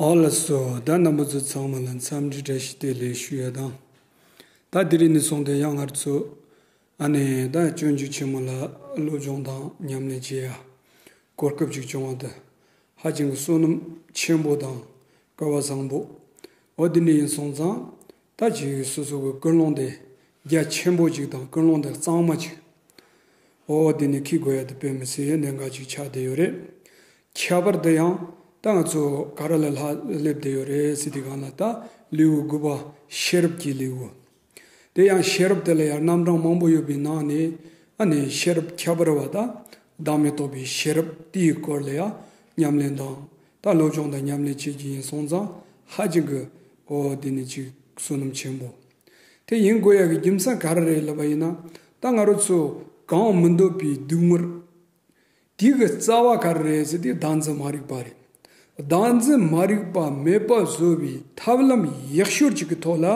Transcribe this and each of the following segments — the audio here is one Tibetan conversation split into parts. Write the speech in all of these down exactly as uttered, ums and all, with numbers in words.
ཨོ་ལགས་སོ། ད་རྣམ་པ་ཚོ་ཚང་མ་ལ་འཚམས་འདྲི་བཀྲ་ཤིས་བདེ་ལེགས་ཞུ་ཡ་དང་། ད་དེ་རིང་ནས་བཟུང་སྟེ་ཡང་ང་ཚོ་ཨ་ནི་ད་སྤྱོད་འཇུག་ཆེན་མོ་ལ་སློབ་སྦྱོང་དང་ཉམས་ལེན་བྱེད་ཡ་གོ་སྐབས་ཅིག་བྱུང་བ་དེ་ཧ་ཅང་གི་བསོད་ནམས་ཆེན་པོ་དང་སྐལ་བ་བཟང་པོ། འོ་དེ་འདྲ་ཡིན་སོང་ཙང་ད་ཅིག་སོ་སོ་གི་ཀུན་སློང་དེ་རྒྱ་ཆེན་པོ་ཅིག་དང་ཀུན་སློང་དེ་གཙང་མ་ཅིག་འོ་དེ་ནི་ཁྱི་དགོས་ཡ་དེ་དཔེ་མི་སྲིད་གནད་འགག་ཅིག་ཆགས་བསྡད་ཡོད་རེད། ཁྱད་པར་དུ་ཡང་ད་ང་ཚོ་ག་ར་ལ་ལྷག་སླེབས་བསྡད་ཡོད་རེད་ཟེར་དུས་སྒང་ལ། ད་ལེའུ་དགུ་པ་ཤེས་རབ་ཀྱི་ལེའུ། དེ་ཡང་ཤེས་རབ་དེ་ལ་ཡང་རྣམ་གྲངས་མང་པོ་ཡོད་པའི་ནང་ནས་ཨ་ནི་ཤེས་རབ་ཁྱད་པར་བ་དང་བདག་མེད་རྟོགས་པའི་ཤེས་རབ་དེའི་སྐོར་ལ་ཡང་ཉམས་ལེན་དང་ད་སློབ་སྦྱོང་དང་ཉམས་ལེན་བྱེད་ཀྱི་ཡིན་སོང་ཙང་ཧ་ཅང་གི་འོ་དེ་ནི་ཅིག་བསོད་ནམས་ཆེན་པོ། དེ་ཡིན་དགོས་ཡ་གི་རྒྱུ་མཚན་ག་རེ་རེད་ལབ་པ་ཡིན་ན། ད་ང་རང་ཚོ་གང་མི་འདོད་པའི་སྡུག་བསྔལ་དེ་གི་རྩ་བ་ག་རེ་རེད་ཟེར་དུས་བདག་འཛིན་མ་རིག་པ་རེད། བདག་འཛིན་མ་རིག་པ་མེད་པ་བཟོ་བའི་ཐབས་ལམ་ཡག་ཤོས་ཅིག་གི་ཐོག་ལ་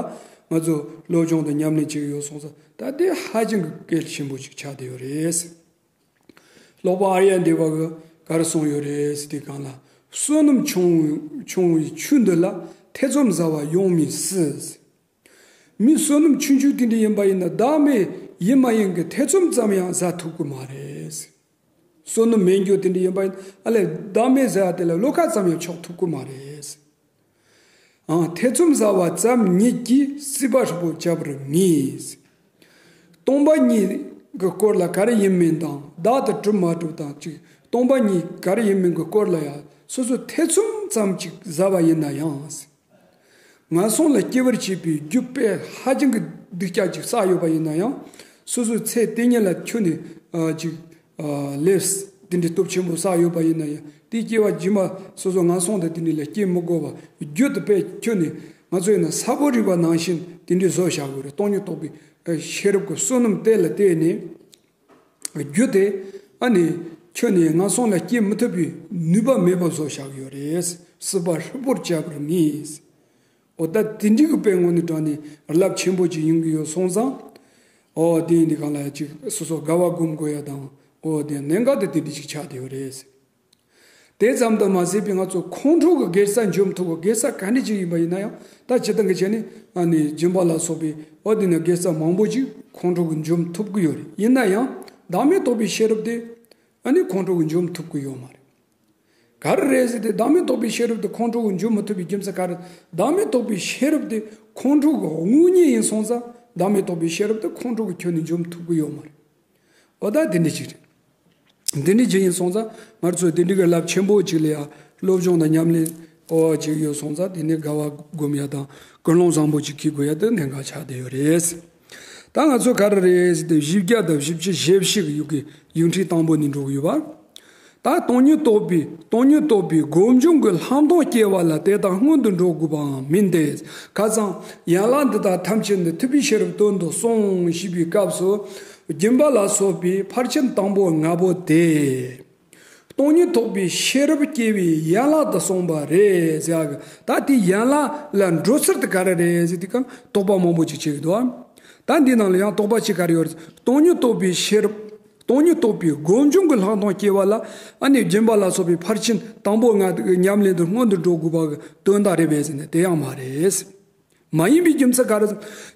ང་ཚོ་སློབ་སྦྱོང་དང་ཉམས་ལེན་བྱེད་ཀྱི་ཡོད་སོང་ཙང་། ད་དེ་ཧ་ཅང་གི་གལ་ཆེན་པོ་ཅིག་ཆགས་བསྡད་ཡོད་རེད། སློབ་དཔོན་ཨཱརྱ་དེ་བ་གི་ག་རེ་གསུངས་ཡོད་རེད་ཟེར་དུས་སྒང་ལ། བསོད་ནམས་ཆུང་ཆུང་བའི་ཆུ་འདི་ལ་ཐེ་ཚོམ་ཟ་བ་ཡོང་མི་སྲིད། མི་བསོད་ནམས་ཆུང་ཆུང་དེ་འདྲ་ཡིན་པ་ཡིན་ན་བདག་མེད་ཡིན་མ་ཡིན་གྱི་ཐེ་ཚོམ་ཙམ་ཡང་ཟ་ཐུབ་ཀྱི་མ་རེད། བསོད་ནམས་མེད་རྒྱུ་དེ་འདྲ་ཡིན་པ་ཡིན་ན་ཨ་ལས་བདག་མེད་ཟ་ཡ་དེ་ལ་བློ་ཁ་ཙམ་ཡང་ཕྱོགས་ཐུབ་ཀྱི་མ་རེད། ཨང་། ཐེ་ཚོམ་ཟ་བ་ཙམ་ཉིད་ཀྱིས་སྲིད་པ་ཧྲིལ་པོར་བསྐྱབ་པར་ངེས། སྟོང་པ་ཉིད་ཀྱི་སྐོར་ལ་ག་རེ་ཡིན་མིན་དང་བདག་ཏུ་གྲུབ་མ་གྲུབ་དང་གཅིག་སྟོང་པ་ཉིད་ག་རེ་ཡིན་མིན་གྱི་སྐོར་ལ་ཡང་སོ་སོ་ཐེ་ཚོམ་ཙམ་ཅིག་ཟ་བ་ཡིན་ན་ཡང་། ངན་སོང་ལ་སྐྱེ་བར་བྱེད་པའི་རྒྱུ་དཔེ་ཧ་ཅང་གི་སྡུག་ཅག་ཅིག་བསགས་ཡོད་པ་ཡིན་ན་ཡང་། སོ་སོའི་ཚེ་དེ་ཉིད་ལ་ཁྱོན་ནས་ཨ་ཅིག་ཨ་ལས་དེ་འདྲའི་སྟོབས་ཆེན་པོ་བསགས་ཡོད་པ་ཡིན་ན་ཡང་། དེའི་སྐྱེ་བ་རྗེས་མ་སོ་སོ་ངན་སོང་དང་དེ་འདྲ་ལ་སྐྱེ་མི་དགོས་པ་རྒྱུ་དཔེ་ཁྱོན་ནས་ང་ཚོ་ཡིན་ན་ས་བོན་རིག་པ་ནང་བཞིན་དེ་འདྲའི་བཟོ་བཞག་དགོས་རེད། སྟོང་ཉིད་རྟོགས་པའི་ཤེས་རབ་ཀྱི་བསོད་ནམས་དེ་ལ་བརྟེན་ནས། རྒྱུ་དེ་ཨ་ནི་ཁྱོན་ནས་ངན་སོང་ལ་སྐྱེ་མི་ཐུབ་པའི་ནུས་པ་མེད་པ་བཟོ་བཞག་ཡོད་རེད། སྲིད་པ་ཧྲིལ་པོར་བསྐྱབ་པར་ངེས། འོ་ད་དེ་འདྲའི་གི་དཔེ་དངོས་གནས་དྲང་ནས་རླབས་ཆེན་པོ་ཅིག་ཡོང་གི་ཡོད་སོང་ཙང་། འོ་དེ་ཡིན་དུས་སྒང་ལ་ཅིག་སོ་སོ་དགའ་བ་སྒོམ་དགོས་ཡ་དང་། འོ་དེ་གནད་འགག་དེ་དེ་འདྲ་ཅིག་ཆགས་བསྡད་ཡོད་རེད། དེ་ཙམ་དུ་མ་ཟད་པའི་ང་ཚོ་ཁོང་ཁྲོ་གི་དགེ་རྩ་འཇོམས་ཐུབ་པའི་དགེ་རྩ་ག་འདྲ་ཅིག་ཡིན་པ་ཡིན་ན་ཡང་། ད་སྤྱིར་བཏང་གི་བྱས་ནས་ཨ་ནི་སྦྱིན་པ་ལ་སོགས་པའི་འོ་དེ་ནི་དགེ་རྩ་མང་པོ་ཅིག་ཁོང་ཁྲོ་གིས་འཇོམས་ཐུབ་ཀྱི་ཡོད་རེད། ཡིན་ན་ཡང་བདག་མེད་རྟོགས་པའི་ཤེས་རབ་དེ་ཨ་ནི་ཁོང་ཁྲོ་གིས་འཇོམས་ཐུབ་ཀྱི་ཡོད་མ་རེད། ག་རེ་རེད་ཟེར་ཏེ་བདག་མེད་རྟོགས་པའི་ཤེས་རབ་དེ་ཁོང་ཁྲོ་གིས་འཇོམས་མི་ཐུབ་པའི་རྒྱུ་མཚན་ག་རེ། བདག་མེད་རྟོགས་པའི་ཤེས་རབ་དེ་ཁོང་ཁྲོ་གི་དངོས་གཉེན་ཡིན་སོང་ཙང་བདག་མེད་རྟོགས་པའི་ཤེས་རབ་དེ་ཁོང་ཁྲོ་གིས་ཁྱོན་ནས་འཇོམས་ཐུབ་ཀྱི་ཡོད་མ་རེད། འོ་ད་དེ་འདྲ་ཅིག་རེད། འདི་འདྲ་ཅིག་ཡིན་སོང་ཙང་ང་ཚོས་དེ་འདྲ་གི་རླབས་ཆེན་པོ་ཅིག་ལ་ཡང་སློབ་སྦྱོང་དང་ཉམས་ལེན་འོ་ཅིག་ཡོད་སོང་ཙང་། དེ་ནས་དགའ་བ་སྒོམ་ཡ་དང་ཀུན་སློང་བཟང་པོ་ཅིག་འཁྱེར་དགོས་ཡ་དེ་གནད་འགག་ཆགས་བསྡད་ཡོད་རེད། ད་ང་ཚོ་ག་རེ་རེད་ཟེར་ཏེ་བཞི་བརྒྱ་དང་བཞི་བཅུ་ཞེ་བཞི་གི་ཡུག་གི་ཡིག་ཕྲེང་དང་པོ་ནས་འགྲོ་གི་ཡོད་པ། ད་སྟོང་ཉིད་རྟོགས་པའི་སྟོང་ཉིད་རྟོགས་པའི་སྒོམ་བྱུང་གི་ལྷག་མཐོང་སྐྱེ་བ་ལ་དེ་དག་སྔོན་དུ་འགྲོ་དགོས་པའང་མིན་ཏེ། ཁ་སང་ཡན་ལག་འདི་དག་ཐམས་ཅད་ནི་ཐུབ་པའི་ཤེས་རབ་དོན་དུ་གསུངས་ཞེས་པའི་སྐབས་སུ། སྦྱིན་པ་ལ་སོགས་པའི་ཕར་ཕྱིན་དང་པོ་ལྔ་པོ་དེ། སྟོང་ཉིད་རྟོགས་པའི་ཤེས་རབ་སྐྱེ་བའི་ཡན་ལག་ཏུ་གསུངས་པ་རེད་ཟེར་ཡག་གི། ད་དེའི་ཡན་ལག་ལ་འགྲོ་ཚུལ་དེ་ག་རེ་རེད་ཟེར་དུས་སྒང་དོགས་པ་མང་པོ་ཅིག་བྱེད་ཀྱི་འདུག་ཨ། ད་འདི་ནང་ལ་ཡང་དོགས་པ་གཅིག་ག་རེ་ཡོད་རེད། སྟོང་ཉིད་རྟོགས་པའི་ཤེས་རབ། སྟོང་ཉིད་རྟོགས་པའི་སྒོམ་བྱུང་གི་ལྷག་མཐོང་སྐྱེ་བ་ལ་ཨ་ནི་སྦྱིན་པ་ལ་སོགས་པའི་ཕར་ཕྱིན་དང་པོ་ལྔ་དེ་ཉམས་ལེན་དུ་སྔོན་དུ་འགྲོ་དགོས་པ་གི་དོན་དག་རེད་པས་ཟེར་ན་དེ་ཡང་མ་རེད། མ་ཡིན་པའི་རྒྱུ་མཚན་ག་རེ།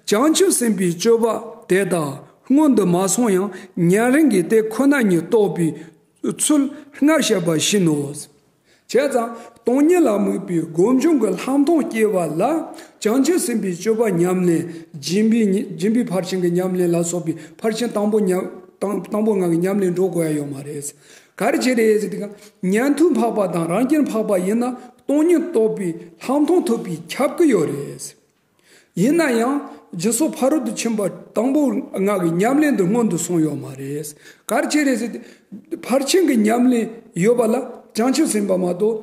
བྱང་ཆུབ་སེམས་དཔའི་སྤྱོད་པ་དེ་དག་སྔོན་དུ་མ་སོང་ཡང་ཉམས་རིམ་གྱིས་དེ་ཁོ་ན་ཉིད་རྟོགས་པའི་ཚུལ་སྔར་བཤད་པ་བཞིན་ནོ། བྱས་ཙང་སྟོང་ཉིད་ལ་དམིགས་པའི་སྒོམ་བྱུང་གི་ལྷག་མཐོང་སྐྱེ་བ་ལ་བྱང་ཆུབ་སེམས་དཔའི་སྤྱོད་པ་ཉམས་ལེན། སྦྱིན་པའི་ཉི་སྦྱིན་པའི་ཕར་ཕྱིན་གྱི་ཉམས་ལེན་ལ་སོགས་པའི་ཕར་ཕྱིན་དང་པོ་ཉམས་དང་དང་པོ་ལྔ་གི་ཉམས་ལེན་འགྲོ་དགོས་ཡ་ཡོད་མ་རེད། ག་རེ་བྱས་རེད་ཟེར་དུས་སྒང་ཉན་ཐོས་འཕགས་པ་དང་རང་རྒྱལ་འཕགས་པ་ཡིན་ན་སྟོང་ཉིད་རྟོགས་པའི་ལྷག་མཐོང་ཐོབ་པས་ཁྱབ་ཀྱི་ཡོད་རེད། ཡིན་ན་ཡང་། སྦྱིན་སོགས་ཕ་རོལ་ཏུ་ཕྱིན་པ་དང་པོ་ལྔ་གི་ཉམས་ལེན་དུ་སྔོན་དུ་སོང་ཡོད་མ་རེད། ག་རེ་བྱས་རེད་ཟེར་ཏེ། ཕར་ཕྱིན་གྱི་ཉམས་ལེན་ཡོད་པ་ལ་བྱང་ཆུབ་སེམས་དཔའ་མ་གཏོགས་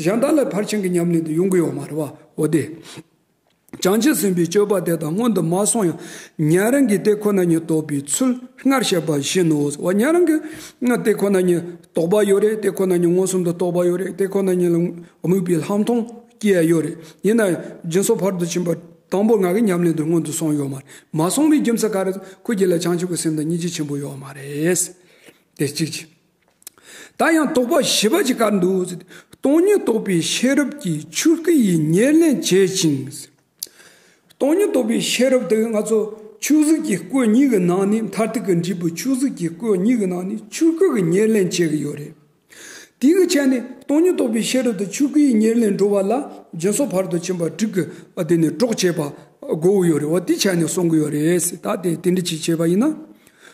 གཞན་དག་ལ་ཕར་ཕྱིན་གྱི་ཉམས་ལེན་དུ་ཡོང་གི་ཡོད་མ་རེད་བ། འོ་དེ། བྱང་ཆུབ་སེམས་དཔའི་སྤྱོད་པ་དེ་དག་སྔོན་དུ་མ་སོང་ཡང་ཉན་རང་གིས་དེ་ཁོ་ན་ཉིད་རྟོགས་པའི་ཚུལ་སྔར་བཤད་པ་བཞིན་ནོ། འོ་ཉན་རང་གིས་དེ་ཁོ་ན་ཉིད་རྟོགས་པ་ཡོད་རེད། དེ་ཁོ་ན་ཉིད་མངོན་སུམ་དུ་རྟོགས་པ་ཡོད་རེད། དེ་ཁོ་ན་ཉིད་ལ་དམིགས་པའི་ལྷག་མཐོང་སྐྱེ་ཡ་ཡོད་རེད། ཡིན་ན་ཡང་སྦྱིན་སོགས་ཕ་རོལ་ཏུ་ཕྱིན་པ་དང་པོ་ལྔ་གི་ཉམས་ལེན་དུ་སྔོན་དུ་སོང་ཡོད་མ་རེད། མ་སོང་བའི་རྒྱུ་མཚན་ག་རེ། ཁོ་རྒྱུད་ལ་བྱང་ཆུབ་ཀྱི་སེམས་དང་སྙིང་རྗེ་ཆེན་པོ་ཡོད་མ་རེད། དེ་གཅིག་བྱས། ད་ཡང་དོགས་པ་བཞི་པ་ཅིག་ག་རེ་འདུག་ཟེར་ཏེ། སྟོང་ཉིད་རྟོགས་པའི་ཤེས་རབ་ཀྱིས་ཆོས་སྐུ་ཡི་ཉེར་ལེན་བྱེད་ཅིང་། སྟོང་ཉིད་རྟོགས་པའི་ཤེས་རབ་དེ་ང་ཚོ་ཆོས་གཟུགས་ཀྱི་སྐུ་གཉིས་ཀྱི་ནང་ནས་མཐར་ཐུག་གི་འབྲས་བུ་ཆོས་གཟུགས་ཀྱི་སྐུ་གཉིས་ཀྱི་ནང་ནས་ཆོས་སྐུ་གི་ཉེར་ལེན་བྱེད་ཀྱི་ཡོད་རེད། དེ་གི་ཆ་ནས་སྟོང་ཉིད་རྟོགས་པའི་ཤེས་རབ་དེ་ཆོས་སྐུ་ཡི་ཉེར་ལེན་འགྲོ་བ་ལ་སྦྱིན་སོགས་ཕ་རོལ་ཏུ་ཕྱིན་པ་དྲུག་གི་དེ་ནས་གྲོགས་བྱེད་པ་དགོས་ཀྱི་ཡོད་རེད། འོ་དེ་ཆ་ནས་གསུང་གི་ཡོད་རེད། ད་དེ་དེ་འདྲ་ཅིག་བྱས་པ་ཡིན་ན།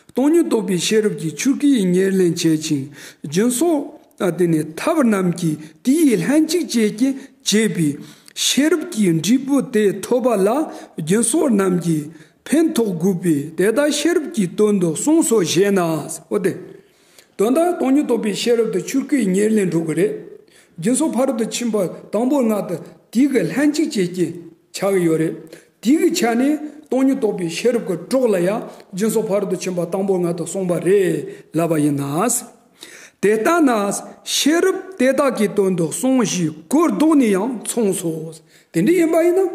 སྟོང་ཉིད་རྟོགས་པའི་ཤེས་རབ་ཀྱིས་ཆོས་སྐུ་ཡི་ཉེར་ལེན་བྱེད་ཅིང་། སྦྱིན་སོགས་དེ་ནས་ཐབས་རྣམས་ཀྱིས་དེ་ཡི་ལྷན་ཅིག་བྱེད་ཀྱི་བྱེད་པའི་ཤེས་རབ་ཀྱི་འབྲས་བུ་དེ་ཐོབ་པ་ལ་སྦྱིན་སོགས་རྣམས་ཀྱིས་ཕན་ཐོགས་དགོས་པས། དེ་དག་ཤེས་རབ་ཀྱི་དོན་དུ་གསུངས་སོ་ཞེ་ན། འོ་དེ། དོན་དག་སྟོང་ཉིད་རྟོགས་པའི་ཤེས་རབ་དེ་ཆོས་སྐུའི་ཉེར་ལེན་འགྲོ་གི་རེད། སྦྱིན་སོགས་ཕ་རོལ་ཏུ་ཕྱིན་པ་དང་པོ་ལྔ་དེ་དེ་གི་ལྷན་ཅིག་བྱེད་ཀྱི་ཆགས་ཀྱི་ཡོད་རེད། དེ་གི་ཆ་ནས་སྟོང་ཉིད་རྟོགས་པའི་ཤེས་རབ་ཀྱི་གྲོགས་ལ་ཡང་སྦྱིན་སོགས་ཕ་རོལ་ཏུ་ཕྱིན་པ་དང་པོ་ལྔ་དེ་གསུངས་པ་རེད་ལབ་པ་ཡིན་ན། དེ་ལྟ་ན་ཤེས་རབ་དེ་དག་གི་དོན་དུ་གསུངས་ཞེས་གོ་ལྡོག་ནས་ཡང་མཚུངས་སོ། དེ་འདྲ་ཡིན་པ་ཡིན་ན།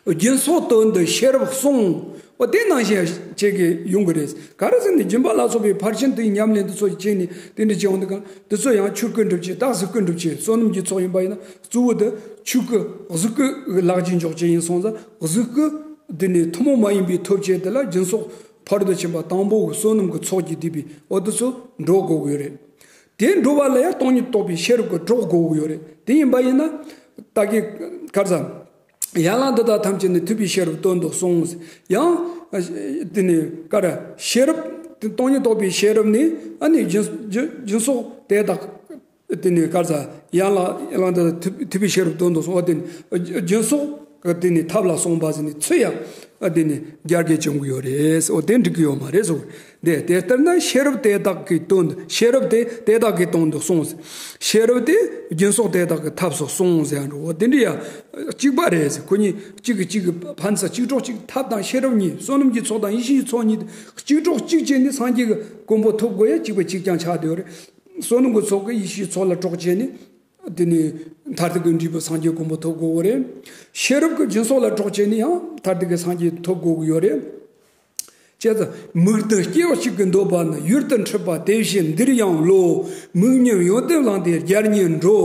སྦྱིན་སོགས་དོན་དུ་ཤེས་རབ་གསུངས། འོ་དེ་ནང་བཞིན་བྱེད་ཀྱི་ཡོང་གི་རེད། ག་རེ་ཟེར་ན་སྦྱིན་པ་ལ་སོགས་པའི་ཕར་ཕྱིན་དེའི་ཉམས་ལེན་དེ་ཚོ་བྱས་ནས་དེ་འདྲ་བྱས་ཡོང་དུས་གང་དེ་ཚོ་ཡང་ཆོས་སྐུ་འགྲུབ་བྱེད། རྟགས་གཟུགས་སྐུ་འགྲུབ་བྱེད། བསོད་ནམས་ཀྱི་ཚོགས་ཡིན་པ་ཡིན་ན་གཙོ་བོ་དེ་ཆོས་སྐུ་གཟུགས་སྐུ་ལག་གཅིག་འཇོག་བྱེད་ཡིན་སོང་ཙང་གཟུགས་སྐུ་དེ་ནས་ཐུན་མོང་མ་ཡིན་པའི་ཐོབ་བྱེད་དེ་ལ་སྦྱིན་སོགས་ཕ་རོལ་ཏུ་ཕྱིན་པ་དང་པོ་གི་བསོད་ནམས་ཀྱི་ཚོགས་ཀྱིས་བསྡུས་པའི་འོ་དེ་ཚོ་འགྲོ་དགོས་ཀྱི་ཡོད་རེད། དེ་འགྲོ་བ་ལ་ཡང་སྟོང་ཉིད་རྟོགས་པའི་ཤེས་རབ་ཀྱི་གྲོགས་དགོས་ཀྱི་ཡོད་རེད། དེ་ཡིན་པ་ཡིན་ན་ད་གི་ག་རེ་ཟེར། ཡན་ལག་འདི་དག་ཐམས་ཅད་ནི་ཐུབ་པའི་ཤེས་རབ་དོན་དུ་གསུངས། ཡང་། དེ་ནས་ག་རེ། ཤེས་རབ། སྟོང་ཉིད་རྟོགས་པའི་ཤེས་རབ་ནི་ཨ་ནི་སྦྱིན་སྦྱིན་སྦྱིན་སོགས་དེ་དག་དེ་ནས་ག་རེ་ཟེར། ཡན་ལག་ཡན་ལག་འདི་དག་ཐུབ་ཐུབ་པའི་ཤེས་རབ་དོན་དུ་གསུངས། འོ་དེ་ནི་སྦྱིན་སོགས་དེ་ནི་ཐབས་ལ་གསུངས་པ་ཟེར་ནས་ཚུར་ཡང་དེ་ནི་རྒྱ་སྐད་བྱུང་གི་ཡོད་རེད། འོ་དེ་འགྲིག་གི་ཡོད་མ་རེད་ཟེར། དེ་དེ་ལྟར་ན་ཤེས་རབ་དེ་དག་གི་དོན་དུ། ཤེས་རབ་དེ་དེ་དག་གི་དོན་དུ་གསུངས། ཤེས་རབ་དེ་སྦྱིན་སོགས་དེ་དག་གི་ཐབས་སུ་གསུངས་ཟེར་ཡང་འགྲོ། འོ་དེ་འདྲ་ཡང་གཅིག་པ་རེད་ཟེར། ཁོ་གཉིས་གཅིག་གིས་གཅིག་གི་ཕན་ཚུན་གཅིག་གྲོགས་གཅིག། ཐབས་དང་ཤེས་རབ་གཉིས། བསོད་ནམས་ཀྱི་ཚོགས་དང་ཡེ་ཤེས་ཀྱི་ཚོགས་གཉིས་གཅིག་གྲོགས་གཅིག་བྱས་ནས་སངས་རྒྱས་ཀྱི་གོ་འཕང་ཐོབ་དགོས་ཡ་གཅིག་པ་གཅིག་རྐྱང་ཆགས་བསྡད་ཡོད་རེད། བསོད་ནམས་ཀྱི་ཚོགས་ཀྱིས་ཡེ་ཤེས་ཀྱི་ཚོགས་ལ་གྲོགས་བྱས་ནས། དེ་ནས་མཐར་ཐུག་གི་འབྲས་བུ་སངས་རྒྱས་གོ་འཕང་ཐོབ་དགོས་ཀྱི་རེད། ཤེས་རབ་ཀྱིས་སྦྱིན་སོགས་ལ་གྲོགས་བྱས་ནས་ཡང་མཐར་ཐུག་གི་སངས་རྒྱས་ཐོབ་དགོས་ཀྱི་ཡོད་རེད། བྱས་ཙང་མིག་ལྟོས་སྐྱེ་བ་གཅིག་གི་འདོད་པ་ནི། ཡུལ་དུ་འཁྲིད་པ་དེ་བཞིན་འདིར་ཡང་བློ། མིག་ཉམས་ཡོན་ཏན་བླངས་ཏེ་བརྒྱར་གཉིས་འགྲོ།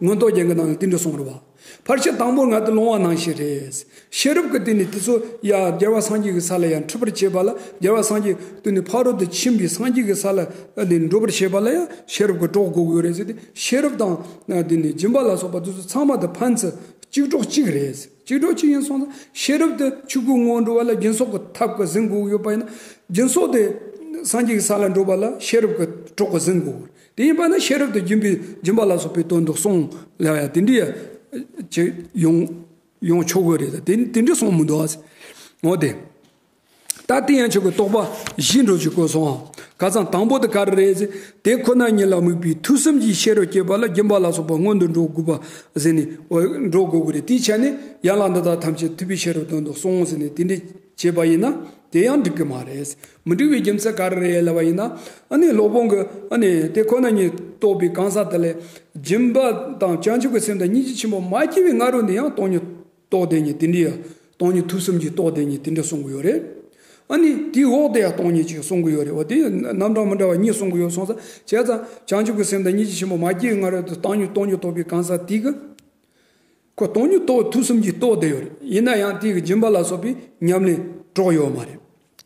མངོན་རྟོགས་རྒྱན་གྱི་ནང་ལ་དེ་འདྲ་གསུངས་རེད་བ། ཕལ་ཆེར་དང་པོ་ལྔ་དེ་ལོང་བ་ནང་བཞིན་རེད། ཤེས་རབ་ཀྱིས་དེ་ནི་དེ་ཚོ་ཡ་རྒྱལ་བ་སངས་རྒྱས་ཀྱི་ས་ལ་ཡང་འཁྲིད་པར་བྱེད་པ་ལ། རྒྱལ་བ་སངས་རྒྱས་དེ་ནི་ཕ་རོལ་ཏུ་ཕྱིན་པའི་སངས་རྒྱས་ཀྱི་ས་ལ་ནི་འགྲོ་བར་བྱེད་པ་ལ་ཡང་ཤེས་རབ་ཀྱི་གྲོགས་དགོས་ཀྱི་ཡོད་རེད་ཟེར་ཏེ། ཤེས་རབ་དང་དེ་ནི་སྦྱིན་པ་ལ་སོགས་པ་དེ་ཚོ་ཚང་མ་དེ་ཕན་ཚུན་གཅིག་གྲོགས་གཅིག་རེད། གཅིག་གྲོགས་གཅིག་ཡིན་སོང་ཙང་ཤེས་རབ་དེ་ཆོས་སྐུའི་ངོ་བོར་འགྲོ་བ་ལ་སྦྱིན་སོགས་ཀྱི་ཐབས་ཀྱིས་ཟིན་དགོས་ཀྱི་ཡོད་པ་ཡིན་ན། སྦྱིན་སོགས་དེ་སངས་རྒྱས་ཀྱི་ས་ལ་འགྲོ་བ་ལ་ཤེས་རབ་ཀྱི་གྲོགས་ཀྱིས་ཟིན་དགོས། དེ་ཡིན་པ་ན་ཤེས་རབ་དེ་སྦྱིན་པའི་སྦྱིན་པ་ལ་སོགས་པའི་དོན་དུ་གསུངས་ལབ་ཡ་དེ་འདྲ་ཡ་ཅིག་ཡོང་ཡོང་ཆོག་གི་རེད། དེ་དེ་འདྲ་གསུངས་མི་འདུག་ཨ། འོ་དེ། ད་དེ་ཡང་ཆོས་ཀྱི་རྟོགས་པ་བཞི་འགྲོ་ཅིག་བཀོད་སོང་ཨ། ཁ་སང་དང་པོ་དེ་ག་རེ་རེད་ཟེར། དེ་ཁོ་ན་ཉིད་ལ་དམིགས་པའི་ཐོས་བསམ་གྱི་ཤེས་རབ་སྐྱེས་པ་ལ་སྦྱིན་པ་ལ་སོགས་པ་སྔོན་དུ་འགྲོ་དགོས་པ་ཟེར་ནས་འགྲོ་དགོས་ཀྱི་རེད། དེའི་ཆ་ནས་ཡན་ལག་འདི་དག་ཐམས་ཅད་ཐུབ་པའི་ཤེས་རབ་དོན་དུ་གསུངས་ཟེར་ནས་དེ་འདྲ་བྱས་པ་ཡིན་ན་དེ་ཡང་འགྲིག་གི་མ་རེད། མི་འགྲིག་པའི་རྒྱུ་མཚན་ག་རེ་རེད་ལབ་པ་ཡིན་ན། ཨ་ནི་སློབ་དཔོན་གྱིས་ཨ་ནི་དེ་ཁོ་ན་ཉིད་རྟོགས་པའི་གང་ཟག་དེ་ལས་སྦྱིན་པ་དང་བྱང་ཆུབ་ཀྱི་སེམས་དང་སྙིང་རྗེ་ཆེན་པོ་མ་སྐྱེས་པའི་སྔ་རོལ་ནས་ཡང་སྟོང་ཉིད་རྟོགས་བསྡད་མཁན་དེ་འདྲ་ཡང་སྟོང་ཉིད་ཐོས་བསམ་གྱིས་རྟོགས་བསྡད་མཁན་དེ་འདྲ་གསུང་གི་ཡོད་རེད། ཨ་ནི་དེའི་འོག་ཏུ་ཡང་སྟོང་ཉིད་ཅིག་གསུང་གི་ཡོད་རེད། འོ་དེ་རྣམ་གྲངས་མི་འདྲ་བ་གཉིས་གསུང་གི་ཡོད་སོང་ཙང་། བྱས་ཙང་བྱང་ཆུབ་ཀྱི་སེམས་དང་སྙིང་རྗེ་ཆེན་པོ་མ་སྐྱེས་པའི་སྔ་རོལ་དུ་སྟོང་ཉིད་སྟོང་ཉིད་རྟོགས་པའི་གང་ཟག་དེ་གིས་ཁོ་སྟོང་ཉིད་རྟོགས། ཐོས་བསམ་གྱིས་རྟོགས་བསྡད་ཡོད་རེད། ཡིན་ན་ཡང་དེ་གི་སྦྱིན་པ་ལ་སོགས་པའི་ཉམས་ལེན་གྲོགས་ཡོད་མ་རེད།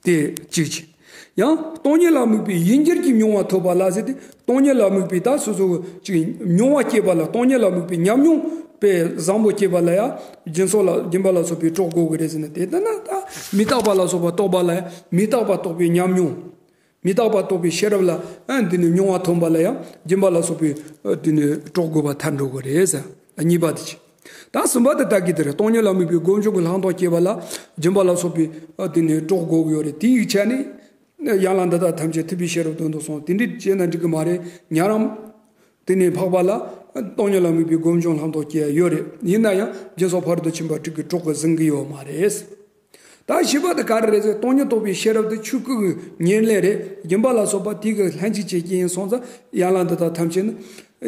དེ་གཅིག་བྱས། ཡང་སྟོང་ཉིད་ལ་དམིགས་པའི་ཡིན་གྱུར་གྱི་མྱོང་བ་ཐོབ་པ་ལ་ཟེར་ཏེ། སྟོང་ཉིད་ལ་དམིགས་པའི་ད་སོ་སོ་ཅིག་མྱོང་བ་སྐྱེས་པ་ལ། སྟོང་ཉིད་ལ་དམིགས་པའི་ཉམས་མྱོང་དཔེ་བཟང་པོ་སྐྱེས་པ་ལ་ཡང་སྦྱིན་སོགས་ལ་སྦྱིན་པ་ལ་སོགས་པའི་གྲོགས་དགོས་ཀྱི་རེད་ཟེར་ན། དེ་ལྟ་ན་ད་མི་རྟག་པ་ལ་སོགས་པ་རྟོགས་པ་ལ་ཡང་མི་རྟག་པ་རྟོགས་པའི་ཉམས་མྱོང་། མི་རྟག་པ་རྟོགས་པའི་ཤེས་རབ་ལ་ཨ་འདི་ནི་མྱོང་བ་ཐོན་པ་ལ་ཡང་སྦྱིན་པ་ལ་སོགས་པའི་ཨ་འདི་ནི་གྲོགས་དགོས་པ་ཐལ་འགྲོ་གི་རེད་ཟེར། གཉིས་པ་དེ་བྱས། ད་གསུམ་པ་དེ་ད་གི་དེ་རེད། སྟོང་ཉིད་ལ་དམིགས་པའི་སྒོམ་བྱུང་གི་ལྷག་མཐོང་སྐྱེས་པ་ལ་སྦྱིན་པ་ལ་སོགས་པའི་ཨ་འདི་ནི་གྲོགས་དགོས་ཀྱི་ཡོད་རེད། དེ་ཡི་ཆ་ནས་ཡན་ལག་འདི་དག་ཐམས་ཅད་ཐུབ་པའི་ཤེས་རབ་དོན་དུ་གསུངས། དེ་འདྲ་བྱས་ན་འགྲིག་གི་མ་རེད། ཉན་རང་དེ་ནས་འཕགས་པ་ལ་སྟོང་ཉིད་ལ་དམིགས་པའི་སྒོམ་བྱུང་ལྷག་མཐོང་སྐྱེས་ཡོད་རེད། ཡིན་ན་ཡང་སྦྱིན་སོགས་ཕ་རོལ་ཏུ་ཕྱིན་པ་དྲུག་གི་གྲོགས་ཀྱིས་ཟིན་གྱི་ཡོད་མ་རེད། ད་བཞི་པ་དེ་ག་རེ་རེད་ཟེར། སྟོང་ཉིད་རྟོགས་པའི་ཤེས་རབ་དེ་ཆོས་སྐུ་གི་ཉེར་ལེན་རེད། སྦྱིན་པ་ལ་སོགས་པ་དེ་གི་ལྷན་ཅིག་བྱེད་ཀྱི་ཡིན་སོང་ཙང་། ཡན་ལག་འདི་དག་ཐམས་ཅད་ནི།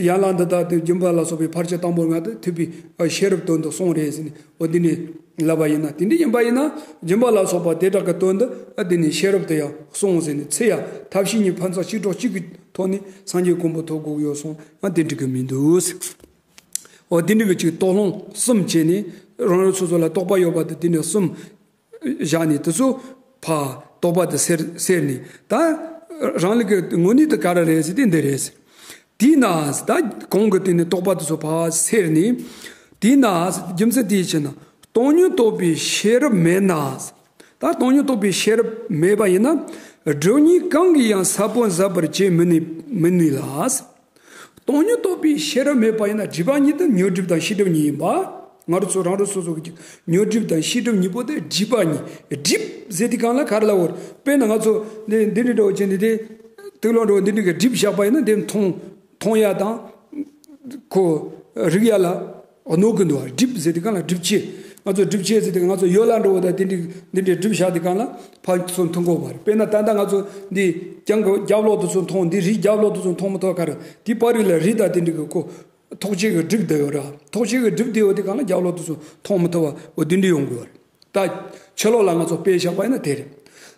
ཡན་ལག་འདི་དག་དེ་སྦྱིན་པ་ལ་སོགས་པའི་ཕར་ཕྱིན་དང་པོ་ལྔ་དེ་ཐུབ་པའི་ཤེས་རབ་དོན་དུ་གསུངས་རེད་ཟེར་ནས། འོ་འདི་ནས་ལབ་པ་ཡིན་ན། དེ་འདྲ་ཡིན་པ་ཡིན་ན་སྦྱིན་པ་ལ་སོགས་པ་དེ་དག་གི་དོན་དུ་ཨ་འདི་ནས་ཤེས་རབ་དེ་ཡང་གསུངས་ཟེར་ནས། ཚེ་ཡང་ཐབས་ཤེས་གཉིས་ཕན་ཚུན་གཅིག་གྲོགས་གཅིག་གི་ ཐོག་ནས་སངས་རྒྱས་གོ་འཕང་ཐོབ་དགོས་ཀྱི་ཡོད་སོང་ཡང་དེ་འགྲིག་གི་མི་འདུག། འོ་དེ་འདྲ་གི་ཅིག་དོགས་སློང་གསུམ་བྱས་ནས་རང་རང་སོ་སོ་ལ་དོགས་པ་ཡོད་པ་དེ་དེ་འདྲ་གསུམ་བཞག་ནས་དེ་ཚོ་ཕར་དོགས་པ་དེ་སེལ་སེལ་ནས། ད་རང་ལུགས་ཀྱི་དངོས་གནས་དེ་ག་རེ་རེད་ཟེར་དེ་འདི་རེད། དེས་ན་ད་གོང་གི་དེ་ནས་དོགས་པ་དེ་ཚོ་ཕར་སེལ་ནས། དེས་ན་རྒྱུ་མཚན་དེའི་ཕྱིར་ན་སྟོང་ཉིད་རྟོགས་པའི་ཤེས་རབ་མེད་ན། ད་སྟོང་ཉིད་རྟོགས་པའི་ཤེས་རབ་མེད་པ་ཡིན་ན། སྒྲིབ་གཉིས་གང་གིས་ཡང་ས་བོན་ཟད་པར་བྱེད་མི་ནུས་མི་ནུས་ལ། སྟོང་ཉིད་རྟོགས་པའི་ཤེས་རབ་མེད་པ་ཡིན་ན་སྒྲིབ་པ་གཉིས་དེ་ཉོན་སྒྲིབ་དང་ཤེས་སྒྲིབ་གཉིས་ཡིན་པ། ང་རང་ཚོ་རང་རང་སོ་སོ་གི་ཉོན་སྒྲིབ་དང་ཤེས་སྒྲིབ་གཉིས་པོ་དེ་སྒྲིབ་པ་གཉིས། སྒྲིབ་ཟེར་དུས་སྒང་ལ་ག་རེ་ལབ་དགོས་རེད། དཔེར་ན་ང་ཚོ་འདི་འདི་འདྲ་འདྲ་བོ་བྱས་ནས་དེ་དུག་སློག་འདྲ་བོ་འདི་འདྲ་གི་སྒྲིབ་བཞག་པ་ཡིན་ན་དེ་མཐོང་མཐོང་ཡ་དང་ཁོ་རིག་ཡ་ལ་གནོད་གི་འདུག་བ། སྒྲིབ་ཟེར་དུས་སྒང་ལ་སྒྲིབ་བྱེད། ང་ཚོ་སྒྲིབ་བྱེད་ཟེར་དུས་ང་ཚོ་ཡོ་ལ་འདྲ་བོ་དང་དེ་འདྲ་འདི་འདྲ་སྒྲིབ་བཞག་དུས་སྒང་ལ་ཕར་ཚུར་མཐོང་གི་ཡོད་མ་རེད། དཔེར་ན་ད་ལྟ་ང་ཚོ་འདི་གྱང་གི་རྒྱབ་ལོགས་དེ་ཚོ་མཐོང་། འདི་རིའི་རྒྱབ་ལོགས་དེ་ཚོ་མཐོང་མི་ཐུབ་པ་ག་རེ། དེ་བར་རིགས་ལ་རི་དང་དེ་འདྲ་གི་ཁོ་ཐོག་ཆེན་གྱི་སྒྲིབ་བསྡད་ཡོད་ར། ཐོག་ཆེན་གྱི་སྒྲིབ་བསྡད་ཡོད་དེ་གང་ལ་རྒྱབ་ལོགས་དེ་ཚོ་མཐོང་མི་ཐུབ་པ་འོ་དེ་འདྲ་ཡོང་གི་ཡོད་རེད། ད་ཕྱི་ལོགས་ལ་ང་ཚོ་དཔེ་བཞག་པ་ཡིན་ན་དེ་རེད།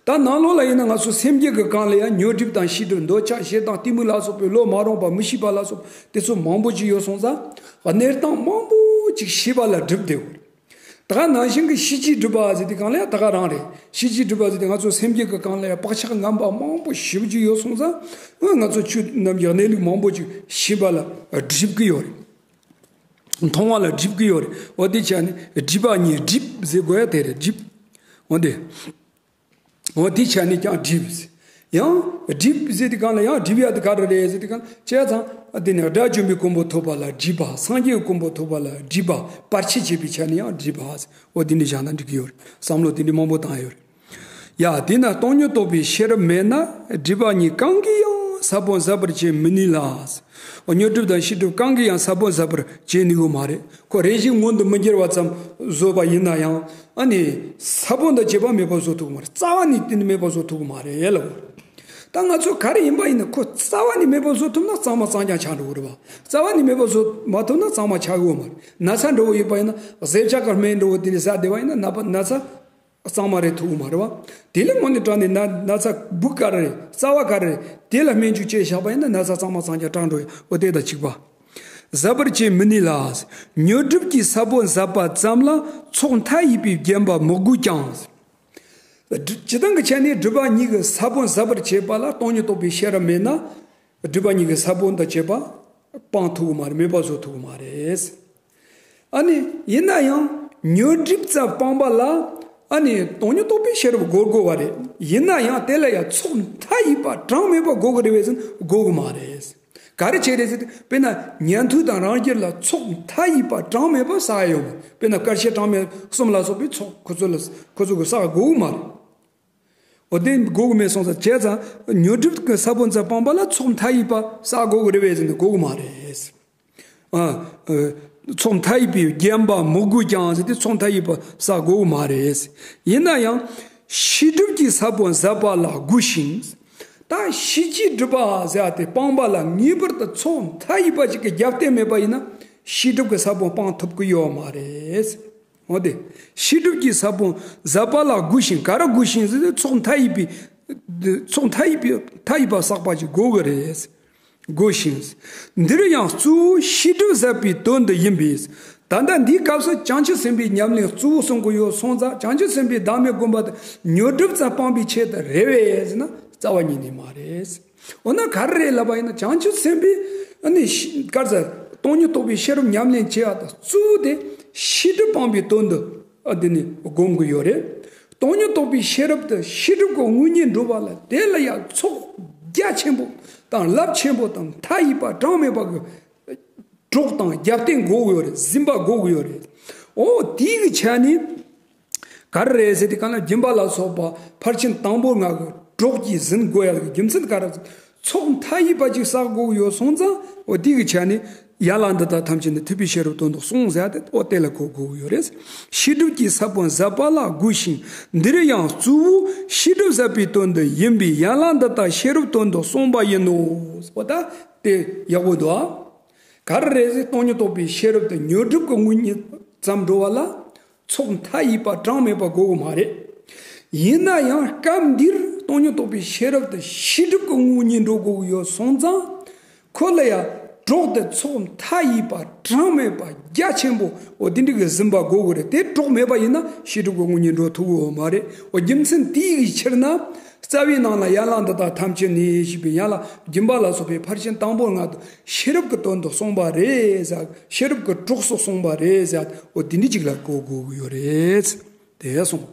ད་ནང་ལོགས་ལ་ཡིན་ན་ང་ཚོ་སེམས་རྒྱུད་ཀྱི་སྒང་ལ་ཡང་ཉོན་སྒྲིབ་དང་ཤེས་སྒྲིབ། འདོད་ཆགས་ཞེ་སྡང་གཏི་མུག་ལ་སོགས་པའི་བློ་མ་རུངས་པ་མི་ཤེས་པ་ལ་སོགས་པ་དེ་ཚོ་མང་པོ་ཅིག་ཡོད་སོང་ཙང་གནས་སྟངས་མང་པོ་ཅིག་ཤེས་པ་ལ་སྒྲིབ་བསྡད་ཡོད་རེད། ད་ག་ནང་བཞིན་གྱི་ཤེས་བྱའི་སྒྲིབ་པ་ཟེར་དུས་སྒང་ལ་ཡང་ད་ག་རང་རེད། ཤེས་བྱའི་སྒྲིབ་པ་ཟེར་དུས་ང་ཚོ་སེམས་རྒྱུད་ཀྱི་སྒང་ལ་ཡང་བག་ཆགས་ངན་པ་མང་པོ་ཞེ་པོ་ཅིག་ཡོད་སོང་ཙང་ང་ཚོ་ཆོས་རྣམས་ཀྱི་གནས་ལུགས་མང་པོ་ཅིག་ཤེས་པ་ལ་སྒྲིབ་ཀྱི་ཡོད་རེད། མཐོང་བ་ལ་སྒྲིབ་ཀྱི་ཡོད་རེད། འོ་དེ་བྱས་ནས་སྒྲིབ་པ་གཉིས། སྒྲིབ་ཟེར་དགོས་ཡ་དེ་རེད། སྒྲིབ། འོ་དེ། འོ་དེ་བྱས་ནས་ཀྱང་སྒྲིབ། ཡང་སྒྲིབ་ཟེར་དུས་སྒང་ལ་ཡང་སྒྲིབ་ཡ་དེ་ག་རེ་རེད་ཟེར་དུས་སྒང་ལ་བྱས་ཙང་དེ་ནས་དགྲ་བཅོམ་པའི་གོ་འཕང་ཐོབ་པ་ལ་སྒྲིབ་པ། སངས་རྒྱས་ཀྱི་གོ་འཕང་ཐོབ་པ་ལ་སྒྲིབ་པ། བར་ཆད་བྱེད་པའི་ཆ་ནས་ཡང་སྒྲིབ་པ། འོ་དེ་འདྲ་བཞག་ན་འགྲིག་གི་ཡོད་རེད། བསམ་བློ་དེ་འདྲ་མང་པོ་བཏང་ཡ་ཡོད་རེད། ཡ། དེས་ན་སྟོང་ཉིད་རྟོགས་པའི་ཤེས་རབ་མེད་ན། སྒྲིབ་པ་གཉིས་གང་གིས་ཡང་ས་བོན་ཟད་པར་བྱེད་མི་ནུས་ལ། ཉོན་སྒྲིབ་དང་ཤེས་སྒྲིབ་གང་གིས་ཡང་ས་བོན་ཟད་པར་བྱེད་ནུས་ཀྱི་མ་རེད། ཁོ་རེ་ཞིག་མངོན་དུ་མི་འགྱུར་བ་ཙམ་བཟོས་པ་ཡིན་ན་ཡང་། ཨ་ནི་ས་བོན་དང་བཅས་པ་མེད་པ་བཟོ་ཐུབ་ཀྱི་མ་རེད། རྩ་བ་ནས་དེ་ནི་མེད་པ་བཟོ་ཐུབ་ཀྱི་མ་རེད་ལབ། ད་ང་ཚོ་ག་རེ་ཡིན་པ་ཡིན་ན་ཁོ་རྩ་བ་ནས་མེད་པ་བཟོ་ཐུབ་ན་གཙང་མ་གཙང་རྐྱང་ཆགས་འགྲོ་གི་རེད་པ། རྩ་བ་ནས་མེད་པ་བཟོ་མ་ཐུབ་ན་གཙང་མ་ཆགས་ཀྱི་ཡོད་མ་རེད། ན་ཚ་འདྲ་བོ་ཡོད་པ་ཡིན་ན་གཟེར་ཆག་གི་སྨན་འདྲ་བོ་དེ་ནས་ཟ་བསྡད་པ་ཡིན་ན་ན་པ་ན་ཚ་གཙང་མ་རེད་ཐུབ་ཀྱི་མ་རེད་པ། དེ་ལས་དངོས་གནས་དྲང་གནས་ན་ན་ཚ་སྦུག་ག་རེ་རེད། རྩ་བ་ག་རེ་རེད། དེ་ལ་སྨན་བཅོས་བྱས་བཞག་པ་ཡིན་ན་ན་ཚ་གཙང་མ་གཙང་རྐྱང་དྲག་འགྲོ་ཡོད། འོ་དེ་དང་གཅིག་པ། ཟད་པར་བྱེད་མི་ནུས་ལ། ཉོན་སྒྲིབ་ཀྱི་ས་བོན་ཟད་པ་ཙམ་ལ་ཚོགས་མཐའ་ཡས་པའི་བརྒྱན་པ་མི་དགོས་ཀྱང་། སྒྲིབ་སྤྱིར་བཏང་གི་ཆ་ནས་སྒྲིབ་པ་གཉིས་ཀྱི་ས་བོན་ཟད་པར་བྱེད་པ་ལ་སྟོང་ཉིད་རྟོགས་པའི་ཤེས་རབ་མེད་ན། སྒྲིབ་པ་གཉིས་ཀྱི་ས་བོན་དང་བཅས་པ་སྤང་ཐུབ་ཀྱི་མ་རེད། མེད་པ་བཟོ་ཐུབ་ཀྱི་མ་རེད། ཨ་ནི་ཡིན་ན་ཡང་ཉོན་སྒྲིབ་ཙམ་སྤངས་པ་ལ་ཨ་ནི་སྟོང་ཉིད་རྟོགས་པའི་ཤེས་རབ་དགོས་དགོས་པ་རེད། ཡིན་ན་ཡང་དེ་ལ་ཡང་ཚོགས་མཐའ་ཡས་པ་གྲངས་མེད་པ་དགོས་ཀྱི་རེད་པས་ཟེར་ན་དགོས་ཀྱི་མ་རེད། ག་རེ་བྱས་རེད་ཟེར་ན། དཔེར་ན་ཉན་ཐོས་དང་རང་རྒྱུད་ལ་ཚོགས་མཐའ་ཡས་པ་གྲངས་མེད་པ་བསགས་ཡོད་མ་རེད། དཔེར་ན་བསྐལ་ཆེན་གྲངས་མེད་གསུམ་ལ་སོགས་པའི་ཚོགས་ཁོ་ཚོ་ལ་ཁོ་ཚོ་གི་བསགས་དགོས་ཀྱི་མ་རེད། འོ་དེ་དགོས་ཀྱི་མེད་སོང་ཙང་བྱས་ཙང་ཉོན་སྒྲིབ་ཀྱི་ས་བོན་ཙམ་སྤངས་པ་ལ་ཚོགས་མཐའ་ཡས་པ་བསགས་དགོས་ཀྱི་རེད་པས་ཟེར་ན་དགོས་ཀྱི་མ་རེད། ཨ། ཨ། ཚོགས་མཐའ་ཡས་པའི་བརྒྱན་པ་མི་དགོས་ཀྱང་ཟེར་ཏེ་ཚོགས་མཐའ་ཡས་པ་བསགས་དགོས་ཀྱི་མ་རེད། ཡིན་ན་ཡང་ཤེས་སྒྲིབ་ཀྱི་ས་བོན་ཟད་པ་ལ་དགོས་ཤིང་། ད་ཤེས་བྱའི་སྒྲིབ་པ་ཟེར་ཡ་དེ་སྤངས་པ་ལ་ངེས་པར་དུ་ཚོགས་མཐའ་ཡས་པ་ཅིག་གི་རྒྱབ་རྟེན་མེད་པ་ཡིན་ན་ཤེས་སྒྲིབ་ཀྱི་ས་བོན་སྤང་ཐུབ་ཀྱི་ཡོད་མ་རེད། འོ་དེ། ཤེས་སྒྲིབ་ཀྱི་ས་བོན་ཟད་པ་ལ་དགོས་ཤིང་། ག་རེ་དགོས་ཤིང་ཟེར་ན་ཚོགས་མཐའ་ཡས་པའི། ཚོགས་མཐའ་ཡས་པའི་མཐའ་ཡས་པ་བསགས་པ་ཅིག་དགོས་ཀྱི་རེད། དགོས་ཤིང་། འདིར་ཡང་གཙོ་བོ་ཤེས་སྒྲིབ་ཟད་པའི་དོན་དུ་ཡིན་པས། ད་ལྟ་འདིའི་སྐབས་སུ་བྱང་ཆུབ་སེམས་དཔའི་ཉམས་ལེན་གཙོ་བོ་གསུང་གི་ཡོད་སོང་ཙང་བྱང་ཆུབ་སེམས་དཔའི་བདག་མེད་སྒོམ་པ་དེ་ཉོན་སྒྲིབ་ཙམ་སྤངས་པའི་ཆེད་དུ་རེད་པས་ཟེར་ན་རྩ་བ་ཉིད་ནས་མ་རེད། འོ་ན་ག་རེ་རེད་ལབ་པ་ཡིན་ན་བྱང་ཆུབ་སེམས་དཔའི་ཨ་ནི་ཤི་ག་རེ་ཟེར། སྟོང་ཉིད་རྟོགས་པའི་ཤེས་རབ་ཉམས་ལེན་བྱེད་ཡ་དང་གཙོ་བོ་དེ་ཤེས་སྒྲིབ་སྤངས་པའི་དོན་དུ་ཨ་འདི་ནི་སྒོམ་གྱི་ཡོད་རེད། སྟོང་ཉིད་རྟོགས་པའི་ཤེས་རབ་དེ་ཤེས་སྒྲིབ་ཀྱི་དངོས་གཉེན་འགྲུབ་པ་ལ་དེ་ལ་ཡང་ཚོགས་རྒྱ་ཆེན་པོ་དང་རླབས་ཆེན་པོ་དང་མཐའ་ཡས་པ་གྲངས་མེད་པ་གི་གྲོགས་དང་རྒྱབ་རྟེན་དགོས་ཀྱི་ཡོད་རེད། འཛིན་པ་དགོས་ཀྱི་ཡོད་རེད། འོ་དེའི་གི་ཆ་ནས། ག་རེ་རེད་ཟེར་དུས་སྒང་ལ་སྦྱིན་པ་ལ་སོགས་པ་ཕར་ཕྱིན་དང་པོ་ལྔ་གི་གྲོགས་ཀྱིས་ཟིན་དགོས་ཡ་གི་རྒྱུ་མཚན་ག་རེ། ཚོགས་མཐའ་ཡས་པ་ཅིག་བསགས་དགོས་ཀྱི་ཡོད་སོང་ཙང་འོ་དེ་གི་ཆ་ནས་ཡན་ལག་འདི་དག་ཐམས་ཅད་ནི་ཐེག་པའི་ཤེས་རབ་དོན་དུ་གསུངས་ཟེར་ཡ་དེ་འོ་དེ་ལ་གོ་དགོས་ཀྱི་ཡོད་རེད། ཤེས་སྒྲིབ་ཀྱི་ས་བོན་ཟད་པ་ལ་དགོས་ཤིང་། འདིར་ཡང་གཙོ་བོ་ཤེས་སྒྲིབ་ཟད་པའི་དོན་དུ་ཡིན་པས་ཡན་ལག་འདི་དག་ཤེས་རབ་དོན་དུ་གསུངས་པ་ཡིན་ནོ། འོ་ད་དེ་ཡག་པོ་འདུག་ཨ། ག་རེ་རེད་ཟེར། སྟོང་ཉིད་རྟོགས་པའི་ཤེས་རབ་དེ་ཉོན་སྒྲིབ་ཀྱི་དངོས་གཉེན་ཙམ་འགྲོ་བ་ལ། ཚོགས་མཐའ་ཡས་པ་གྲངས་མེད་པ་དགོས་ཀྱི་མ་རེད། ཡིན་ན་ཡང་སྐབས་འདིར་ སྟོང་ཉིད་རྟོགས་པའི་ཤེས་རབ་དེ་ཤེས་སྒྲིབ་ཀྱི་ངོ་བོ་ཉིད་འགྲོ་དགོས་ཀྱི་ཡོད་སོང་ཙང་། ཁོ་ལ་ཡང་གྲོགས་དེ་ཚོགས་མཐའ་ཡས་པ་གྲངས་མེད་པ་རྒྱ་ཆེན་པོ་འོ་དེ་འདྲ་གི་འཛིན་པ་དགོས་ཀྱི་རེད། དེ་གྲོགས་མེད་པ་ཡིན་ན་ཤེས་སྒྲིབ་ཀྱི་ངོ་བོ་ཉིད་འགྲོ་ཐུབ་ཀྱི་ཡོད་མ་རེད། འོ་རྒྱུ་མཚན་དེའི་ཕྱིར་ན། རྩ་བའི་ནང་ལ་ཡན་ལག་འདི་དག་ཐམས་ཅད་ནི་ཞེས་པའི་ཡན་ལག་སྦྱིན་པ་ལ་སོགས་པའི་ཕར་ཕྱིན་དང་པོ་ལྔ་དང་ཤེས་རབ་ཀྱི་དོན་དུ་གསུངས་པ་རེད་ཟེར། ཤེས་རབ་ཀྱི་གྲོགས་སུ་གསུངས་པ་རེད་ཟེར། འོ་དེ་འདྲ་ཅིག་ལ་གོ་དགོས་ཀྱི་ཡོད་རེད། དེ་གསུངས།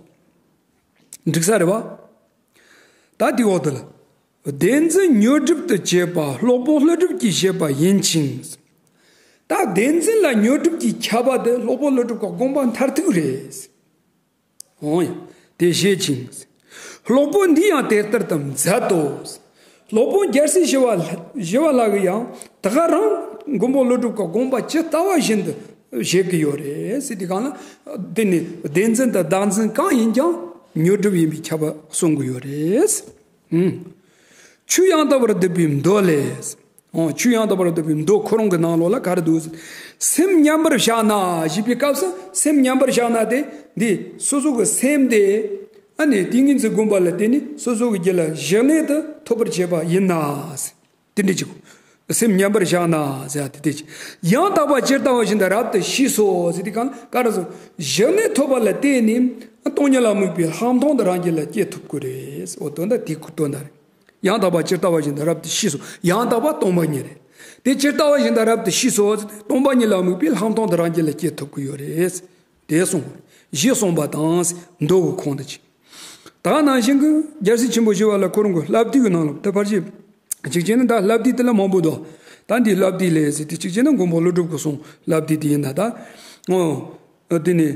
འགྲིག་ས་རེད་བ། ད་དེའི་འོག་ཏུ་ལ། བདེན་འཛིན་ཉོན་སྒྲིབ་ཏུ་བྱེད་པ་སློབ་དཔོན་ཀླུ་སྒྲུབ་ཀྱིས་བཞེད་པ་ཡིན་ཅིང་། ད་བདེན་འཛིན་ལ་ཉོན་སྒྲིབ་ཀྱིས་ཁྱབ་པ་དེ་སློབ་དཔོན་ཀླུ་སྒྲུབ་ཀྱི་དགོངས་པ་མཐར་ཐུག་རེད། འོང་ཡང་དེ་བཞེད་ཅིང་། སློབ་དཔོན་འདིས་ཡང་དེ་ལྟར་དུ་མཛད་དོ། སློབ་དཔོན་རྒྱལ་སྲས་ཞི་བ་ཞི་བ་ལྷ་གིས་ཡང་ད་ག་རང་མགོན་པོ་ཀླུ་སྒྲུབ་ཀྱི་དགོངས་པ་ཇི་ལྟ་བ་བཞིན་དུ་བཞེད་ཀྱི་ཡོད་རེད་ཟེར་དུས་སྒང་ལ། དེ་ནི་བདེན་འཛིན་དང་བདག་འཛིན་གང་ཡིན་ཀྱང་ཉོན་སྒྲིབ་ཡིན་པས་ཁྱབ་པ་གསུང་གི་ཡོད་རེད། ཨུམ། ཆོས་ཡང་དག་པར་སྡུད་པའི་མདོ་ལས། འོ་ཆོས་ཡང་དག་པར་སྡུད་པའི་མདོ་ཁོ་རང་གི་ནང་ལོགས་ལ་ག་རེ་འདུག། སེམས་མཉམ་པར་བཞག་ན་ཞེས་པའི་སྐབས་སུ་སེམས་མཉམ་པར་བཞག་ན་དེ་འདི་སོ་སོ་གི་སེམས་དེ་ཨ་ནི་ཏིང་ངེ་འཛིན་བསྒོམ་པ་ལ་བརྟེན་ནས་སོ་སོ་གི་རྒྱུད་ལ་གཞི་གནས་དེ་ཐོབ་པར་བྱེད་པ་ཡིན་ན། དེ་འདྲ་ཅིག། སེམས་མཉམ་པར་བཞག་ན་ཟེར་ཡ་དེ་དེ་ཅིག། ཡང་དག་པ་ཇི་ལྟ་བ་བཞིན་དུ་རབ་ཏུ་ཤེས་སོ་ཟེར་དུས་སྒང་ལ་ག་རེ་ཟེར། གཞི་གནས་ཐོབ་པ་ལ་བརྟེན་ནས་སྟོང་ཉིད་ལ་དམིགས་པའི་ལྷག་མཐོང་དེ་རང་རྒྱུད་ལ་སྐྱེ་ཐུབ་ཀྱི་རེད། འོ་དོན་དག་དེ་ཁུ་དོན་དག་རེད། ཡང་དག་པ་ཇི་ལྟ་བ་བཞིན་དུ་རབ་ཏུ་ཤེས་སོ། ཡང་དག་པ་སྟོང་པ་ཉིད་རེད། དེ་ཇི་ལྟ་བ་བཞིན་དུ་རབ་ཏུ་ཤེས་སོ། སྟོང་པ་ཉིད་ལ་དམིགས་པའི་ལྷག་མཐོང་དེ་རང་རྒྱུད་ལ་སྐྱེ་ཐུབ་ཀྱི་ཡོད་རེད། དེ་གསུངས། ཞེས་གསུངས་པ་དང་མདོ་གི་ཁོངས་དུ་ཆེ། ད་ནང་བཞིན་གྱི་རྒྱལ་སྲས་ཆེན་པོ་ཞི་བ་ལྷ་ཁོ་རང་གི་ལྷ་བསྡུས་ཀྱི་ནང་ལ་ད་ཕར་ཞིག་ཅིག་བྱས་ན་ད་ལྷ་བསྡུས་དེ་ལ་མང་པོ་འདུག། ད་འདི་ལྷ་བསྡུས་ལས་ཟེར་ཏེ་ཅིག་བྱས་ན་མགོན་པོ་ཀླུ་སྒྲུབ་ཀྱི་གསུང་ལྷ་བསྡུས་དེ་ཡིན་ན་ད། འོ། དེ་ནི།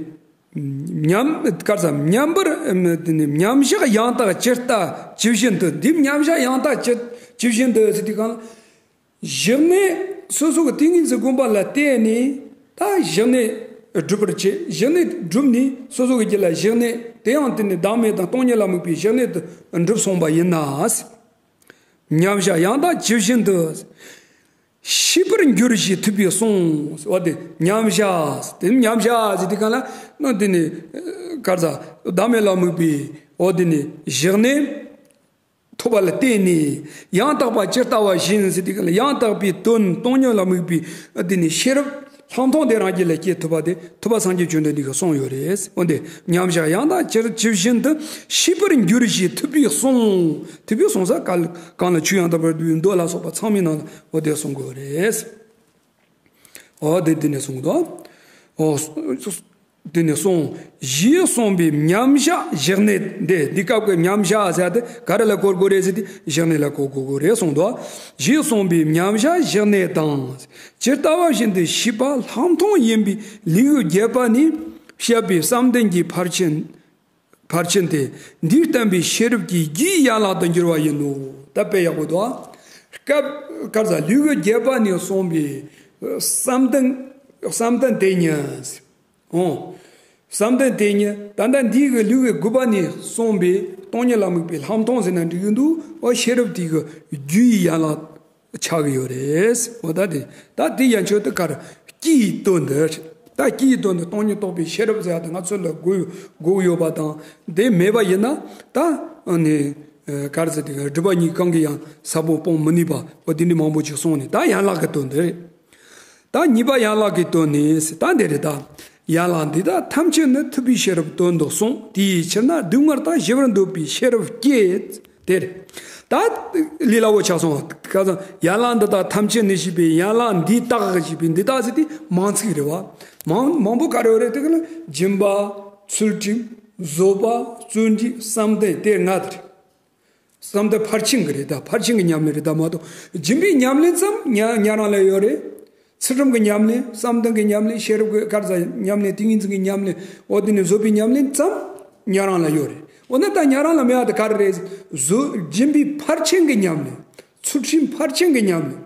མཉམ། ག་རེ་ཟེར། མཉམ་པར། དེ་ནི་མཉམ་བཞག་ཡང་དག་ཇི་ལྟ་ཇི་བཞིན་དུ། འདི་མཉམ་བཞག་ཡང་དག་ཇི་ཇི་བཞིན་དུ་ཟེར་དུས་སྒང་ལ། གཞི་གནས་སོ་སོ་གི་ཏིང་ངེ་འཛིན་བསྒོམ་པ་ལ་བརྟེན་ནས་ད་གཞི་གནས་སྒྲུབ་པར་བྱེད། གཞི་གནས་སྒྲུབ་ནས་སོ་སོ་གི་རྒྱུད་ལ་གཞི་གནས་དེ་ཡང་དེ་ནི་བདག་མེད་དང་སྟོང་ཉིད་ལ་དམིགས་པའི་གཞི་གནས་དེ་འགྲུབ་སོང་བ་ཡིན་ན། མཉམ་བཞག་ཡང་དག་ཇི་བཞིན་དུ། ཤེས་པར་འགྱུར་ཞེས་ཐུབ་པས་གསུངས། འོ་དེ་མཉམ་བཞག། དེ་མཉམ་བཞག་ཟེར་དུས་སྒང་ལ་ནི་དེ་ནི་ག་རེ་ཟེར། བདག་མེད་ལ་དམིགས་པའི་འོ་དེ་ནི་གཞི་གནས་ཐོབ་པ་ལ་བརྟེན་ནས་ཡང་དག་པ་ཇི་ལྟ་བ་བཞིན་ཟེར་དུས་སྒང་ལ་ཡང་དག་པའི་དོན་སྟོང་ཉིད་ལ་དམིགས་པའི་དེ་ནི་ཤེས་རབ་ལྷག་མཐོང་དེ་རང་རྒྱུད་ལ་སྐྱེ་ཐུབ་པ་དེ་ཐུབ་པ་སངས་རྒྱས་བཅོམ་ལྡན་འདས་ཀྱིས་གསུངས་ཡོད་རེད། འོ་དེ་མཉམ་བཞག་ཡང་དག་ཇི་ཇི་བཞིན་དུ་ཤེས་པར་འགྱུར་ཞེས་ཐུབ་པས་གསུངས། ཐུབ་པས་གསུངས་ས་ག་ལ་གང་ལ་ཆོས་ཡང་དག་པར་སྡུད་པའི་མདོ་ལ་སོགས་པ་ཚང་མའི་ནང་ལ་འོ་དེ་གསུང་དགོས་རེད། འོ་དེ་དེ་ནས་གསུངས་འདུག། འོ། དེ་ནས་གསུངས། ཞེས་གསུངས་པའི་མཉམ་བཞག་གཞི་གནས་འདི། འདི་སྐབས་ཀྱི་མཉམ་བཞག་ཟེར་དེ་ག་རེ་ལ་གོ་དགོས་རེད་ཟེར་དུས་གཞི་གནས་ལ་གོ་དགོས་རེད་གསུངས་འདུག། ཞེས་གསུངས་པའི་མཉམ་བཞག་གཞི་གནས་དང་། ཇི་ལྟ་བ་བཞིན་དུ་ཤེས་པ་ལྷག་མཐོང་ཡིན་པའི་ལེའུ་བརྒྱད་པ་ནི་བཤད་པའི་བསམ་གཏན་གྱི་ཕར་ཕྱིན། ཕར་ཕྱིན་ཏེ། འདིས་བསྟན་པའི་ཤེས་རབ་ཀྱི་རྒྱུའི་ཡན་ལག་ཏུ་འགྱུར་བ་ཡིན་ནོ། ད་དཔེ་ཡག་པོ་འདུག། སྐབས་ག་རེ་ཟེར། ལེའུ་བརྒྱད་པ་ནས་གསུངས་པའི་བསམ་གཏན། བསམ་གཏན་དེ་ཉིད། འོ། བསམ་གཏན་དེ་ཉིད་ད་ལྟ་འདིའི་གི་ལེའུ་དགུ་པ་ནས་གསུངས་པའི་སྟོང་ཉིད་ལ་དམིགས་པའི་ལྷག་མཐོང་ཟེར་ན་འགྲིག་གི་འདུག། འོ་ཤེས་རབ་དེ་གི་རྒྱུའི་ཡན་ལག་ཆགས་ཀྱི་ཡོད་རེད། འོ་ད་དེ་ད་དེ་ཡན་ཆོད་དུ་ག་རེ་སྐྱེའི་དོན་དུ། ད་སྐྱེའི་དོན་དུ་སྟོང་ཉིད་རྟོགས་པའི་ཤེས་རབ་ཟེར་ཡ་དེ་ང་ཚོ་ལ་དགོས་དགོས་ཡོད་པ་དང་། དེ་མེད་པ་ཡིན་ན་ད་ནི་ག་རེ་ཟེར། དེ་སྒྲིབ་པ་གཉིས་གང་གིས་ཡང་ས་བོན་སྤོང་མི་ནུས་པ། འོ་དེ་འདྲ་མང་པོ་ཅིག་གསུངས་ནས། ད་ཡན་ལག་གི་དོན་དུ་རེད། ད་གཉིས་པ་ཡན་ལག་གི་དོན་ནི་ད་འདི་རེད་ད། ཡན་ལག་འདི་དག་ཐམས་ཅད་ནི་ཐུབ་པའི་ཤེས་རབ་དོན་དུ་གསུངས། དེའི་ཕྱིར་ན་སྡུག་བསྔལ་དག་ཞི་བར་འདོད་པའི་ཤེས་རབ་བསྐྱེད། དེ་རེད། ད་ལས་སླ་བོ་ཆགས་སོང་། ཁ་སང་ཡན་ལག་འདི་དག་ཐམས་ཅད་ནི་ཞེས་པའི་ཡན་ལག་འདི་དག་ཞེས་པའི་འདི་དག་ཟེར་དེ་མང་ཚིག་རེད་བ། མང་མང་པོ་ག་རེ་ཡོད་རེད། དེ་ག་ལ་སྦྱིན་པ། ཚུལ་ཁྲིམས། བཟོད་པ། བརྩོན་འགྲུས། བསམ་གཏན། དེ་ལྔ་དེ་རེད། བསམ་གཏན་ཕར་ཕྱིན་གྱི་རེད་ད། ཕར་ཕྱིན་གྱི་ཉམས་ལེན་རེད་ད་མ་གཏོགས། སྦྱིན་པའི་ཉམས་ལེན་ཙམ་ཉ་ཉན་རང་ལ་ཡོད་རེད། ཚུལ་ཁྲིམས་ཀྱི་ཉམས་ལེན། བསམ་གཏན་གྱི་ཉམས་ལེན། ཤེས་རབ་ཀྱི་ག་རེ་ཟེར། ཉམས་ལེན། ཏིང་ངེ་འཛིན་གྱི་ཉམས་ལེན། འོ་དེ་ནི་བཟོད་པའི་ཉམས་ལེན་ཙམ་ཉན་རང་ལ་ཡོད་རེད། འོ་ན་ད་ཉན་རང་ལ་མེད་པ་དེ་ག་རེ་རེད། བཟོད་སྦྱིན་པའི་ཕར་ཕྱིན་གྱི་ཉམས་ལེན། ཚུལ་ཁྲིམས་ཕར་ཕྱིན་གྱི་ཉམས་ལེན།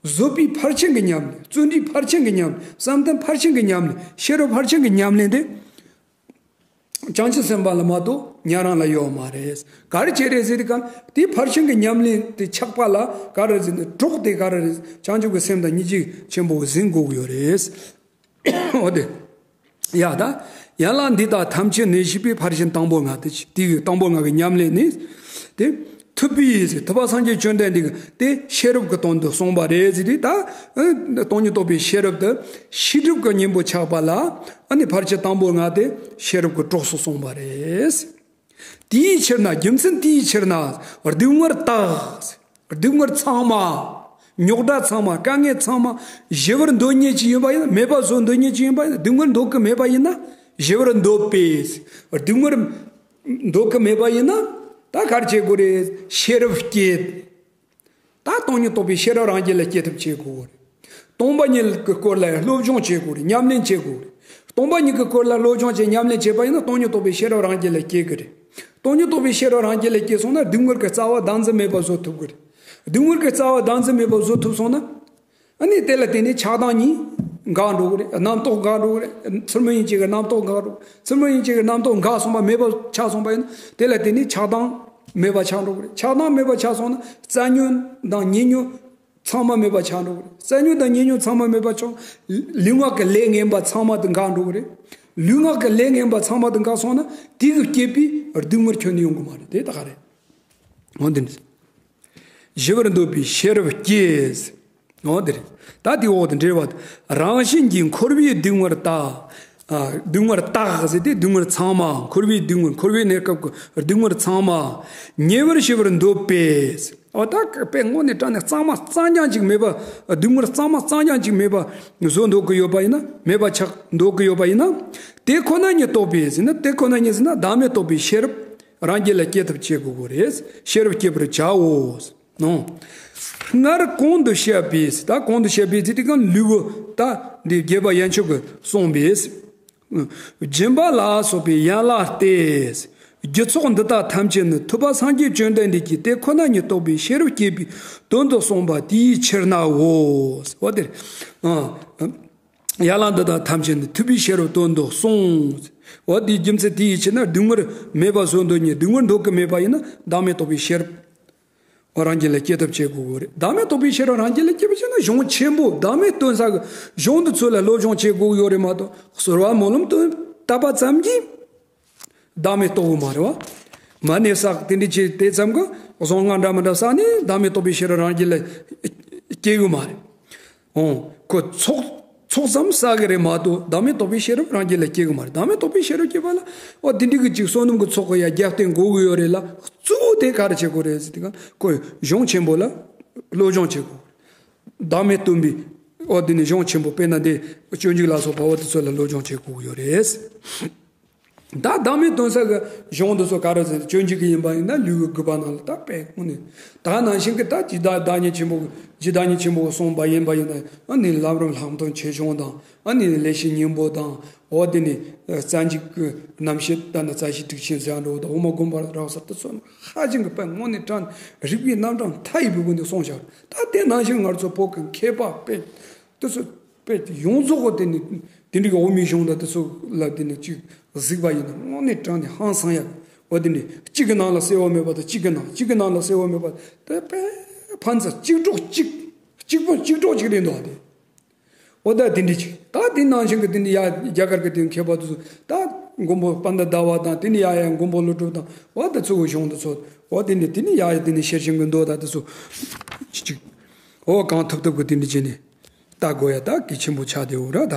བཟོད་པའི་ཕར་ཕྱིན་གྱི་ཉམས་ལེན། བརྩོན་འགྲུས་ཕར་ཕྱིན་གྱི་ཉམས་ལེན། བསམ་གཏན་ཕར་ཕྱིན་གྱི་ཉམས་ལེན། ཤེས་རབ་ཕར་ཕྱིན་གྱི་ཉམས་ལེན་དེ། བྱང་ཆུབ་སེམས་དཔའ་ལ་མ་གཏོགས་ཉན་རང་ལ་ཡོད་མ་རེད། ག་རེ་བྱས་རེད་ཟེར་དུས་སྒང་དེ་ཕར་ཕྱིན་གྱི་ཉམས་ལེན་དེ་ཆགས་པ་ལ་ག་རེ་ཟེར་ན་གྲོགས་དེ་ག་རེ་རེད། བྱང་ཆུབ་ཀྱི་སེམས་དང་སྙིང་རྗེ་ཆེན་པོ་འཛིན་དགོས་ཀྱི་ཡོད་རེད། འོ་དེ། ཡ་ད། ཡན་ལག་འདི་དག་ཐམས་ཅད་ནི་ཞེས་པའི་ཕར་ཕྱིན་དང་པོ་ལྔ་དེ་དེའི་དང་པོ་ལྔ་གི་ཉམས་ལེན་ནི། དེ། ཐུབ་པའི་ཐུབ་པ་སངས་རྒྱས་བཅོམ་ལྡན་འདས་ཀྱིས་དེ་ཤེས་རབ་ཀྱི་དོན་དུ་གསུངས་པ་རེད་ཟེར་དུས་ད། སྟོང་ཉིད་རྟོགས་པའི་ཤེས་རབ་དེ་ཤེས་སྒྲིབ་ཀྱི་གཉེན་པོ་ཆགས་པ་ལ། ཨ་ནི་ཕར་ཕྱིན་དང་པོ་ལྔ་དེ་ཤེས་རབ་ཀྱི་གྲོགས་སུ་གསུངས་པ་རེད། དེའི་ཕྱིར་ན། རྒྱུ་མཚན་དེའི་ཕྱིར་ན། སྡུག་བསྔལ་དག་སྡུག་བསྔལ་ཚང་མ། རྙོག་དྲ་ཚང་མ། དཀའ་ངལ་ཚང་མ། ཞི་བར་འདོད་མཁན་ཅིག་ཡིན་པ་ཡིན་ན། མེད་པ་བཟོ་འདོད་མཁན་ཅིག་ཡིན་པ་ཡིན་ན། སྡུག་བསྔལ་འདོད་ཀྱི་མེད་པ་ཡིན་ན། ཞི་བར་འདོད་པས། སྡུག་བསྔལ་འདོད་ཀྱི་མེད་པ་ཡིན་ན། ད་ག་རེ་བྱེད་དགོས་རེད། ཤེས་རབ་བསྐྱེད། ད་སྟོང་ཉིད་རྟོགས་པའི་ཤེས་རབ་རང་རྒྱུད་ལ་སྐྱེ་ཐབས་བྱེད་དགོས་རེད། སྟོང་པ་ཉིད་ཀྱི་སྐོར་ལ་སློབ་སྦྱོང་བྱེད་དགོས་རེད། ཉམས་ལེན་བྱེད་དགོས་རེད། སྟོང་པ་ཉིད་ཀྱི་སྐོར་ལ་སློབ་སྦྱོང་བྱེད། ཉམས་ལེན་བྱེད་པ་ཡིན་ན། སྟོང་ཉིད་རྟོགས་པའི་ཤེས་རབ་རང་རྒྱུད་ལ་སྐྱེ་གི་རེད། སྟོང་ཉིད་རྟོགས་པའི་ཤེས་རབ་རང་རྒྱུད་ལ་སྐྱེས་སོང་ན། སྡུག་བསྔལ་གྱི་རྩ་བ་བདག་འཛིན་མེད་པ་བཟོ་ཐུབ་གི་རེད། སྡུག་བསྔལ་གྱི་རྩ་བ་བདག་འཛིན་མེད་པ་བཟོ་ཐུབ་སོང་ན། ཨ་ནི་དེ་ལ་བརྟེན་ནས་ཆགས་སྡང་གཉིས་འགག་འགྲོ་གི་རེད། རྣམ་རྟོག་འགག་འགྲོ་གི་རེད། ཚུལ་མིན་ཡིན་གཅིག་གི་རྣམ་རྟོག་འགག་འགྲོ། ཚུལ་མིན་ཡིན་གཅིག་གི་རྣམ་རྟོག་འགག་སོང་བ། མེད་པ་ཆགས་སོང་བ་ཡིན་ན། དེ་ལ་བརྟེན་ནས་ཆགས་སྡང་མེད་པ་ཆགས་འགྲོ་གི་རེད། ཆགས་སྡང་མེད་པ་ཆགས་སོང་ན། རྩ་ཉོན་དང་ཉེ་ཉོན་ཚང་མ་མེད་པ་ཆགས་འགྲོ་གི་རེད། རྩ་ཉོན་དང་ཉེ་ཉོན་ཚང་མ་མེད་པ་ཆགས། ལུས་ངག་གི་ལས་ངན་པ་ཚང་མ་དེ་འགག་འགྲོ་གི་རེད། ལུས་ངག་གི་ལས་ངན་པ་ཚང་མ་དེ་འགག་སོང་ན། དེ་གིས་བསྐྱེད་པའི་སྡུག་བསྔལ་ཁྱོན་ནས་ཡོང་གི་མ་རེད། དེ་ད་ག་རེད། འོ་འདི་འདྲ། ཞི་བར་འདོད་པའི་ཤེས་རབ་བསྐྱེད། འོ་འདི་རེད། ད་དེའི་འོག་ཏུ་འགྲེལ་བ། རང་བཞིན་གྱིས་འཁོར་བའི་སྡུག་བསྔལ་དག་ཨ། སྡུག་བསྔལ་དག་ཟེར་ཏེ། སྡུག་བསྔལ་ཚང་མ། འཁོར་བའི་སྡུག་བསྔལ། འཁོར་བའི་གནས་སྐབས་ཀྱི་སྡུག་བསྔལ་ཚང་མ་ཉེ་བར་ཞི་བར་འདོད་པས། འོ་ད་དཔེ་དངོས་གནས་དྲང་གནས་གཙང་མ་རྐྱང་རྐྱང་ཅིག་མེད་པ། སྡུག་བསྔལ་གཙང་མ་རྐྱང་རྐྱང་ཅིག་མེད་པ་བཟོ་འདོད་ཀྱི་ཡོད་པ་ཡིན་ན། མེད་པ་ཆགས་འདོད་ཀྱི་ཡོད་པ་ཡིན་ན། དེ་ཁོ་ན་ཉིད་རྟོགས་པས་ཟེར་ན། དེ་ཁོ་ན་ཉིད་ཟེར་ན་བདག་མེད་རྟོགས་པའི་ཤེས་རབ་རང་རྒྱུད་ལ་སྐྱེ་ཐབས་བྱེད་དགོས་ཀྱི་རེད། ཤེས་རབ་བསྐྱེད་པར་བྱའོ། ནོ། སྔར་གོང་དུ་བཤད་པའི། ད་གོང་དུ་བཤད་པའི་ཚིག་དེ་གང་ལུས་པོ། ད་འདི་རྒྱས་པ་ཡན་ཆོད་ཀྱིས་གསུངས་པས། སྦྱིན་པ་ལ་སོགས་པའི་ཡན་ལག་སྟེ། རྒྱུ་ཚོགས་འདི་དག་ཐམས་ཅད་ནི་ཐུབ་པ་སངས་རྒྱས་བཅོམ་ལྡན་འདས་ཀྱིས་དེ་ཁོ་ན་ཉིད་རྟོགས་པའི་ཤེས་རབ་བསྐྱེད་པའི་དོན་དུ་གསུངས་པ་དེའི་ཕྱིར་ནའོ། འོ་དེ། ཡན་ལག་འདི་དག་ཐམས་ཅད་ནི་ཐུབ་པའི་ཤེས་རབ་དོན་དུ་གསུངས། འོ་དེའི་རྒྱུ་མཚན་དེའི་ཕྱིར་ན། སྡུག་བསྔལ་མེད་པ་བཟོ་འདོད་མཁན། སྡུག་བསྔལ་འདོད་ཀྱི་མེད་པ་ཡིན་ན། བདག་མེད་རྟོགས་པའི་ཤེས་རབ་རང་རྒྱུད་ལ་སྐྱེ་ཐབས་བྱེད་དགོས་ཀྱི་རེད། བདག་མེད་རྟོགས་པའི་ཤེས་རབ་རང་རྒྱུད་ལ་སྐྱེ་བ་བྱས་ན། གཞུང་ཆེན་པོ་བདག་མེད་སྟོན་ས་གི་གཞུང་འདི་ཚོ་ལ་སློབ་སྦྱོང་བྱེད་དགོས་ཀྱི་ཡོད་རེད་མ་གཏོགས། ཟུར་པ་སྨོན་ལམ་དུ་བཏབ་པ་ཙམ་གྱིས་བདག་མེད་རྟོགས་ཀྱི་མ་རེད་བ། མ་ཎི་བསགས། དེ་འདྲ་བྱས་དེ་ཙམ་གྱིས་གཟུངས་སྔགས་འདྲ་མི་འདྲ་བསགས་ནས་བདག་མེད་རྟོགས་པའི་ཤེས་རབ་རང་རྒྱུད་ལ་སྐྱེ་གི་མ་རེད། འོང་། ཁོ་ཚོགས་ཚོགས་ཙམ་བསགས་གི་རེད་མ་གཏོགས། བདག་མེད་རྟོགས་པའི་ཤེས་རབ་རང་རྒྱུད་ལ་སྐྱེ་གི་མ་རེད། བདག་མེད་རྟོགས་པའི་ཤེས་རབ་སྐྱེ་བ་ལ། འོ་དེ་འདྲ་གི་ཅིག་བསོད་ནམས་ཀྱི་ཚོགས་ཀྱི་ཡ་རྒྱབ་རྟེན་དགོས་གི་ཡོད་རེད་ལ། གཙོ་བོ་དེ་ག་རེ་བྱེད་དགོས་རེད་ཟེར་དུས་ཀ། ཁོ་གཞུང་ཆེན་པོ་ལ་སློབ་སྦྱོང་བྱེད་དགོས། བདག་མེད་སྟོན་པའི། འོ་དེ་ནི་གཞུང་ཆེན་པོ། དཔེར་ན་འདི་སྤྱོད་འཇུག་ལ་སོགས་པ་འོ་དེ་ཚོ་ལ་སློབ་སྦྱོང་བྱེད་དགོས་ཀྱི་ཡོད་རེད། ད་བདག་མེད་སྟོན་ས་གི་གཞུང་འདི་ཚོ་ག་རེ་ཟེར་ན། སྤྱོད་འཇུག་གི་ཡིན་པ་ཡིན་ན་ལུས་ཀྱི་དགུ་པ་ནང་ལ་ད་དཔེ་དངོས་གནས་ད་ནང་བཞིན་གྱི། ད་ཇི་ལྟར་བདག་ཉིད་ཆེན་པོ། ཇི་ལྟར་བདག་ཉིད་ཆེན་པོ་གསུངས་པ་ཡིན་པ་ཡིན་ན། ཨ་ནི་ལམ་རིམ་ལྷག་མཐོང་ཆེ་ཆུང་དང་། ཨ་ནི་ལེགས་བཤད་སྙིང་པོ་དང་། འོ་དེ་ནི་རྩ་འཇུག་གི་རྣམ་བཤད། ད་ནི་རྩ་ཤེ་ཊཱིཀ་ཆེན་ཟེར་འགྲོ་དང་། དབུ་མ་དགོངས་པ་རབ་གསལ་དེ་ཚོ་ཧ་ཅང་གི་དཔེ་དངོས་གནས་དྲང་རིགས་པའི་རྣམ་གྲངས་མཐའ་ཡས་པའི་སྒོ་ནས་གསུངས་བཞག་ད་དེ་ནང་བཞིན་ང་ཚོ་བོད་ཀྱི་མཁས་པ་དཔེ་དེ་ཚོ་དཔེ་ཡོངས་རྫོགས་ཀྱི་དེ་ནི་དེ་འདྲའི་དབུ་མའི་གཞུང་དང་དེ་ཚོ་ལ་དེ་ནི་ཅིག་གཟིགས་པ་ཡིན་ན། དངོས་གནས་དྲང་ནས་ཧང་སང་ཡག་འོ་དེ་ནི་གཅིག་གི་ནང་ལ་གསལ་བ་མེད་པ་དང་། གཅིག་གི་ནང་གཅིག་གི་ནང་ལ་གསལ་བ་མེད་པ་དེ་དཔེ་ཕན་ཚུན་གཅིག་གྲོགས་གཅིག་གཅིག་པོ་གཅིག་གྲོགས་གཅིག་རེད་འདུག་དེ། འོ་ད་དེ་འདྲ་ཅིག་ད་དེ་ནང་བཞིན་གྱི་དེ་ནི་ཡ་རྒྱ་གར་གྱི་དེ་མཁས་པ་དེ་ཚོ། ད་མགོན་པོ་པཎྜི་ཏ་ཟླ་བ་དང་། དེ་ནི་ཡ་ཡ་མགོན་པོ་ཀླུ་སྒྲུབ་དང་། འོ་ད་གཙོ་བོ་གཞུང་དེ་ཚོ། འོ་དེ་ནི་དེ་ནི་ཡ་ཡ་དེ་ནི་ཤེར་ཕྱིན་གྱི་མདོ་དང་དེ་ཚོ་ཅིག་འོ་གང་ཐུབ་ཐུབ་ཀྱི་དེ་འདྲ་བྱས་ནས་ལྟ་དགོས་ཡ་ད་གལ་ཆེན་པོ་ཆགས་བསྡད་ཡོད་ར། ད་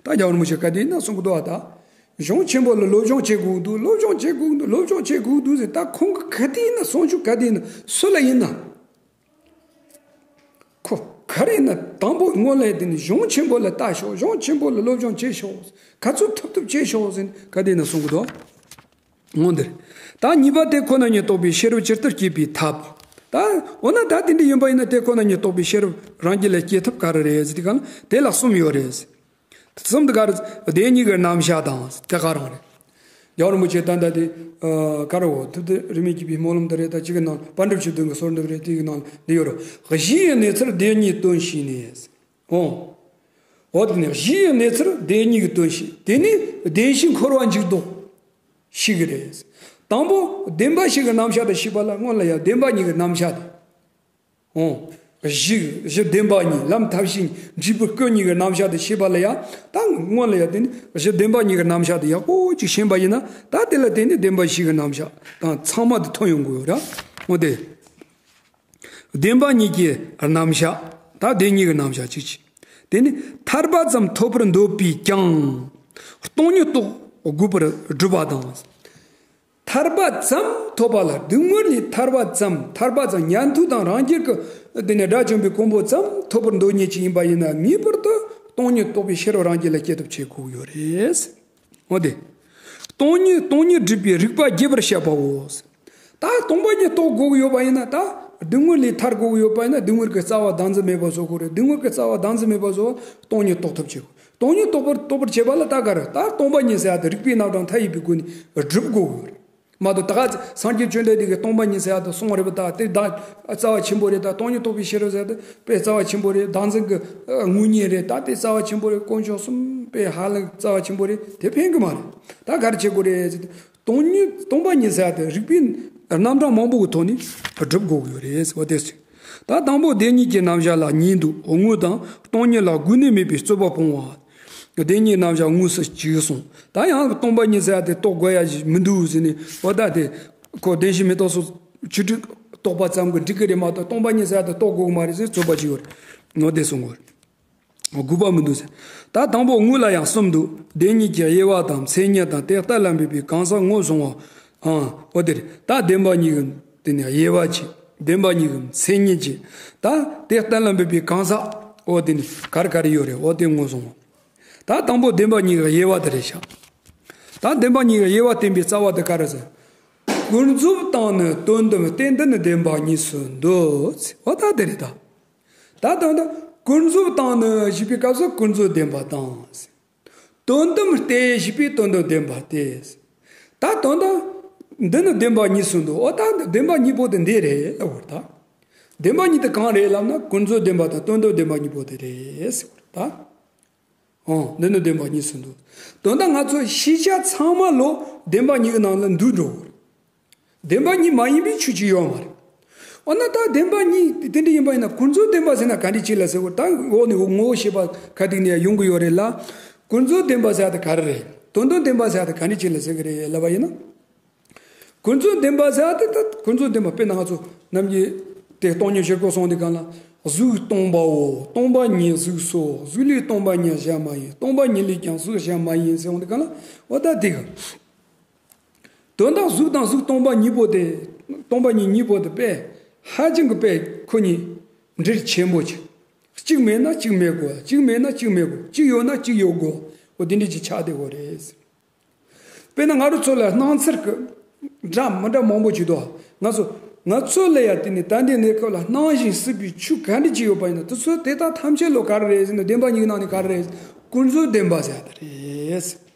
ད་རྒྱལ་བ་རིན་པོ་ཆེ་ག་དེ་ཡིན་ན་གསུང་གི་འདུག་ཨ། ད་གཞུང་ཆེན་པོ་ལ་སློབ་སྦྱོང་བྱེད་དགོས་འདུག་སློབ་སྦྱོང་བྱེད་དགོས་འདུག་སློབ་སྦྱོང་བྱེད་དགོས་འདུག་ཟེར། ད་ཁོང་གི་ག་དེ་ཡིན་ན་གསུང་རྒྱུ་ག་དེ་ཡིན་ན། སུ་ལ་ཡིན་ན། ཁོ་ག་རེ་ཡིན་ན་དང་པོ་སྔོན་ལ་དེ་ནི་གཞུང་ཆེན་པོ་ལ་ལྟ་ཤོག་གཞུང་ཆེན་པོ་ལ་སློབ་སྦྱོང་བྱེད་ཤོག་ག་ཚོད་ཐུབ་ཐུབ་བྱེད་ཤོག་ཟེར་ནས་ག་དེ་ཡིན་ན་གསུང་གི་འདུག་འོ་འདིར། ད་གཉིས་པ་དེ་ཁོ་ན་ཉིད་རྟོགས་པའི་ཤེས་རབ་ཇི་ལྟར་སྐྱེད་པའི་ཐབས། ད་འོ་ན་ད་དེ་འདྲ་ཡིན་པ་ཡིན་ན། དེ་ཁོ་ན་ཉིད་རྟོགས་པའི་ཤེས་རབ་རང་རྒྱུད་ལ་སྐྱེ་ཐབས་ག་རེ་རེད་ཟེར་དུས་ག་ལ། དེ་ལ་གསུམ་ཡོད་རེད། གསུམ་དེ་ག་རེ། བདེན་གཉིས་ཀྱི་རྣམ་གཞག་དང་དེ་ག་རང་རེད། རྒྱལ་བ་རིན་པོ་ཆེ་ད་ལྟ་དེ་ཨ་ག་རེ། འོ་ཐུབ་བསྟན་རིས་མེད་བརྒྱུད་པའི་སྨོན་ལམ་དེ་རེད། ད་གཅིག་གི་ནང་། པཎ་གྲུབ་ཆོས་བདུན་གྱི་ཟུར་འདེབས་རེད། དེ་གི་ནང་འདི་ཡོད་རེད། གཞི་ཡི་གནས་ཚུལ་བདེན་གཉིས་དོན་ཤེས་ནས། འོ། འོ་དེ་ནས་གཞི་ཡི་གནས་ཚུལ་བདེན་གཉིས་ཀྱི་དོན་ཤེས། དེ་ནས་བདེན་བཞིའི་འཁོར་བ་འཇུག་ལྡོག་ཤེས་ཀྱི་རེད། དང་པོ་བདེན་པ་བཞི་གི་རྣམ་གཞག་དེ་ཤེས་པ་ལ་སྔོན་ལ་ཡ་བདེན་པ་གཉིས་ཀྱི་རྣམ་གཞག་དེ། འོ། གཞི་གཞི་བདེན་པ་གཉིས། ལམ་ཐབས་ཤེས་གཉིས། འབྲས་བུ་སྐུ་གཉིས་ཀྱི་རྣམ་གཞག་དེ་ཤེས་པ་ལ་ཡང་། ད་སྔོན་ལ་ཡང་དེ་ནི་གཞི་བདེན་པ་གཉིས་ཀྱི་རྣམ་གཞག་དེ་ཡག་པོ་ཅིག་ཤེས་པ་ཡིན་ན། ད་དེ་ལ་བརྟེན་ནས་བདེན་པ་བཞི་གི་རྣམ་གཞག་དང་ཚང་མ་དེ་ཐོན་ཡོང་གི་ཡོད་ར། འོ་དེ། བདེན་པ་གཉིས་ཀྱི་རྣམ་གཞག་ད་བདེན་གཉིས་ཀྱི་རྣམ་གཞག་གཅིག་བྱས། དེ་ནི་ཐར་པ་ཙམ་ཐོབ་པར་འདོད་པས་ཀྱང་སྟོང་ཉིད་རྟོགས་དགོས་པར་སྒྲུབ་པ་དང་། ཐར་པ་ཙམ་ཐོབ་པ་ལ། སྡུག་བསྔལ་ལས་ཐར་པ་ཙམ། ཐར་པ་ཙམ་ཉན་ཐོས་དང་རང་རྒྱལ་གྱི་དེ་ནས་དགྲ་བཅོམ་པའི་གོ་འཕང་ཙམ་ཐོབ་པར་འདོད་མཁན་ཅིག་ཡིན་པ་ཡིན་ན། ངེས་པར་དུ་སྟོང་ཉིད་རྟོགས་པའི་ཤེས་རབ་རང་རྒྱུད་ལ་སྐྱེ་ཐབས་བྱེད་དགོས་ཡོད་རེད། འོ་དེ། སྟོང་ཉིད་སྟོང་ཉིད་སྒྲུབ་པའི་རིགས་པ་རྒྱས་པར་བཤད་པའོ། ད་སྟོང་པ་ཉིད་རྟོགས་དགོས་ཀྱི་ཡོད་པ་ཡིན་ན། ད་སྡུག་བསྔལ་ལས་ཐར་དགོས་ཀྱི་ཡོད་པ་ཡིན་ན། སྡུག་བསྔལ་གྱི་རྩ་བ་བདག་འཛིན་མེད་པ་བཟོ་དགོས་རེད། སྡུག་བསྔལ་གྱི་རྩ་བ་བདག་འཛིན་མེད་པ་བཟོ་བ་སྟོང་ཉིད་རྟོགས་ཐབས་བྱེད་དགོས། སྟོང་ཉིད་རྟོགས་པར་རྟོགས་པར་བྱེད་པ་ལ་ད་ག་རེ། ད་སྟོང་པ་ཉིད་ཟེར་ཡ་དེ་རིགས་པའི་རྣམ་གྲངས་མཐའ་ཡས་པའི་སྒོ་ནས་སྒྲུབ་དགོས་ཀྱི་ཡོད་རེད། མ་གཏོགས་ད་ག་སངས་རྒྱས་བཅོམ་ལྡན་འདས་ཀྱིས་སྟོང་པ་ཉིད་ཟེར་ཡ་དེ་གསུངས་རེད་པ། ད་དེ་ད་རྩ་བ་ཆེན་པོ་རེད། ད་སྟོང་ཉིད་རྟོགས་པའི་ཤེས་རབ་ཟེར་ཡ་དེ་དཔེ་རྩ་བ་ཆེན་པོ་རེད། བདག་འཛིན་གྱི་ཨ་དངོས་གཉེན་རེད། ད་དེ་རྩ་བ་ཆེན་པོ་རེད། དཀོན་མཆོག་གསུམ་དཔེ་ཧ་ལམ་རྩ་བ་ཆེན་པོ་རེད། དེ་ཕན་གྱི་མ་རེད། ད་ག་རེ་བྱེད་དགོས་རེད་ཟེར་ཏེ། སྟོང་ཉིད་སྟོང་པ་ཉིད་ཟེར་ཡ་དེ་རིགས་པའི་རྣམ་གྲངས་མང་པོ་གི་ཐོག་ནས་སྒྲུབ་དགོས་ཀྱི་ཡོད་རེད་ཟེར་བ་དེ་ཟེར། ད་དང་པོ་བདེན་གཉིས་ཀྱི་རྣམ་གཞག་ལ་ཉན་འདོད་དངོས་དང་སྟོང་ཉིད་ལ་དགོས་གནད་མེད་པའི་རྩོད་པ་སྤོང་བ། བདེན་གཉིས་རྣམ་གཞག་དངོས་སུ་གཅིག་གསུངས། ད་ཡང་སྟོང་པ་ཉིད་ཟེར་ཡ་དེ་རྟོགས་དགོས་ཡ་ཞིག་མི་འདུག་ཟེར་ནས། འོ་ད་དེ་ཁོ་བདེན་བཞི་མི་རྟོག་སོགས་ཆོས་དྲུག་རྟོགས་པ་ཙམ་གྱིས་འགྲིག་གི་རེད་མ་གཏོགས། སྟོང་པ་ཉིད་ཟེར་ཡ་དེ་རྟོགས་དགོས་ཀྱི་མ་རེད་ཟེར་རྩོད་པ་ཅིག་ཡོད་རེད། འོ་དེ་གསུང་དགོས་རེད། དགོས་པ་མི་འདུག་ཟེར། ད་དང་པོ་དངོས་ལ་ཡང་གསུམ་འདུག་བདེན་གཉིས་ཀྱི་དབྱེ་བ་དང་། མཚན་ཉིད་དང་། དེ་ལྟར་ལམ་འབད་པའི་གང་ཟག་ངོས་བཟུང་བའང་། འོ་དེ་རེད། ད་བདེན་པ་གཉིས་ཀྱི་དེ་ནི་དབྱེ་བ་བྱས། བདེན་པ་གཉིས་ཀྱི་མཚན་ཉིད་བྱས། ད་དེ་ལྟར་ལམ་འབད་པའི་གང་ཟག་འོ་དེ་ནི་ག་རེ་ག་རེ་ཡོད་རེད། འོ་དེ་ངོས་བཟུང་བ། ད་དང་པོ་བདེན་པ་གཉིས་ཀྱི་དབྱེ་བ་དེ་རེད་ཤག་ད་བདེན་པ་གཉིས་ཀྱི་དབྱེ་བ་བསྟན་པའི་རྩ་བ་དེ་ག་རེ་ཟེར། ཀུན་རྫོབ་དང་ནི་དོན་དམ་སྟེ། འདི་ནི་བདེན་པ་གཉིས་སུ་འདུ། འོ་ད་དེ་རེད་ད། ད་ད་ད་ཀུན་རྫོབ་དང་ནི་ཞེས་པའི་སྐབས་སུ་ཀུན་རྫོབ་བདེན་པ་དང་། དོན་དམ་སྟེ་ཞེས་པའི་དོན་དམ་བདེན་པ་སྟེ། ད་དོན་དམ་འདི་ནི་བདེན་པ་གཉིས་སུ་འདུ། འོ་ད་འདི་བདེན་པ་གཉིས་པོ་དེ་འདི་རེད་ལབ་པ་རེད་ད། བདེན་པ་གཉིས་དེ་གང་རེད་ལབ་ན། ཀུན་རྫོབ་བདེན་པ་དང་དོན་དམ་བདེན་པ་གཉིས་པོ་དེ་རེད་ཟེར་བ་རེད་ད། འོ་འདི་ནི་བདེན་པ་གཉིས་སུ་འདུ། དོན་དམ་ང་ཚོ་ཤེས་བྱ་ཚང་མ་ལོ་བདེན་པ་གཉིས་ཀྱི་ནང་ལ་འདུས་འགྲོ་གི་རེད། བདེན་པ་གཉིས་མ་ཡིན་པའི་ཆོས་ཅིག་ཡོད་མ་རེད། འོ་ན་ད་བདེན་པ་གཉིས་དེ་འདྲ་ཡིན་པ་ཡིན་ན། ཀུན་རྫོབ་བདེན་པ་ཟེར་ན་ག་འདྲ་ཅིག་ལ་ཟེར་བ། ད་འོག་ནས་ངོ་བོ་ཤེས་པ་ཁ་ཐུག་ནས་ཡོང་གི་ཡོད་རེད་ལ། ཀུན་རྫོབ་བདེན་པ་ཟེར་ཡ་དེ་ག་རེ་རེད། དོན་དམ་བདེན་པ་ཟེར་ཡ་དེ་ག་འདྲ་ཅིག་ལ་ཟེར་གི་རེད་ལབ་པ་ཡིན་ན། ཀུན་རྫོབ་བདེན་པ་ཟེར་ཡ་དེ། ད་ཀུན་རྫོབ་བདེན་པ་དཔེར་ན་ང་ཚོ་ནམ་རྒྱུན་དེ་སྟོང་ཉིད་ཕྱིར་རྒོལ་སོང་དུས་སྒང་ལ། གཟུགས་སྟོང་པའོ། སྟོང་པ་ཉིད་གཟུགས་སོ། གཟུགས་ལས་སྟོང་པ་ཉིད་གཞན་མ་ཡིན། སྟོང་པ་ཉིད་ལས་ཀྱང་གཟུགས་གཞན་མ་ཡིན་ཟེར་འོང་དུས་སྒང་ལ། འོ་ད་དེ་གི་དོན་དག་གཟུགས་དང་གཟུགས་སྟོང་པ་གཉིས་པོ་དེ། སྟོང་པ་ཉིད་གཉིས་པོ་དེ་དཔེ་ཧ་ཅང་གི་དཔེ་ཁོ་གཉིས་འབྲེལ་ཆེན་པོ་ཅིག་གཅིག་མེད་ན་གཅིག་མེད་དགོས། གཅིག་མེད་ན་གཅིག་མེད་དགོས། གཅིག་ཡོད་ན་གཅིག་ཡོད་དགོས། འོ་དེ་འདྲ་ཅིག་ཆགས་བསྡད་ཡོད་རེད། དཔེར་ན་ང་རང་ཚོ་ལ་སྣང་ཚུལ་གྱི་འདྲ་མི་འདྲ་མང་པོ་ཅིག་འདུག་ང་ཚོ་ང་ཚོ་ལ་ཡ་དེ་ནི་ད་ལྟའི་གནས་སྐབས་ལ་སྣང་ཞིང་སྲིད་པའི་ཆོས་ག་འདྲ་ཅིག་ཡོད་པ་ཡིན་ན། དེ་ཚོ་དེ་དག་ཐམས་ཅད་ལོ་ག་རེ་རེད་ཟེར་ན། བདེན་པ་གཉིས་ནང་ནས་ག་རེ་རེད། ཀུན་རྫོབ་བདེན་པ་ཟེར་ཡ་དེ་རེད།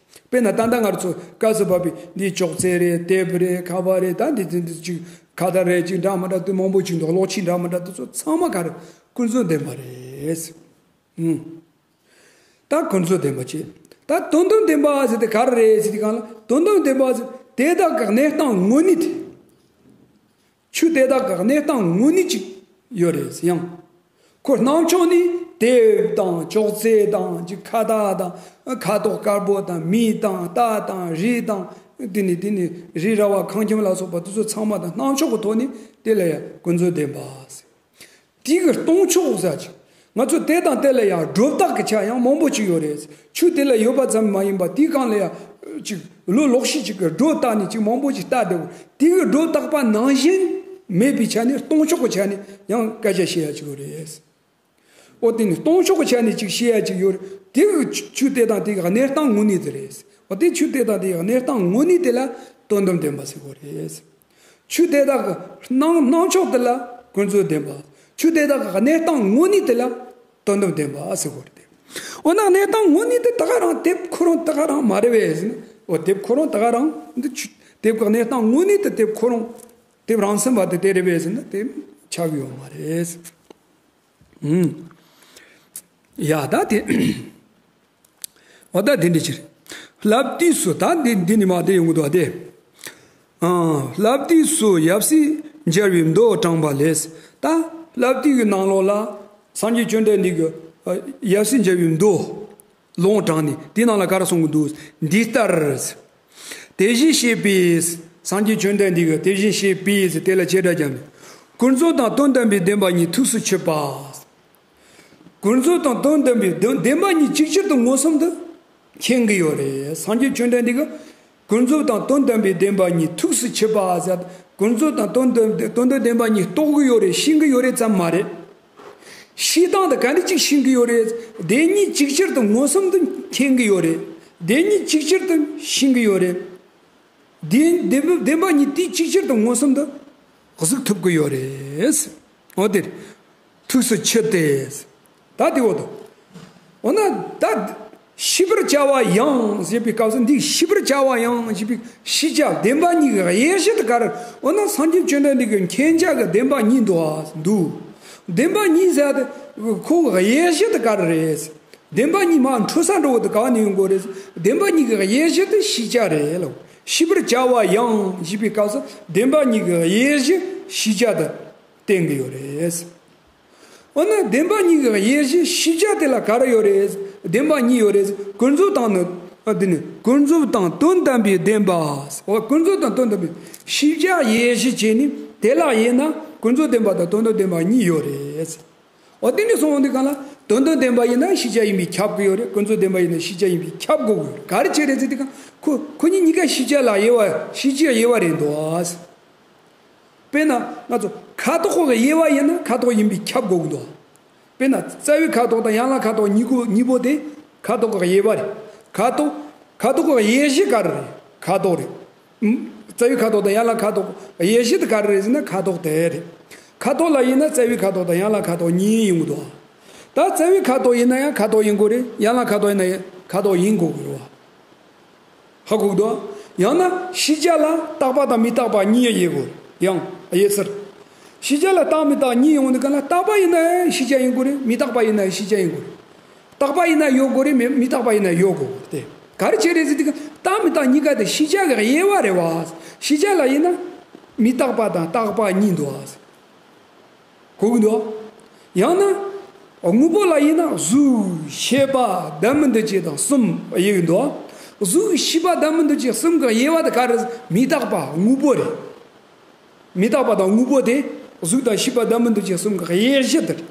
དཔེར་ན་ད་ལྟ་ང་རང་ཚོ་སྐབས་སུ་བབས་པའི་འདི་ཅོག་ཙེ་རེད། དེབ་རེད། ཁ་པར་རེད། ད་འདི་འདི་འདི་ཅིག་ཁ་བརྡ་རེད། ཅིག་འདྲ་མི་འདྲ་དེ་མང་པོ་ཅིག་འདུག་གློག་ཆས་འདྲ་མི་འདྲ་དེ་ཚོ་ཚང་མ་ག་རེ། ཀུན་རྫོབ་བདེན་པ་རེད། ཨུམ། ད་ཀུན་རྫོབ་བདེན་པ་བྱས། ད་དོན་དམ་བདེན་པ་ཟེར་དེ་ག་རེ་རེད་ཟེར་དུས་སྒང་ལ། དོན་དམ་བདེན་པ་ཟེར་དེ་དག་གི་གནས་སྟངས་དངོས་གནས་དེ། ཆོས་དེ་དག་གི་གནས་སྟངས་དངོས་གནས་ཅིག་ཡོད་རེད་ཡང་། ཁོ་སྣང་ཕྱོགས་ནི་དེབ་དང་ཅོག་ཙེ་དང་ཅིག་ཁ་བརྡ་དང་ཁ་དོག་དཀར་པོ་དང་མེ་དང་རྟ་དང་རི་དང་། དེ་ནི་དེ་ནི་རི་ར་བ་ཁང་ཁྱིམ་ལ་སོགས་པ་དེ་ཚོ་ཚང་མ་དང་། སྣང་ཕྱོགས་ཀྱི་ཐོག་ནས་དེ་ལ་ཡང་ཀུན་རྫོབ་བདེན་པ་ཟེར། དེ་གི་སྟོང་ཕྱོགས་ཟེར་ཅིག་ང་ཚོ་དེ་དང་དེ་ལ་ཡང་སྒྲོ་བཏགས་ཀྱི་ཆ་ཡང་མང་པོ་ཅིག་ཡོད་རེད། ཆོས་དེ་ལ་ཡོད་པ་ཙམ་མ་ཡིན་པ། དེའི་སྒང་ལ་ཡང་ཅིག་ལོ་ལོག་ཤེས་ཅིག་གི་སྒྲོ་བཏགས་ནས་ཅིག་མང་པོ་ཅིག་བལྟས་བསྡད་པ། དེ་གི་སྒྲོ་བཏགས་པ་ནང་བཞིན་མེད་པའི་ཆ་ནས་སྟོང་ཕྱོགས་ཀྱི་ཆ་ནས་ཡང་སྐད་ཆ་བཤད་ཡ་ཅིག་ཡོད་རེད། འོ་དེ་ནི་སྟོང་ཕྱོགས་ཀྱི་ཆ་ནས་ཅིག་བཤད་ཡ་ཅིག་ཡོད་རེད། དེ་གི་ཆོས་དེ་དང་དེ་གི་གནས་སྟངས་དངོས་གནས་དེ་རེད། འོ་དེ་ཆོས་དེ་དང་དེ་གི་གནས་སྟངས་དངོས་གནས་དེ་ལ་དོན་དམ་བདེན་པ་ཟེར་གོ་རེད། ཆོས་དེ་དག་གི་སྣང་སྣང་ཕྱོགས་དེ་ལ་ཀུན་རྫོབ་བདེན་པ། ཆོས་དེ་དག་གི་གནས་སྟངས་དངོས་གནས་དེ་ལ་དོན་དམ་བདེན་པ་ཟེར་གོ་རེད། འོ་ན་གནས་སྟངས་དངོས་གནས་དེ་ད་ག་རང་དེབ་ཁོ་རང་ད་ག་རང་མ་རེད་པས་ཟེར་ན། འོ་དེབ་ཁོ་རང་ད་ག་རང་འདི་ཆོས་དེབ་ཀྱི་གནས་སྟངས་དངོས་གནས་དེ་དེབ་ཁོ་རང་དེབ་རང་མཚན་པ་དེ་དེ་རེད་པས་ཟེར་ན། དེ་ཆགས་ཀྱི་ཡོད་མ་རེད། ཨུམ། ཡ་ད་དེ། འོ་ད་དེ་འདྲ་ཅིག་ལབ་དུས་སུ། ད་འདི་འདི་ནི་མ་དེ་ཡོང་གི་འདུག་ཨ་དེ། ཨ། ལབ་དུས་སུ་ཡབ་སྲས་མཇལ་བའི་མདོ་དྲངས་པ་ལས། ད་ ཀླད་པའི་གི་ནང་ལོགས་ལ་སངས་རྒྱས་བཅོམ་ལྡན་འདས་ཀྱི་ཡབ་སྲས་མཇལ་བའི་མདོ་ལུང་དྲངས་ནས་དེའི་ནང་ལ་ག་རེ་གསུང་གི་འདུག་འདི་ལྟར། དེ་བཞིན་གཤེགས་པས། སངས་རྒྱས་བཅོམ་ལྡན་འདས་ཀྱིས་དེ་བཞིན་གཤེགས་པས་དེ་ལ་བྱེད་སྒྲ་བརྒྱབ་ནས། ཀུན་རྫོབ་དང་དོན་དམ་པའི་བདེན་པ་གཉིས་ཐུགས་སུ་ཆུད་པ། ཀུན་རྫོབ་དང་དོན་དམ་པའི་བདེན་བདེན་པ་གཉིས་ཅིག་ཅར་དུ་མངོན་སུམ་དུ་མཁྱེན་གྱི་ཡོད་རེད། སངས་རྒྱས་བཅོམ་ལྡན་འདས་ཀྱིས་ཀུན་རྫོབ་དང་དོན་དམ་པའི་བདེན་པ་གཉིས་ཐུགས་སུ་ཆུད་པ་ཟེར། ཀུན་རྫོབ་དང་དོན་དམ་དོན་དམ་བདེན་པ་གཉིས་རྟོགས་ཀྱི་ཡོད་རེད། ཤེས་ཀྱི་ཡོད་རེད་ཙམ་མ་རེད། ཤེས་སྟངས་དེ་ག་འདྲ་ཅིག་ཤེས་ཀྱི་ཡོད་རེད། བདེན་གཉིས་ཅིག་ཅར་དུ་མངོན་སུམ་དུ་མཁྱེན་གྱི་ཡོད་རེད། བདེན་གཉིས་ཅིག་ཅར་དུ་ཤེས་ཀྱི་ཡོད་རེད། བདེན་བདེན་པ་བདེན་པ་གཉིས་དེ་ཅིག་ཅར་དུ་མངོན་སུམ་དུ་གཟིགས་ཐུབ་ཀྱི་ཡོད་རེད། འོ་དེ་རེད། ཐུགས་སུ་ཆུད་དེ། ད་དེ་འོ་དོ། འོ་ན་ད་ཤེས་པར་བྱ་བ་ཡང་ཞེས་པའི་སྐབས་སུ་འདི་ཤེས་པར་བྱ་བ་ཡང་ཞེས་པའི་ཤེས་བྱ་བདེན་པ་གཉིས་ཀྱི་དབྱེ་གཞི་དེ་ག་རེ། འོ་ན་སངས་རྒྱས་བཅོམ་ལྡན་འདས་ཀྱི་མཁྱེན་བྱ་གི་བདེན་པ་གཉིས་འདུག་ཨ་འདུག་བདེན་པ་གཉིས་ཟེར་དེ་ཁོ་གི་དབྱེ་གཞི་དེ་ག་རེ་རེད། བདེན་པ་གཉིས་མར་འཕྲོ་ས་འགྲོ་བ་དེ་ག་བ་ནས་ཡོང་གི་རེད། བདེན་པ་གཉིས་ཀྱི་དབྱེ་གཞི་དེ་ཤེས་བྱ་རེད་ལོ། ཤེས་པར་བྱ་བ་ཡང་ཞེས་པའི་སྐབས་སུ་བདེན་པ་གཉིས་ཀྱི་དབྱེ་གཞི་ཤེས་བྱ་དེ་བསྟན་གྱི་ཡོད་རེད། འོ་ན་བདེན་པ་གཉིས་ཀྱི་དབྱེ་གཞི་ཤེས་བྱ་དེ་ལ་ག་རེ་ཡོད་རེད། བདེན་པ་གཉིས་ཡོད་རེད། ཀུན་རྫོབ་དང་ནི། ཨ་འདི་ནི་ཀུན་རྫོབ་དང་དོན་དམ་པའི་བདེན་པ། འོ་ཀུན་རྫོབ་དང་དོན་དམ་པའི་ཤེས་བྱ་དབྱེ་གཞི་བྱས་ནས་དེ་ལ་དབྱེ་ན་ཀུན་རྫོབ་བདེན་པ་དང་དོན་དམ་བདེན་པ་གཉིས་ཡོད་རེད། འོ་དེ་འདྲ་སོང་བ་འདི་གང་ལ་དོན་དམ་བདེན་པ་ཡིན་ན་ཤེས་བྱ་ཡིན་པས་ཁྱབ་ཀྱི་ཡོད་རེད། ཀུན་རྫོབ་བདེན་པ་ཡིན་ན་ཤེས་བྱ་ཡིན་པས་ཁྱབ་དགོས་ཀྱི་ཡོད་རེད། ག་རེ་བྱས་རེད་ཟེར་དུས་ཀྱང་ཁོ་ཁོ་གཉིས་གཉིས་ཀ་ཤེས་བྱ་ལ་དབྱེ་བ་ཤེས་བྱའི་དབྱེ་བ་རེད་འདུག་དཔེར་ན་ང་ཚོ་ཁ་དོག་གི་དབྱེ་བ་ཡིན་ན་ཁ་དོག་ཡིན་པས་ཁྱབ་དགོས་ཀྱི་འདུག་དཔེར་ན་རྩ་བའི་ཁ་དོག་དང་ཡན་ལག་ཁ་དོག་གཉིས་པོ་གཉིས་པོ་དེ་ཁ་དོག་གི་དབྱེ་བ་རེད། ཁ་དོག་ཁ་དོག་གི་དབྱེ་གཞི་ག་རེ་རེད། ཁ་དོག་རེད། རྩ་བའི་ཁ་དོག་དང་ཡན་ལག་ཁ་དོག་དབྱེ་གཞི་དེ་ག་རེ་རེད་ཟེར་ན་ཁ་དོག་དེ་རེད། ཁ་དོག་ལ་ཡིན་ན་རྩ་བའི་ཁ་དོག་དང་ཡན་ལག་ཁ་དོག་གཉིས་ཡིན་དགོས་འདུག་ད་རྩ་བའི་ཁ་དོག་ཡིན་ན་ཡང་ཁ་དོག་ཡིན་དགོས་རེད། ཡན་ལག་ཁ་དོག་ཡིན་ན་ཡང་ཁ་དོག་ཡིན་དགོས་ཀྱི་རེད་བ། ཧ་གོ་གི་འདུག་ཡང་ན་ཤེས་བྱ་ལ་རྟག་པ་དང་མི་རྟག་པ་གཉིས་དབྱེ་དགོས་རེད། ཡང་དབྱེ་ཚུལ། ཤེས་བྱ་ལ་རྟག་མི་རྟག་གཉིས་ཡོང་དུས་གང་ལ་རྟག་པ་ཡིན་ན་ཡང་ཤེས་བྱ་ཡིན་དགོས་རེད། མི་རྟག་པ་ཡིན་ན་ཡང་ཤེས་བྱ་ཡིན་དགོས་རེད། རྟག་པ་ཡིན་ན་ཡོད་དགོས་རེད། མི་མི་རྟག་པ་ཡིན་ན་ཡོད་དགོས་རེད་དེ། ག་རེ་བྱས་རེད་ཟེར་དུས་ཀྱང་རྟག་མི་རྟག་གཉིས་ཀ་དེ་ཤེས་བྱ་གི་དབྱེ་བ་རེད་བ། ཤེས་བྱ་ལ་ཡིན་ན་མི་རྟག་པ་དང་རྟག་པ་གཉིས་འདུག་བ། གོ་གི་འདུག་ཡང་ན་དངོས་པོ་ལ་ཡིན་ན་གཟུགས་ཤེས་པ་ལྡན་མིན་འདུ་བྱེད་དང་གསུམ་དབྱེ་གི་འདུག་གཟུགས་ཤེས་པ་ལྡན་མིན་འདུ་བྱེད་གསུམ་གི་དབྱེ་བ་དེ་ག་རེ། མི་རྟག་པ་དངོས་པོ་རེད། མི་རྟག་པ་དང་དངོས་པོ་དེ་གཟུགས་དང་ཤེས་པ་ལྡན་མིན་འདུ་བྱེད་གསུམ་གྱི་དབྱེ་གཞི་དེ་རེད།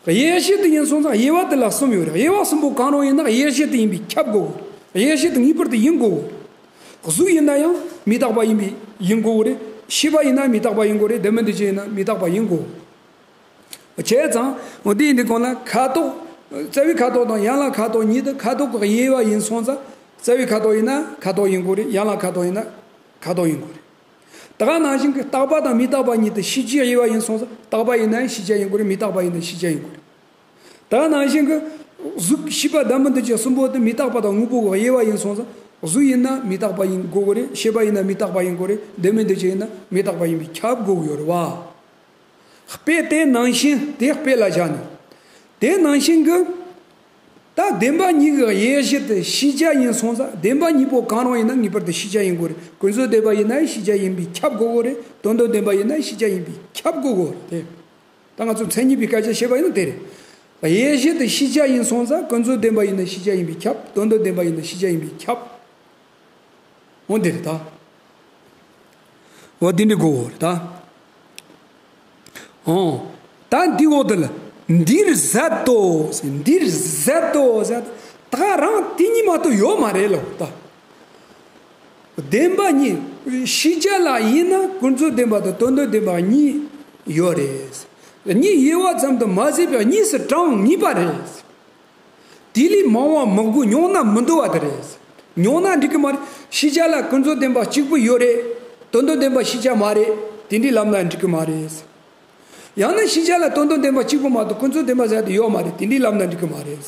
དབྱེ་གཞི་དེ་ཡིན་སོང་ཙང་དབྱེ་བ་དེ་ལ་གསུམ་ཡོད་རེད། དབྱེ་བ་གསུམ་པོ་གང་རུང་ཡིན་ན་དབྱེ་གཞི་དེ་ཡིན་པས་ཁྱབ་དགོས། དབྱེ་གཞི་དེ་ངེས་པར་དུ་ཡིན་དགོས། གཟུགས་ཡིན་ན་ཡང་མི་རྟག་པ་ཡིན་པས་ཡིན་དགོས་རེད། ཤེས་པ་ཡིན་ན་མི་རྟག་པ་ཡིན་དགོས་རེད། ལྡན་མིན་འདུ་བྱེད་ཡིན་ན་མི་རྟག་པ་ཡིན་དགོས། བྱས་ཙང་འོ་དེ་ཡིན་དུས་གང་ལ་ཁ་དོག་རྩ་བའི་ཁ་དོག་དང་ཡན་ལག་ཁ་དོག་གཉིས་དེ་ཁ་དོག་གི་དབྱེ་བ་ཡིན་སོང་ཙང་རྩ་བའི་ཁ་དོག་ཡིན་ན་ཁ་དོག་ཡིན་དགོས་རེད། ཡན་ལག་ཁ་དོག་ཡིན་ན་ཁ་དོག་ཡིན་དགོས་རེད། ད་ག་ནང་བཞིན་གྱི་རྟག་པ་དང་མི་རྟག་པ་གཉིས་དེ་ཤེས་བྱའི་དབྱེ་བ་ཡིན་སོང་ཙང་རྟག་པ་ཡིན་ན་ཡང་ཤེས་བྱ་ཡིན་དགོས་རེད། མི་རྟག་པ་ཡིན་ན་ཤེས་བྱ་ཡིན་དགོས་རེད། ད་ག་ནང་བཞིན་གྱི་གཟུགས་ཤེས་པ་ལྡན་མིན་འདུ་བྱེད་གསུམ་པོ་དེ་མི་རྟག་པ་དང་དངོས་པོ་གི་དབྱེ་བ་ཡིན་སོང་ཙང་གཟུགས་ཡིན་ན་མི་རྟག་པ་ཡིན་དགོས་ཀྱི་རེད། ཤེས་པ་ཡིན་ན་མི་རྟག་པ་ཡིན་དགོས་རེད། ལྡན་མིན་འདུ་བྱེད་ཡིན་ན་མི་རྟག་པ་ཡིན་པས་ཁྱབ་དགོས་ཀྱི་ཡོད་རེད་བ། དཔེ་དེ་ནང་བཞིན་དེ་དཔེ་ལ་བཞག་ནས་དེ་ནང་བཞིན་གྱི་ད་བདེན་པ་གཉིས་ཀྱི་དབྱེ་གཞི་དེ་ཤེས་བྱ་ཡིན་སོང་ཙང་བདེན་པ་གཉིས་པོ་གང་རུང་ཡིན་ན་ངེས་པར་དུ་ཤེས་བྱ་ཡིན་དགོས་རེད། ཀུན་རྫོབ་བདེན་པ་ཡིན་ན་ཤེས་བྱ་ཡིན་པས་ཁྱབ་དགོས་ཀྱི་རེད། དོན་དམ་བདེན་པ་ཡིན་ན་ཤེས་བྱ་ཡིན་པས་ཁྱབ་དགོས་ཀྱི་རེད་དེ། ད་ང་ཚོ་མཚན་ཉིད་པའི་སྐད་ཆ་བཤད་པ་ཡིན་ན་དེ་རེད། དབྱེ་གཞི་དེ་ཤེས་བྱ་ཡིན་སོང་ཙང་ཀུན་རྫོབ་བདེན་པ་ཡིན་ན་ཤེས་བྱ་ཡིན་པས་ཁྱབ། དོན་དམ་བདེན་པ་ཡིན་ན་ཤེས་བྱ་ཡིན་པས་ཁྱབ། འོ་འདི་རེད་ད། འོ་འདི་འདྲ་གོ་རེད་ད། འོ། ད་འདི་འོ་དེ་ལ། འདིར་ཟད་དོ། འདིར་ཟད་དོ་ཟེར། ད་རང་དེ་གཉིས་མ་གཏོགས་ཡོད་མ་རེད་ལོ་ད། བདེན་པ་གཉིས། ཤེས་བྱ་ལ་ཡིན་ན་ཀུན་རྫོབ་བདེན་པ་དང་དོན་དམ་བདེན་པ་གཉིས་ཡོད་རེད། གཉིས་དབྱེ་བ་ཙམ་དུ་མ་ཟད་པའི་གཉིས་སུ་གྲངས་ངེས་པ་རེད། དེ་ལས་མང་བ་མི་དགོས། ཉུང་ན་མི་འདོད་པ་དེ་རེད། ཉུང་ན་འགྲིག་གི་མ་རེད། ཤེས་བྱ་ལ་ཀུན་རྫོབ་བདེན་པ་གཅིག་པུ་ཡོད་རེད། དོན་དམ་བདེན་པ་ཤེས་བྱ་མ་རེད། དེ་འདྲའི་ལབ་ན་འགྲིག་གི་མ་རེད། ཡང་ན་ཤེས་བྱ་ལ་དོན་དམ་བདེན་པ་གཅིག་པུ་མ་གཏོགས་ཀུན་རྫོབ་བདེན་པ་ཟེར་དེ་ཡོད་མ་རེད། དེ་འདྲའི་ལབ་ན་འགྲིག་གི་མ་རེད།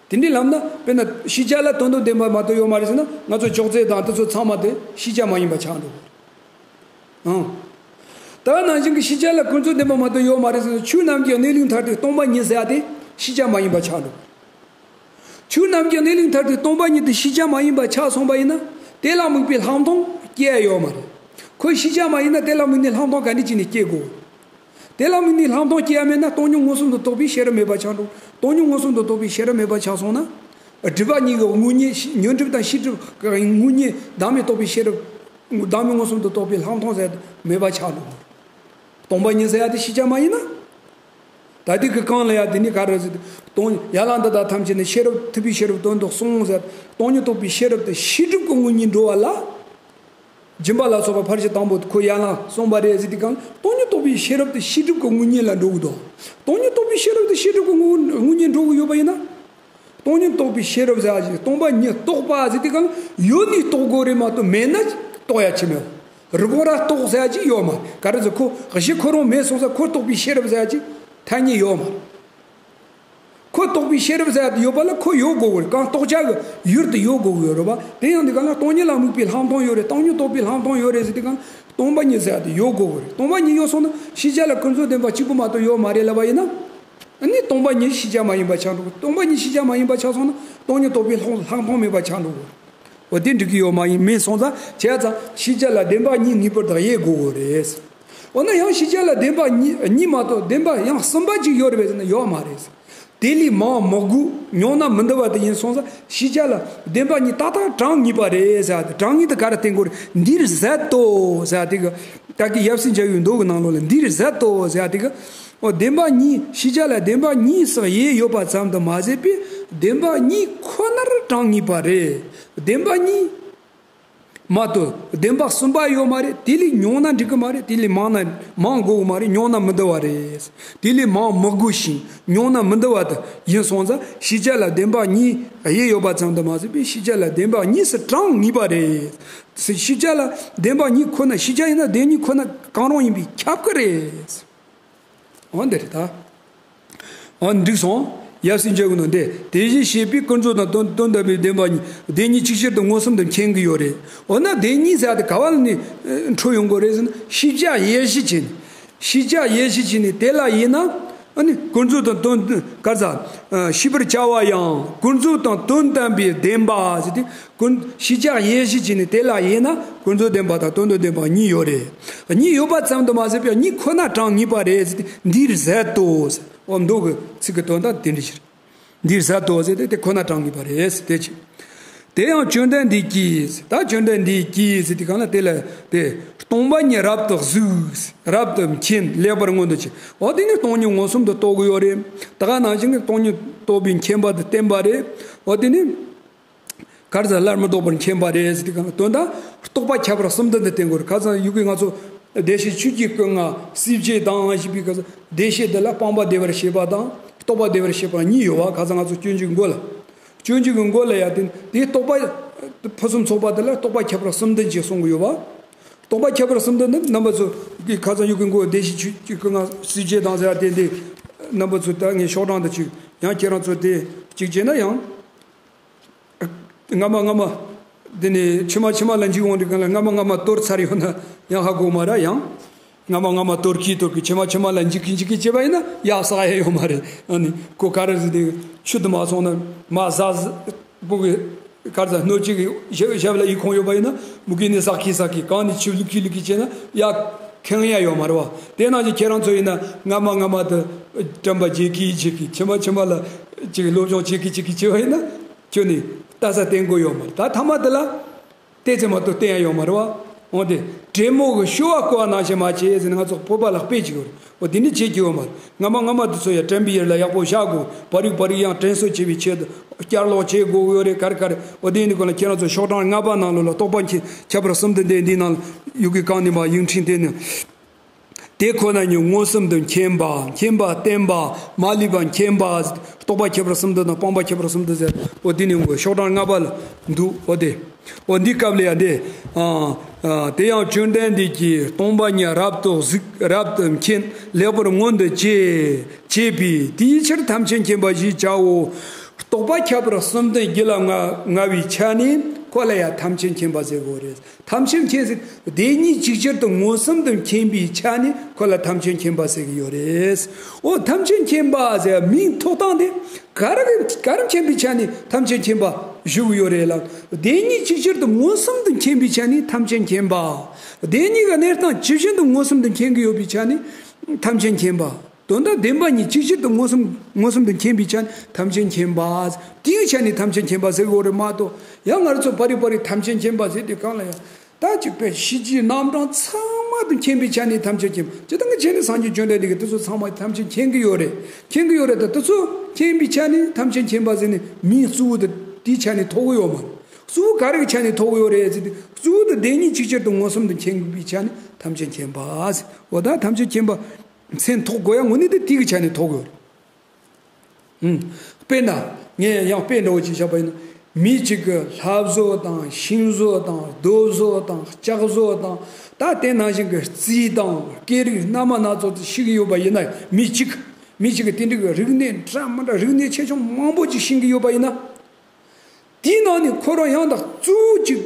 དེ་འདྲའི་ལབ་ན་དཔེར་ན་ཤེས་བྱ་ལ་དོན་དམ་བདེན་པ་མ་གཏོགས་ཡོད་མ་རེད་ཟེར་ན་ང་ཚོ་ཅོག་ཙེ་དང་དེ་ཚོ་ཚང་མ་དེ་ཤེས་བྱ་མ་ཡིན་པ་ཆགས་འགྲོ། ཨང་། ད་ནང་བཞིན་གྱི་ཤེས་བྱ་ལ་ཀུན་རྫོབ་བདེན་པ་མ་གཏོགས་ཡོད་མ་རེད་ཟེར་ན་ཆོས་རྣམས་ཀྱི་གནས་ལུགས་མཐར་ཐུག་སྟོང་པ་ཉིད་ཟེར་ཡ་དེ་ཤེས་བྱ་མ་ཡིན་པ་ཆགས་འགྲོ། ཆོས་རྣམས་ཀྱི་གནས་ལུགས་མཐར་ཐུག་སྟོང་པ་ཉིད་དེ་ཤེས་བྱ་མ་ཡིན་པ་ཆགས་སོང་བ་ཡིན་ན་དེ་ལ་དམིགས་པའི་ལྷག་མཐོང་སྐྱེ་ཡ་ཡོད་མ་རེད། ཁོ་ཤེས་བྱ་མ་ཡིན་ན་དེ་ལ་དམིགས་ནས་ལྷག་མཐོང་ག་འདྲ་བྱས་ནས་སྐྱེ་དགོས། དེ་ལ་དམིགས་ནས་ལྷག་མཐོང་སྐྱེ་ཡ་མེད་ན་སྟོང་ཉིད་མངོན་སུམ་དུ་རྟོགས་པའི་ཤེས་རབ་མེད་པ་ཆགས་འགྲོ། སྟོང་ཉིད་མངོན་སུམ་དུ་རྟོགས་པའི་ཤེས་རབ་མེད་པ་ཆགས་སོང་ན། སྒྲིབ་པ་གཉིས་ཀྱི་དངོས་རྙེད་ཤེས་ཉོན་སྒྲིབ་དང་ཤེས་སྒྲིབ་ཀྱི་དངོས་རྙེད་བདག་མེད་རྟོགས་པའི་ཤེས་རབ། བདག་མེད་མངོན་སུམ་དུ་རྟོགས་པའི་ལྷག་མཐོང་ཟེར་མེད་པ་ཆགས་འགྲོ། སྟོང་པ་ཉིད་ཟེར་ཡ་དེ་ཤེས་བྱ་མ་ཡིན་ན། ད་དེ་གི་གང་ལ་ཡ་དེ་ནི་ག་རེ་ཟེར་ཏེ། སྟོང་ཡན་ལག་འདི་དག་ཐམས་ཅད་ནི་ཤེས་རབ་ཐུབ་པའི་ཤེས་རབ་དོན་དུ་གསུངས་ཟེར། སྟོང་ཉིད་རྟོགས་པའི་ཤེས་རབ་དེ་ཤེས་སྒྲིབ་ཀྱི་དངོས་རྙེད་འགྲོ་བ་ལ། སྦྱིན་པ་ལ་སོགས་པ་ཕར་ཕྱིན་དང་པོ་ཁོ་ཡན་ལག་གསུངས་པ་རེད་ཟེར་དུས་གང་སྟོང་ཉིད་རྟོགས་པའི་ཤེས་རབ་དེ་ཤེས་སྒྲིབ་ཀྱི་དངོས་རྙེད་ལ་འགྲོ་གི་འདུག་སྟོང་ཉིད་རྟོགས་པའི་ཤེས་རབ་དེ་ཤེས་སྒྲིབ་ཀྱི་དངོས་དངོས་རྙེད་འགྲོ་གི་ཡོད་པ་ཡིན་ན། སྟོང་ཉིད་རྟོགས་པའི་ཤེས་རབ་ཟེར་ཡ་ཞིག་སྟོང་པ་ཉིད་རྟོགས་པ་ཟེར་དུས་གང་ཡོད་ནི་རྟོགས་དགོས་རེད་མ་གཏོགས་མེད་ན་རྟོགས་ཡ་ཅི་མེད། རི་བོང་རྭ་རྟོགས་ཟེར་ཡ་ཅིག་ཡོད་མ་རེད། ག་རེ་ཟེར་ཁོ་གཞི་ཁོ་རང་མེད་སོང་ཙང་ཁོ་རྟོགས་པའི་ཤེས་རབ་ཟེར་ཡ་ཅིག་ཐ་སྙད་ཡོད་མ་རེད། ཁོ་རྟོགས་པའི་ཤེས་རབ་ཟེར་ཡ་དེ་ཡོད་པ་ལ་ཁོ་ཡོད་དགོས་ཀྱི་རེད། གང་རྟོགས་བྱ་གི་ཡུལ་དུ་ཡོད་དགོས་ཀྱི་ཡོད་རེད་པ། དེ་ཡང་དེ་ག་ལ་སྟོང་ཉིད་ལ་དམིགས་པའི་ལྷག་མཐོང་ཡོད་རེད། སྟོང་ཉིད་རྟོགས་པའི་ལྷག་མཐོང་ཡོད་རེད་ཟེར་དུས་གང་སྟོང་པ་ཉིད་ཟེར་ཡ་དེ་ཡོད་དགོས་ཀྱི་རེད། སྟོང་པ་ཉིད་ཡོད་སོང་ན་ཤེས་བྱ་ལ་ཀུན་རྫོབ་བདེན་པ་གཅིག་པུ་མ་གཏོགས་ཡོད་མ་རེད་ལབ་པ་ཡིན་ན། ཨ་ནི་སྟོང་པ་ཉིད་ཤེས་བྱ་མ་ཡིན་པ་ཆགས་འགྲོ་གི། སྟོང་པ་ཉིད་ཤེས་བྱ་མ་ཡིན་པ་ཆགས་སོང་ན་སྟོང་ཉིད་རྟོགས་པའི་ལྷག་ལྷག་མཐོང་མེད་པ་ཆགས་འགྲོ་གི། འོ་དེ་འགྲིག་གི་ཡོད་མ་ཡིན། མེད་སོང་ཙང་བྱས་ཙང་ཤེས་བྱ་ལ་བདེན་པ་གཉིས་ངེས་པར་དུ་དབྱེ་དགོས་ཀྱི་རེད། འོ་ན་ཡང་ཤེས་བྱ་ལ་བདེན་པ་གཉིས་གཉིས་མ་གཏོགས་བདེན་པ་ཡང་གསུམ་པ་ཅིག་ཡོད་རེད་པས་ཟེར་ན་ཡོད་མ་རེད། དེ་ལས་མང་མི་དགོས། ཉུང་ན་མི་འདུ་བ་དེ་ཡིན་སོང་ཙང་ཤེས་བྱ་ལ་བདེན་པ་གཉིས་ཏག་ཏག་གྲངས་ངེས་པ་རེད་ཟེར་ཏེ། གྲངས་ངེས་དེ་ག་རེ་བསྟན་དགོས་རེད། འདིར་ཟད་དོ་ཟེར་ཏེ་གི། ད་གི་ཡབ་སྲས་མཇལ་བའི་མདོ་གི་ནང་ལོགས་ལ་འདིར་ཟད་དོ་ཟེར་ཏེ་གི། འོ་བདེན་པ་གཉིས་ཤེས་བྱ་ལ་བདེན་པ་གཉིས་སུ་དབྱེ་ཡོད་པ་ཙམ་དུ་མ་ཟད་པའི་བདེན་པ་གཉིས་ཁོ་ནར་གྲངས་ངེས་པ་རེད། བདེན་པ་གཉིས། མ་གཏོགས་བདེན་པ་གསུམ་པ་ཡོད་མ་རེད། དེ་ལས་ཉུང་ན་འགྲིག་གི་མ་རེད། དེ་ལས་མང་ན་མང་དགོས་གི་མ་རེད། ཉུང་ན་མི་འདུ་བ་རེད། དེ་ལས་མང་མི་དགོས་ཤིང་ཉུང་ན་མི་འདུ་བ་དེ་ཡིན་སོང་ཙང་ཤེས་བྱ་ལ་བདེན་པ་གཉིས་དབྱེ་ཡོད་པ་ཙམ་དུ་མ་ཟད་པའི་ཤེས་བྱ་ལ་བདེན་པ་གཉིས་སུ་གྲངས་ངེས་པ་རེད། ཤེས་བྱ་ལ་བདེན་པ་གཉིས་ཁོ་ན་ཤེས་བྱ་ཡིན་ན་བདེན་གཉིས་ཁོ་ན་གང་རུང་ཡིན་པས་ཁྱབ་ཀྱི་རེད། འོ་འདི་རེད་ད། འོ་འགྲིག་སོང་། ཡབ་སྲས་མཇལ་བའི་མདོ་འདི་དེ་བཞིན་གཤེགས་པས་ཀུན་རྫོབ་དང་དོན་དོན་དམ་པའི་བདེན་པ་གཉིས་བདེན་གཉིས་ཅིག་ཅར་དུ་མངོན་སུམ་དུ་མཁྱེན་གྱི་ཡོད་རེད། འོ་ན་བདེན་གཉིས་ཟེར་ཡ་དེ་ག་བ་ལ་ནི་འཕྲོ་ཡོང་དགོས་རེད་ཟེར་ན་ཤེས་བྱ་དབྱེ་གཞི་བྱས་ནས། ཤེས་བྱ་དབྱེ་གཞི་བྱས་ནས་དེ་ལ་དབྱེ་ན། ཨ་ནི་ཀུན་རྫོབ་དང་དོན་ག་རེ་ཟ། ཤེས་པར་བྱ་བ་ཡང་ཀུན་རྫོབ་དང་དོན་དམ་པའི་བདེན་པ་ཟེར་ཏེ། ཀུན་ཤེས་བྱ་དབྱེ་གཞི་བྱས་ནས་དེ་ལ་དབྱེ་ན་ཀུན་རྫོབ་བདེན་པ་དང་དོན་དམ་བདེན་པ་གཉིས་ཡོད་རེད། གཉིས་ཡོད་པ་ཙམ་དུ་མ་ཟད་པའི་གཉིས་ཁོ་ན་གྲངས་ངེས་པ་རེད་ཟེར་ཏེ་འདིར་ཟད་དོ་ཟེར། འོ་མདོ་གི་ཚིག་གི་དོན་དག་དེ་འདྲ་ཞིག་རེད། འདིར་ཟད་དོ་ཟེར་ཏེ་དེ་ཁོ་ན་གྲངས་ངེས་པ་རེད་ཟེར་དེ་ཅི། དེ་ཡང་བཅོམ་ལྡན་འདས་ཀྱིས་ད་བཅོམ་ལྡན་འདས་ཀྱིས་ཟེར་དེ་གང་ལ་དེ་ལ་དེ་སྟོང་པ་ཉིད་རབ་ཏུ་གཟིགས། རབ་ཏུ་མཁྱེན། ལེགས་པར་མངོན་དུ་བྱས། འོ་དེ་ནི་སྟོང་ཉིད་མངོན་སུམ་དུ་རྟོགས་ཀྱི་ཡོད་རེད། ད་ག་ནང་བཞིན་གྱི་སྟོང་ཉིད་རྟོགས་པའི་མཁྱེན་པ་དེ་བསྟན་པ་རེད། འོ་དེ་ནི། ག་རེ་ཟེར། སླར་མི་ལྡོག་པར་མཁྱེན་པ་རེད་ཟེར་དུས་གང་ལ་དོན་དག་རྟོགས་པ་ཁྱད་པར་གསུམ་ལྡན་དུ་བསྟན་དགོས་རེད། ཁ་སང་ཡུ་གེ་ང་ཚོ་བདེ་གཤེགས་ཆོས་ཀྱི་སྐུ་མངའ་སྲིད་རྗེ་དང་ཞེས་པའི་སྐབས་སུ་བདེ་གཤེགས་འདི་ལ་སྤངས་པ་བདེ་བར་གཤེགས་པ་དང་རྟོགས་པ་བདེ་བར་གཤེགས་པ་གཉིས་ཡོད་པ། ཁ་སང་ང་ཚོ་སྤྱོད་འཇུག་མགོ་ལ། སྤྱོད་འཇུག་གི་མགོ་ལ་ཡ་དེ་དེའི་རྟོགས་པ་ཕུན་སུམ་ཚོགས་པ་དེ་ལ་རྟོགས་པ་ཁྱད་པར་གསུམ་ལྡན་ཅེས་གསུང་གི་ཡོད་པ། རྟོགས་པ་ཁྱད་པར་གསུམ་ལྡན་ནི་རྣམ་པ་ཚོ་གི་ཁ་སང་ཡུ་གེ་མགོ་བདེ་གཤེགས་ཆོས་ཀྱི་སྐུ་མངའ་སྲིད་རྗེ་དང་ཟེར་ཡ་དེ་འདི་རྣམ་པ་ཚོ་ད་ངས་ཤོག་གྲངས་དུ་ཅིག་ཡང་ཁྱེད་རང་ཚོ་དེ་གཅིག་བྱས་ན་ཡང་། སྔ་མ་སྔ་མ། དེ་ནས་ཕྱི་མ་ཕྱི་མ་ལ་འཇིགས་འོང་དུས་གང་ལ་སྔ་མ་སྔ་མ་དོར་ཚར་ཡོད་ན་ཡང་ཧ་གོ་མ་ར་ཡང་། སྔ་མ་སྔ་མ་དོར་གི་དོར་གི་ཕྱི་མ་ཕྱི་མ་ལ་འཇིགས་གི་འཇིགས་གི་བྱས་པ་ཡིན་ན་ཡ་བསགས་ཡ་ཡོད་མ་རེད། ཨ་ནི་ཁོ་ག་རེ་ཟེར་དུས་ཆུ་དུ་མ་སོང་ན་མ་ཟ་ཟ་པོ་གི་ག་རེ་ཟ་སྣོད་ཅིག་གི་ཞབས་ཞབས་ལ་ཡིག་ཁོང་ཡོད་པ་ཡིན་ན་མུ་གེ་ནི་ཟག་གི་ཟག་གི་གང་ནི་ཆུ་བླུག་གི་བླུག་གི་བྱས་ན་ཡ་ཁེངས་ཡ་ཡོད་མ་རེད་བ། དེ་ནང་བཞིན་ཁྱེད་རང་ཚོ་ཡིན་ན་སྔ་མ་སྔ་མ་དུ་དྲན་པ་བརྗེད་གི་བརྗེད་གི་ཕྱི་མ་ཕྱི་མ་ལ་ཅིག་སློབ་སྦྱོང་བྱེད་གི་བྱེད་གི་བྱས་པ་ཡིན་ན། ཁྱོད་ནི་ལྟ་ས་བསྟན་དགོས་ཡོད་མ་རེད། ད་ཐ་མ་དེ་ལ་བལྟས་ཚེ་མ་གཏོགས་བསྟན་ཡ་ཡོད་མ་རེད་བ། འོན་ཏེ་དྲེད་མོང་གི་བཤོལ་བ་བསྐོལ་བ་ནང་བཞིན་མ་བྱེད་ཟེར་ནས་ང་ཚོ་བོད་པ་ལ་དཔེ་ཅིག་ཡོད་རེད། འོ་དེ་འདྲ་བྱེད་ཀྱི་ཡོད་མ་རེད། སྔ་མ་སྔ་མ་དེ་ཚོ་ཡ་དྲན་པའི་ཡུལ་ལ་ཡག་པོ་བཞག་དགོས། བར་རིག་བར་རིག་ཡང་དྲན་གསོ་བྱེད་པའི་ཆེད་དུ་བསྐྱར་ཀློག་བྱེད་དགོས་ཡོད་རེད། ག་རེ་ག་རེ། འོ་དེ་ཡིན་དུས་གང་ལ་ཁྱེད་རང་ཚོ་ཤོག་གྲངས་ལྔ་པ་ནང་ལོགས་ལ་རྟོགས་པ་མཁྱེན་ཁྱད་པར་གསུམ་དུ་འདས་འདི་ནང་ཡུ་གེ་གང་ནས་མ་ཡིག་ཕྲེང་དེ་ནི། དེ་ཁོ་ན་ཉིད་མངོན་སུམ་དུ་མཁྱེན་པ། མཁྱེན་པ་བསྟན་པ། མ་ལུས་པ་མཁྱེན་པ། རྟོགས་པ་ཁྱད་པར་གསུམ་ལྡན་དང་སྤངས་པ་ཁྱད་པར་གསུམ་ལྡན་ཟེར། འོ་དེ་ནི་འོ་ཤོག་གྲངས་ལྔ་པ་ལ་འདུག་འོ་དེ། འོ་འདི་སྐབས་ལ་ཡང་དེ། ཨ། ཨ། དེ་ཡང་བཅོམ་ལྡན་འདས་ཀྱིས་སྟོང་པ་ཉིད་རབ་ཏུ་གཟིགས། རབ་ཏུ་མཁྱེན། ལེགས་པར་མངོན་དུ་བྱས། བྱས་པས་དེའི་ཕྱིར་ཐམས་ཅད་མཁྱེན་པ་ཞེས་བྱའོ། རྟོགས་པ་ཁྱད་པར་གསུམ་ལྡན་རྒྱུད་ལ་མངའ་མངའ་བའི་ཆ་ནས་ཁོ་ལ་ཡང་ཐམས་ཅད་མཁྱེན་པ་ཟེར་དགོས་རེད། ཐམས་ཅད་མཁྱེན་ཟེར། བདེན་གཉིས་ཅིག་ཅར་དུ་མངོན་སུམ་དུ་མཁྱེན་པའི་ཆ་ནས་ཁོ་ལ་ཐམས་ཅད་མཁྱེན་པ་ཟེར་གྱི་ཡོད་རེད། འོ་ཐམས་ཅད་མཁྱེན་པ་ཟེར་མིང་ཐོགས་སྟངས་དེ་ག་རེ་ག་རེ་མཁྱེན་པའི་ཆ་ནས་ཐམས་ཅད་མཁྱེན་པ་ཞུ་གི་ཡོད་རེད་ལ། བདེན་གཉིས་ཅིག་ཅར་དུ་མངོན་སུམ་དུ་མཁྱེན་པའི་ཆ་ནས་ཐམས་ཅད་མཁྱེན་པ། བདེན་གཉིས་ཀྱི་གནས་སྟངས་ཇི་བཞིན་དུ་མངོན་སུམ་དུ་མཁྱེན་གྱི་ཡོད་པའི་ཆ་ནས། ཐམས་ཅད་མཁྱེན་པ། དོན་དམ་བདེན་པ་གཉིས་གཅིག་ཅར་དུ་མངོན་སུམ་མངོན་སུམ་དུ་མཁྱེན་པའི་ཆ་ནས་ཐམས་ཅད་མཁྱེན་པ། དེའི་ཆ་ནས་ཐམས་ཅད་མཁྱེན་པ་ཟེར་གྱི་ཡོད་རེད་མ་གཏོགས། ཡང་ང་རང་ཚོ་པ་རི་པ་རི་ཐམས་ཅད་མཁྱེན་པ་ཟེར་དུས་གང་ལ་ཡང་། ད་གཅིག་པའི་ཤེས་བྱའི་རྣམ་གྲངས་ཚང་མ་དུ་མཁྱེན་པའི་ཆ་ནས་ཐམས་ཅད་མཁྱེན། ཇི་ལྟར་ཁྱེད་ནི་སངས་རྒྱས་བཅོམ་ལྡན་འདས་ཀྱིས་དེ་ཚོ་ཚང་མ་ཐམས་ཅད་མཁྱེན་གྱི་ཡོད་རེད། མཁྱེན་གྱི་ཡོད་རེད། ད་དེ་ཚོ་མཁྱེན་པའི་ཆ་ནས་ཐམས་ཅད་མཁྱེན་པ་ཟེར་ནས་མིང་གཙོ་བོ་དེ་དེའི་ཆ་ནས་ཐོགས་ཀྱི་ཡོད་མ་རེད། གཙོ་བོ་ག་རེ་གི་ཆ་ནས་ཐོགས་ཀྱི་ཡོད་རེད་ཟེར་དུས། གཙོ་བོ་དེ་བདེན་གཉིས་གཅིག་ཅར་དུ་མངོན་སུམ་དུ་མཁྱེན་པའི་ཆ་ནས་ཐམས་ཅད་མཁྱེན་པ་ཟེར། འོ་ད་ཐམས་ཅད་མཁྱེན་པ་མཚན་ཐོགས་དགོས་ཡ་དངོས་གནས་དེ་དེ་གི་ཆ་ནས་ཐོགས་ཀྱི་ཡོད་རེད། ཨུམ། དཔེར་ན། ངས་ཡང་དཔེ་འདྲ་བོ་ཅིག་བཞག་པ་ཡིན་ན། མི་གཅིག་གིས་ལྷ་བཟོ་དང་ཤིང་བཟོ་དང་རྡོ་བཟོ་དང་ལྕགས་བཟོ་དང་། ད་དེ་ནང་བཞིན་གྱི་རྩིས་དང་སྐད་རིགས་སྣ་མ་སྣ་ཚོགས་ཤེས་ཀྱི་ཡོད་པ་ཡིན་ན། མི་གཅིག་མི་གཅིག་གིས་དེ་འདྲའི་རིག་གནས་འདྲ་མི་འདྲ་རིག་གནས་ཆེ་ཆུང་མང་པོ་ཅིག་ཤེས་ཀྱི་ཡོད་པ་ཡིན་ན། དེའི་ནང་ནས་ཁོ་རང་ཡང་དག་གཙོ་བོ་གཅིག་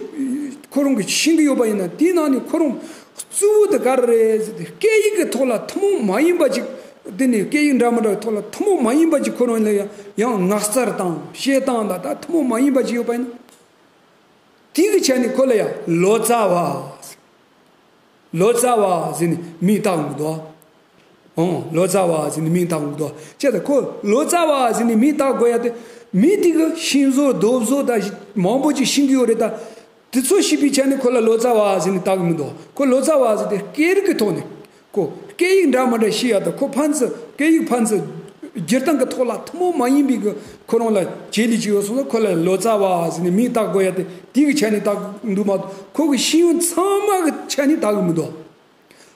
ཁོ་རང་གིས་ཤེས་ཀྱི་ཡོད་པ་ཡིན་ན། དེའི་ནང་ནས་ཁོ་རང་གཙོ་བོ་དེ་ག་རེ་རེད་ཟེར་ཏེ། སྐད་ཡིག་གི་ཐོག་ལ་ཐུན་མོང་མ་ཡིན་པ་ཅིག་དེ་ནས་སྐད་ཡིག་འདྲ་མི་འདྲ་བའི་ཐོག་ལ་ཐུན་མོང་མ་ཡིན་པ་ཅིག་ཁོ་རང་ལ་ཡང་ཡང་ངག་རྩལ་དང་བཤད་སྟངས་དང་ད་ཐུན་མོང་མ་ཡིན་པ་ཅིག་ཡོད་པ་ཡིན་ན། དེ་གི་ཆ་ནས་ཁོ་ལ་ཡང་ལོ་ཙཱ་བ། ལོ་ཙཱ་བ་ཟེར་ནས་མིང་བཏགས་འདུག་ཨོ། ལོ་ཙཱ་བ་ཟེར་ནས་མིང་བཏགས་འདུག་ཅེས་དང་། ཁོ་ལོ་ཙཱ་བ་ཟེར་ནས་མིང་བཏགས་དགོས་ཡ་དེ། མི་དེ་གིས་ཤིང་བཟོ་རྡོ་བཟོ་དང་མང་པོ་ཅིག་ཤེས་ཀྱི་ཡོད་རེད་ད། དེ་ཚོ་ཤེས་པའི་ཆ་ནས་ཁོ་ལ་ལོ་ཙཱ་བ་ཟེར་ནས་བཏགས་ཀྱི་མི་འདུག་ཁོ་ལོ་ཙཱ་བ་ཟེར་དེ་སྐད་རིགས་ཀྱི་ཐོག་ནས། ཁོ་སྐད་ཡིག་འདྲ་མི་འདྲ་ཤེས་ཡ་དང་། ཁོ་ཕན་ཚུན་སྐད་ཡིག་ཕན་ཚུན་སྒྱུར་སྟངས་ཀྱི་ཐོག་ལ་ཐུན་མོང་མ་ཡིན་པའི་གི་ཁོ་རང་ལ་བྱེད་ལས་ཅིག་ཡོད་སོང་ཙང་། ཁོ་ལ་ལོ་ཙཱ་བ་ཟེར་ནས་མིང་བཏགས་དགོས་ཡ་དེ་དེ་གི་ཆ་ནས་བཏགས་འདུག་མ་གཏོགས། ཁོ་གི་ཤེས་ཡོན་ཚང་མ་གི་ཆ་ནས་བཏགས་གི་མི་འདུག་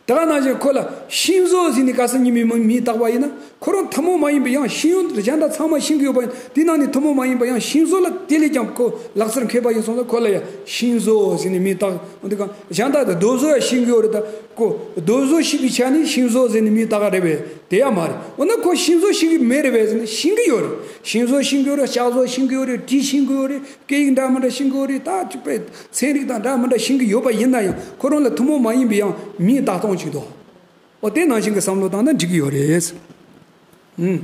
ད་ག་ནང་བཞིན་ཁོ་ལ་ཤིང་བཟོ་ཟེར་ནས་ག་ས་ཉི་མའི་མིང་མིང་བཏགས་པ་ཡིན་ན། ཁོ་རང་ཐུན་མོང་མ་ཡིན་པའི་ཡང་ཤེས་ཡོན་གཞན་དག་ཚང་མ་ཤེས་ཀྱི་ཡོད་པ་ཡིན། དེ་ནང་ནས་ཐུན་མོང་མ་ཡིན་པ་ཡང་ཤིང་བཟོ་ལ་དེ་ལས་ཀྱང་ཁོ་ལག་རྩལ་མཁས་པ་ཡིན་སོང་ཙང་། ཁོ་ལ་ཡང་ཤིང་བཟོ་ཟེར་ནས་མིང་བཏགས། འོན་ཏེ་གང་གཞན་དག་དང་རྡོ་བཟོ་ཡང་ཤེས་ཀྱི་ཡོད་རེད་ད། ཁོ་རྡོ་བཟོ་ཤེས་པའི་ཆ་ནས་ཤིང་བཟོ་ཟེར་ནས་མིང་བཏགས་པ་རེད་པས། དེ་ཡང་མ་རེད། འོ་ན་ཁོ་ཤིང་བཟོ་ཤེས་ཀྱི་མེད་རེད་པས་ཟེར་ན། ཤེས་ཀྱི་ཡོད་རེད། ཤིང་བཟོ་ཤེས་ཀྱི་ཡོད་རེད། ལྕགས་བཟོ་ཤེས་ཀྱི་ཡོད་རེད། གྲི་ཤེས་ཀྱི་ཡོད་རེད། སྐད་ཡིག་འདྲ་མི་འདྲ་ཤེས་ཀྱི་ཡོད་རེད། ད་ཅིག་པའི་ཚན་རིག་དང་འདྲ་མི་འདྲ་ཤེས་ཀྱི་ཡོད་པ་ཡིན་ན་ཡང་། ཁོ་རང་ལ་ཐུན་མོང་མ་ཡིན་པའི་ཡང་མིང་བཏགས་སྟངས་ཅིག་འདུག་འོ་དེ་ནང་བཞིན་གྱི་བསམ་བློ་བཏང་ན་འགྲིག་གི་ཡོད་རེད། ཨུམ།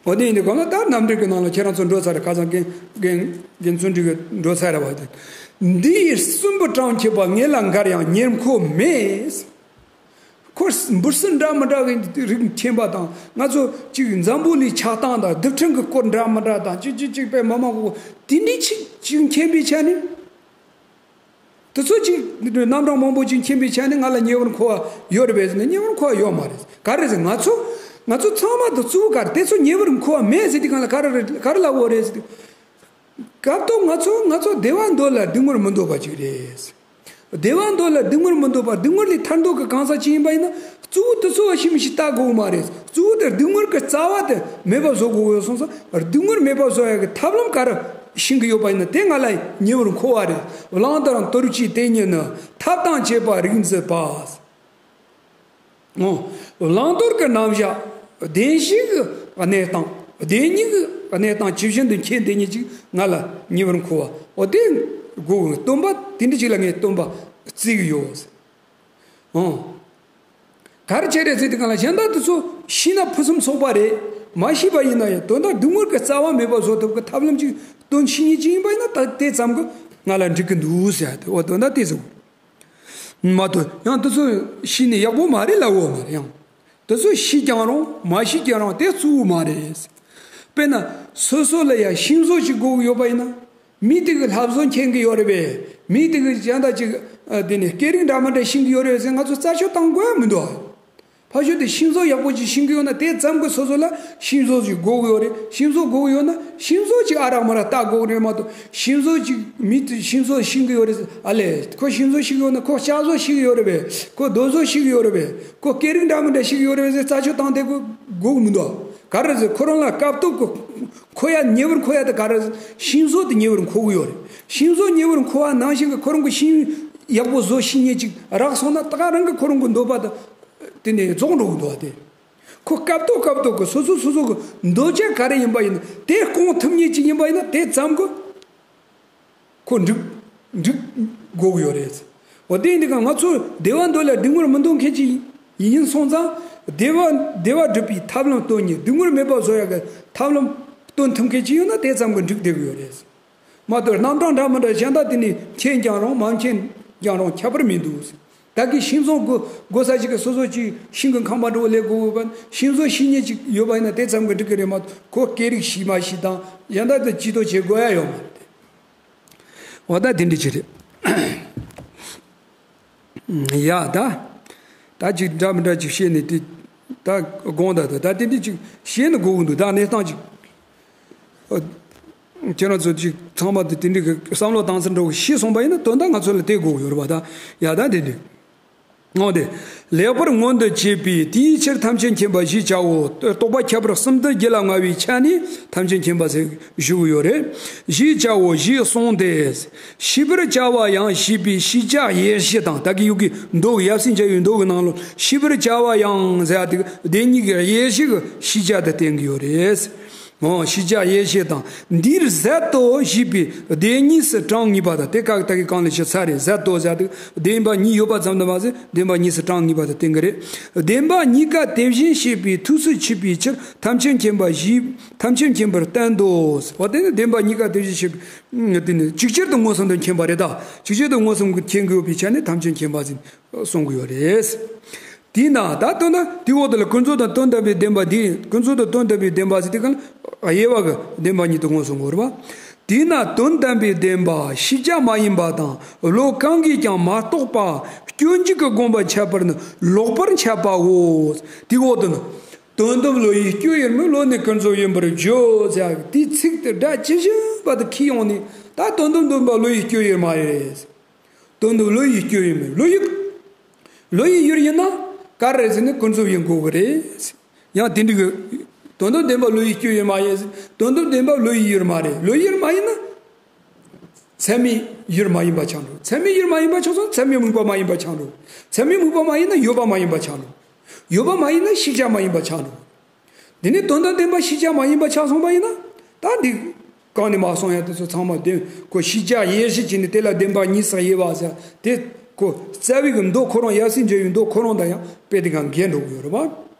འོ་དེ་ཡིན་དུས་གང་ལ་ད་རྣམ་འགྲེལ་གྱི་ནང་ལ་ཁྱེད་རང་ཚོ་འགྲོ་ཚར་རེད། ཁ་སང་རྒན་རྒན་རྒན་བརྩོན་འགྲུས་ཀྱིས་འགྲོ་ཚར་རེད་བ་དེ། འདི་ཡི་གསུམ་པོ་གྲངས་ཁྱབ་པ། ངེད་ལ་འགར་ཡང་ཉེར་མཁོ་མེད། ཁོ་འབུ་སྲིན་འདྲ་མི་འདྲ་གི་རིགས་མཁྱེན་པ་དང་། ང་ཚོ་གཅིག་འཛམ་བུ་གླིང་ཆགས་སྟངས་དང་རྡུལ་ཕྲན་གྱི་སྐོར་འདྲ་མི་འདྲ་དང་། གཅིག་གཅིག་གཅིག་པའི་མ་མ་གོ་དེ་འདྲའི་ཅིག་ཅིག་མཁྱེན་པའི་ཆ་ནས། དེ་ཚོ་ཅིག་རྣམ་གྲངས་མང་པོ་ཅིག་མཁྱེན་པའི་ཆ་ནས་ང་ལ་ཉེ་བར་མཁོ་བ་ཡོད་རེད་པས་ཟེར་ན། ཉེ་བར་མཁོ་བ་ཡོད་མ་རེད། ག་རེ་ཟེར། ང་ཚོ་ང་ཚོ་ཚང་མ་དང་གཙོ་བོ་ག་རེ། དེ་ཚོ་ཉེ་བར་མཁོ་བ་མེད་ཟེར་དུས་གང་ལ་ག་རེ་རེད། ག་རེ་ལབ་དགོས་རེད་ཟེར་དུས། སྐབས་ཐོག་ང་ཚོ་ང་ཚོ་བདེ་བ་འདོད་ལ་སྡུག་བསྔལ་མི་འདོད་པ་ཅིག་རེད། བདེ་བ་འདོད་ལ་སྡུག་བསྔལ་མི་འདོད་པ། སྡུག་བསྔལ་ལས་ཐར་འདོད་ཀྱི་གང་ཟག་ཅིག་ཡིན་པ་ཡིན་ན། གཙོ་བོ་དེ་ཚོ་ཤེས་མི་ཤེས་བལྟ་དགོས་མ་རེད། གཙོ་བོ་དེ་སྡུག་བསྔལ་གྱི་རྩ་བ་དེ་མེད་པ་བཟོ་དགོས་ཡོད་སོང་ཙང་། སྡུག་བསྔལ་མེད་པ་བཟོ་ཡ་གི་ཐབས་ལམ་ག་རེ་ཤེས་ཀྱི་ཡོད་པ་ཡིན་ན། དེ་ང་ལ་ཉེ་བར་མཁོ་བ་རེད། བླང་དོར་དོར་བྱའི་དེ་ཉིད་ནི། ཐབས་དང་བཅས་པ་རིག་མཛད་པ། ཨོ། བླང་དོར་གྱི་རྣམ་གཞག་བདེན་བཞིའི་གནས་སྟངས། བདེན་གཉིས་ཀྱི་གནས་སྟངས་ཇི་བཞིན་དུ་མཁྱེན། དེ་ཉིད་ཅིག་ང་ལ་ཉེ་བར་མཁོ་བ། ཨོ་དེ་དགོས། སྟོན་པ་དེ་འདྲ་ཅིག་ལ་ངས་སྟོན་པ་བརྩི་གི་ཡོད། ཨོ། ག་རེ་བྱས་རེད་ཟེར་དུས་གང་ལ། གཞན་དག་དེ་ཚོ་ཤེས་ན་ཕུན་སུམ་ཚོགས་པ་རེད། མ་ཤེས་པ་ཡིན་ན་ཡང་དོན་དག་སྡུག་བསྔལ་གྱི་རྩ་བ་མེད་པ་བཟོ་ཐུབ་ཀྱི་ཐབས་ལམ་ཅིག་སྟོན་ཤེས་མཁན་ཅིག་ཡིན་པ་ཡིན་ན། ད་དེ་ཙམ་གྱིས་ང་ལ་འགྲིག་གི་འདུག་ཟེར་ཡ་དེ། འོ་དོན་དག་དེ་ཟེར། མ་གཏོགས་ཡང་དེ་ཚོ་ཤེས་ནས་ཡག་པོ་མ་རེད་ལབ་ཡོད་མ་རེད། ཡང་དེ་ཚོ་ཤེས་ཀྱང་རུང་མ་ཤེས་ཀྱང་རུང་དེ་གཙོ་བོ་མ་རེད། དཔེར་ན་སོ་སོ་ལ་ཡང་ཤིང་བཟོ་ཞིག་དགོས་ཀྱི་ཡོད་པ་ཡིན་ན། མི་དེ་གིས་ལྷ་བཟོ་མཁྱེན་གྱི་ཡོད་རེད་པས། མི་དེ་གིས་གཞན་དག་ཅིག་ཨ། དེ་ནས་སྐད་རིགས་འདྲ་མི་འདྲ་ཤེས་ཀྱི་ཡོད་རེད་ཟེར་ང་ཚོ་རྩད་གཅོད་བཏང་དགོས་ཡ་མི་འདུག་ཕ་ཤུལ་དེ་ཤིང་བཟོ་ཡག་པོ་ཅིག་ཤེས་ཀྱི་ཡོད་ན། དེ་ཙམ་གྱིས་སོ་སོ་ལ་ཤིང་བཟོ་ཅིག་དགོས་ཀྱི་ཡོད་རེད། ཤིང་བཟོ་དགོས་ཀྱི་ཡོད་ན་ཤིང་བཟོ་ཅིག་ཨ་རག་མ་རག་ལྟ་དགོས་ཀྱི་རེད་མ་གཏོགས། ཤིང་བཟོ་ཅིག་མི་དེ་ཤིང་བཟོ་ཤེས་ཀྱི་ཡོད་རེད་ཟེར། ཨ་ལས། ཁོ་ཤིང་བཟོ་ཤེས་ཀྱི་ཡོད་ན། ཁོ་ལྕགས་བཟོ་ཤེས་ཀྱི་ཡོད་རེད་པས། ཁོ་རྡོ་བཟོ་ཤེས་ཀྱི་ཡོད་རེད་པས། ཁོ་སྐད་རིགས་འདྲ་མི་འདྲ་ཤེས་ཀྱི་ཡོད་རེད་པས་ཟེར་རྩད་གཅོད་བཏང་བསྡད་དགོས་དགོས་ཀྱི་མི་འདུག་ག་རེ་ཟེར། ཁོ་རང་ལ་སྐབས་ཐོག་གི་མཁོ་ཡ་ཉེ་བར་མཁོ་ཡ་དེ་ག་རེ་ཟེར། ཤིང་བཟོ་དེ་ཉེ་བར་མཁོ་གི་ཡོད་རེད། ཤིང་བཟོ་ཉེ་བར་མཁོ་བ་ནང་བཞིན་གྱི་ཁོ་རང་གི་ཤིང་ཡག་པོ་བཟོ་ཤེས་མཁན་ཅིག་རག་སོང་ན། ད་ག་རང་གི་ཁོ་རང་གི་འདོད་པ་དེ་དེ་ནས་རྫོགས་འགྲོ་གི་འདུག་བ་དེ། ཁོ་སྐབས་ཐོག་སྐབས་ཐོག་གི་སོ་སོ་སོ་སོ་གི་འདོད་ཆགས་ག་རེ་ཡིན་པ་ཡིན་ན་དེ་སྐོང་ཐུབ་མཁན་ཅིག་ཡིན་པ་ཡིན་ན། དེ་ཙམ་གྱིས་ཁོ་འགྲིག་འགྲིག་དགོས་ཀྱི་ཡོད་རེད། འོ་དེ་ཡིན་དུས་ང་ཚོ་བདེ་བ་འདོད་ལ་སྡུག་བསྔལ་མི་འདོད་མཁན་ཅིག་ཡིན་སོང་ཙང་། བདེ་བ་བདེ་བ་སྒྲུབ་པའི་ཐབས་ལམ་སྟོན་མཁན། སྡུག་བསྔལ་མེད་པ་བཟོ་ཡག་གི་ཐབས་ལམ་སྟོན་ཐུབ་མཁན་ཅིག་ཡོད་ན་དེ་ཙམ་གྱིས་འགྲིག་བསྡད་ཀྱི་ཡོད་རེད། མ་གཏོགས་རྣམ་གྲངས་འདྲ་མི་འདྲ་གཞན་དག་དེ་ནས་མཁྱེན་ཀྱང་རུང་མ་མཁྱེན་ཀྱང་རུང་ཁྱད་པར་མི་འདུག་ད་གི་ཤིང་བཟོ་དགོས་དགོས་ས་ཅིག་གི་སོ་སོ་ཅིག་ཤིང་གི་ཁང་པ་འདྲ་བོ་ལས་དགོས་དགོས་པ། ཤིང་བཟོ་ཤེས་མཁན་ཅིག་ཡོད་པ་ཡིན་ན་དེ་ཙམ་གི་འགྲིག་གི་རེད་མ་གཏོགས། ཁོ་སྐད་རིགས་ཤེས་མ་ཤེས་དང་། གཞན་དག་ཏུ་ཅི་ཏོ་བྱེད་དགོས་ཡ་ཡོད་མ་རེད། འོ་ད་དེ་འདྲ་ཅིག་རེད། ཡ་ད། ད་ཅིག་འདྲ་མི་འདྲ་ཅིག་བཤད་ནས་དེ། ད་དགོངས་ད་ད་ད་དེ་འདྲ་ཅིག་བཤད་ན་དགོས་གི་འདུག་ད་གནས་སྟངས་ཅིག་ཨ། ཁྱེད་རང་ཚོ་ཅིག་ཚང་མ་དེ་དེ་འདྲའི་གི་བསམ་བློ་བཏང་ཚུལ་འདྲ་བོ་ཤེས་སོང་པ་ཡིན་ན། དོན་དག་ང་ཚོ་ལ་དེ་དགོས་ཡོད་རེད་པ། ད་ཡ་ད་དེ་འདྲ། འོ་དེ། ལེགས་པར་མངོན་དུ་བྱས་པས་དེའི་ཕྱིར་ཐམས་ཅད་མཁྱེན་པ་ཞེས་བྱའོ། རྟོག་པ་ཁྱད་པར་གསུམ་དུ་རྒྱུད་ལ་མངའ་བའི་ཆ་ནས་ཐམས་ཅད་མཁྱེན་པ་ཟེར་ཞུ་གི་ཡོད་རེད། ཞེས་བྱའོ་ཞེས་གསུངས་ཏེ། ཤེས་པར་བྱ་བ་ཡང་ཞེས་པའི་ཤེས་བྱ་དབྱེ་གཞི་དང་། ད་གི་ཡུག་གི་མདོ་གི་ཡབ་སྲས་མཇལ་བའི་མདོ་གི་ནང་ལོ། ཤེས་པར་བྱ་བ་ཡང་ཟེར་ཡ་དེ་གི་བདེན་གཉིས་ཀྱི་དབྱེ་གཞི་གི་ཤེས་བྱ་དེ་བསྟན་གི་ཡོད་རེད། འོ། ཤེས་བྱ་དབྱེ་གཞི་དང་། འདིར་ཟད་དོ་ཞེས་པའི་བདེན་གཉིས་སུ་གྲངས་ངེས་པ་དང་། དེ་ཀ་ད་གི་གང་ལས་ཞིག་ཚར་རེད། ཟད་དོ་ཟེར་དུས་བདེན་པ་གཉིས་ཡོད་པ་ཙམ་དུ་མ་ཟད། བདེན་པ་གཉིས་སུ་གྲངས་ངེས་པ་དང་བསྟན་གི་རེད། བདེན་པ་གཉིས་ཀ་དེ་བཞིན་གཤེགས་པའི་ཐུགས་སུ་ཆུད་པའི་ཕྱིར་ཐམས་ཅད་མཁྱེན་པ་ཞེས་ཐམས་ཅད་མཁྱེན་པར་བསྟན་ཏོ། འོ་དེ་ནི་བདེན་པ་གཉིས་ཀ་དེ་བཞིན་གཤེགས་པའི། དེ་ནི་ཅིག་ཅར་དུ་མངོན་སུམ་དུ་མཁྱེན་པ་རེད། ད་ཅིག་ཅར་དུ་མངོན་སུམ་དུ་མཁྱེན་དགོས་པའི་ཆ་ནས་ཐམས་ཅད་མཁྱེན་པ་ཟེར། གསུང་གི་ཡོད་རེད། དེས་ན་ད་དོན་ན་དེའི་འོག་ཏུ་ལ་ཀུན་རྫོབ་དང་དོན་དམ་པའི་བདེན་པ་འདི། ཀུན་རྫོབ་དང་དོན་དམ་པའི་བདེན་པ་ཟེར་དུས་གང་ལ་དབྱེ་བ་གི་བདེན་པ་གཉིས་དུ་མངོན་སུམ་གོ་རེད་པ། དེས་ན་དོན་དམ་པའི་བདེན་པ་ཤེས་བྱ་མ་ཡིན་པ་དང་བློ་གང་གིས་ཀྱང་མ་རྟོགས་པ་སྐྱོན་འཇུག་གི་དགོངས་པ་འཆད་པར་ནི་ལོག་པར་འཆད་པའོ། དེའི་འོག་ཏུ་ནི། དོན་དམ་བློ་ཡི་སྐྱོན་ཡོད་མིན། བློ་ནི་ཀུན་རྫོབ་ཡིན་པར་བརྗོད་ཟེར་ཡག་དེའི་ཚིག་དེ་སྒྲ་ཇི་བཞིན་པ་དེ་ཁས་བླངས་ནས། ད་དོན་དམ་བདེན་པ་བློ་ཡི་སྐྱོན་ཡོད་མ་རེད། དོན་དུ་བློ་ཡི་སྐྱོན་ཡོད་མེད། བློ་ཡི། བློ་ཡི་ཡུལ་ཡིན་ན་ག་རེ་ཟེར་ན་ཀུན་རྫོབ་ཡིན་དགོས་ཀྱི་རེད། ཡང་དེ་འདྲ་གི། དོན་དམ་བདེན་པ་བློ་ཡི་སྐྱོན་ཡོད་མ་ཡིན། དོན་དམ་བདེན་པ་བློ་ཡི་ཡུལ་མ་རེད། བློ་ཡི་ཡུལ་མ་ཡིན་ན། ཚད་མའི་ཡུལ་མ་ཡིན་པ་ཆགས་འགྲོ། ཚད་མའི་ཡུལ་མ་ཡིན་པ་ཆགས་སོང་། ཚད་མའི་དམིགས་པ་མ་ཡིན་པ་ཆགས་འགྲོ། ཚད་མའི་དམིགས་པ་མ་ཡིན་ན་ཡོད་པ་མ་ཡིན་པ་ཆགས་འགྲོ། ཡོད་པ་མ་ཡིན་ན་ཤེས་བྱ་མ་ཡིན་པ་ཆགས་འགྲོ། འདི་ནི་དོན་དམ་བདེན་པ་ཤེས་བྱ་མ་ཡིན་པ་ཆགས་སོང་བ་ཡིན་ན། ད་འདི་གང་ནས་མ་སོང་ཡ་དེ་ཚོ་ཚང་མ་བདེན། ཁོ་ཤེས་བྱ་དབྱེ་གཞི་བྱས་ནས་དེ་ལ་བདེན་པ་གཉིས་སུ་དབྱེ་བ་ཟེར་དེ། ཁོ་རྩ་བའི་གི་མདོ་ཁོ་རང་ཡབ་སྲས་མཇལ་བའི་མདོ་ཁོ་རང་དང་ཡང་དཔེ་དེ་གང་འགལ་འགྲོ་གི་ཡོད་རེད་པ།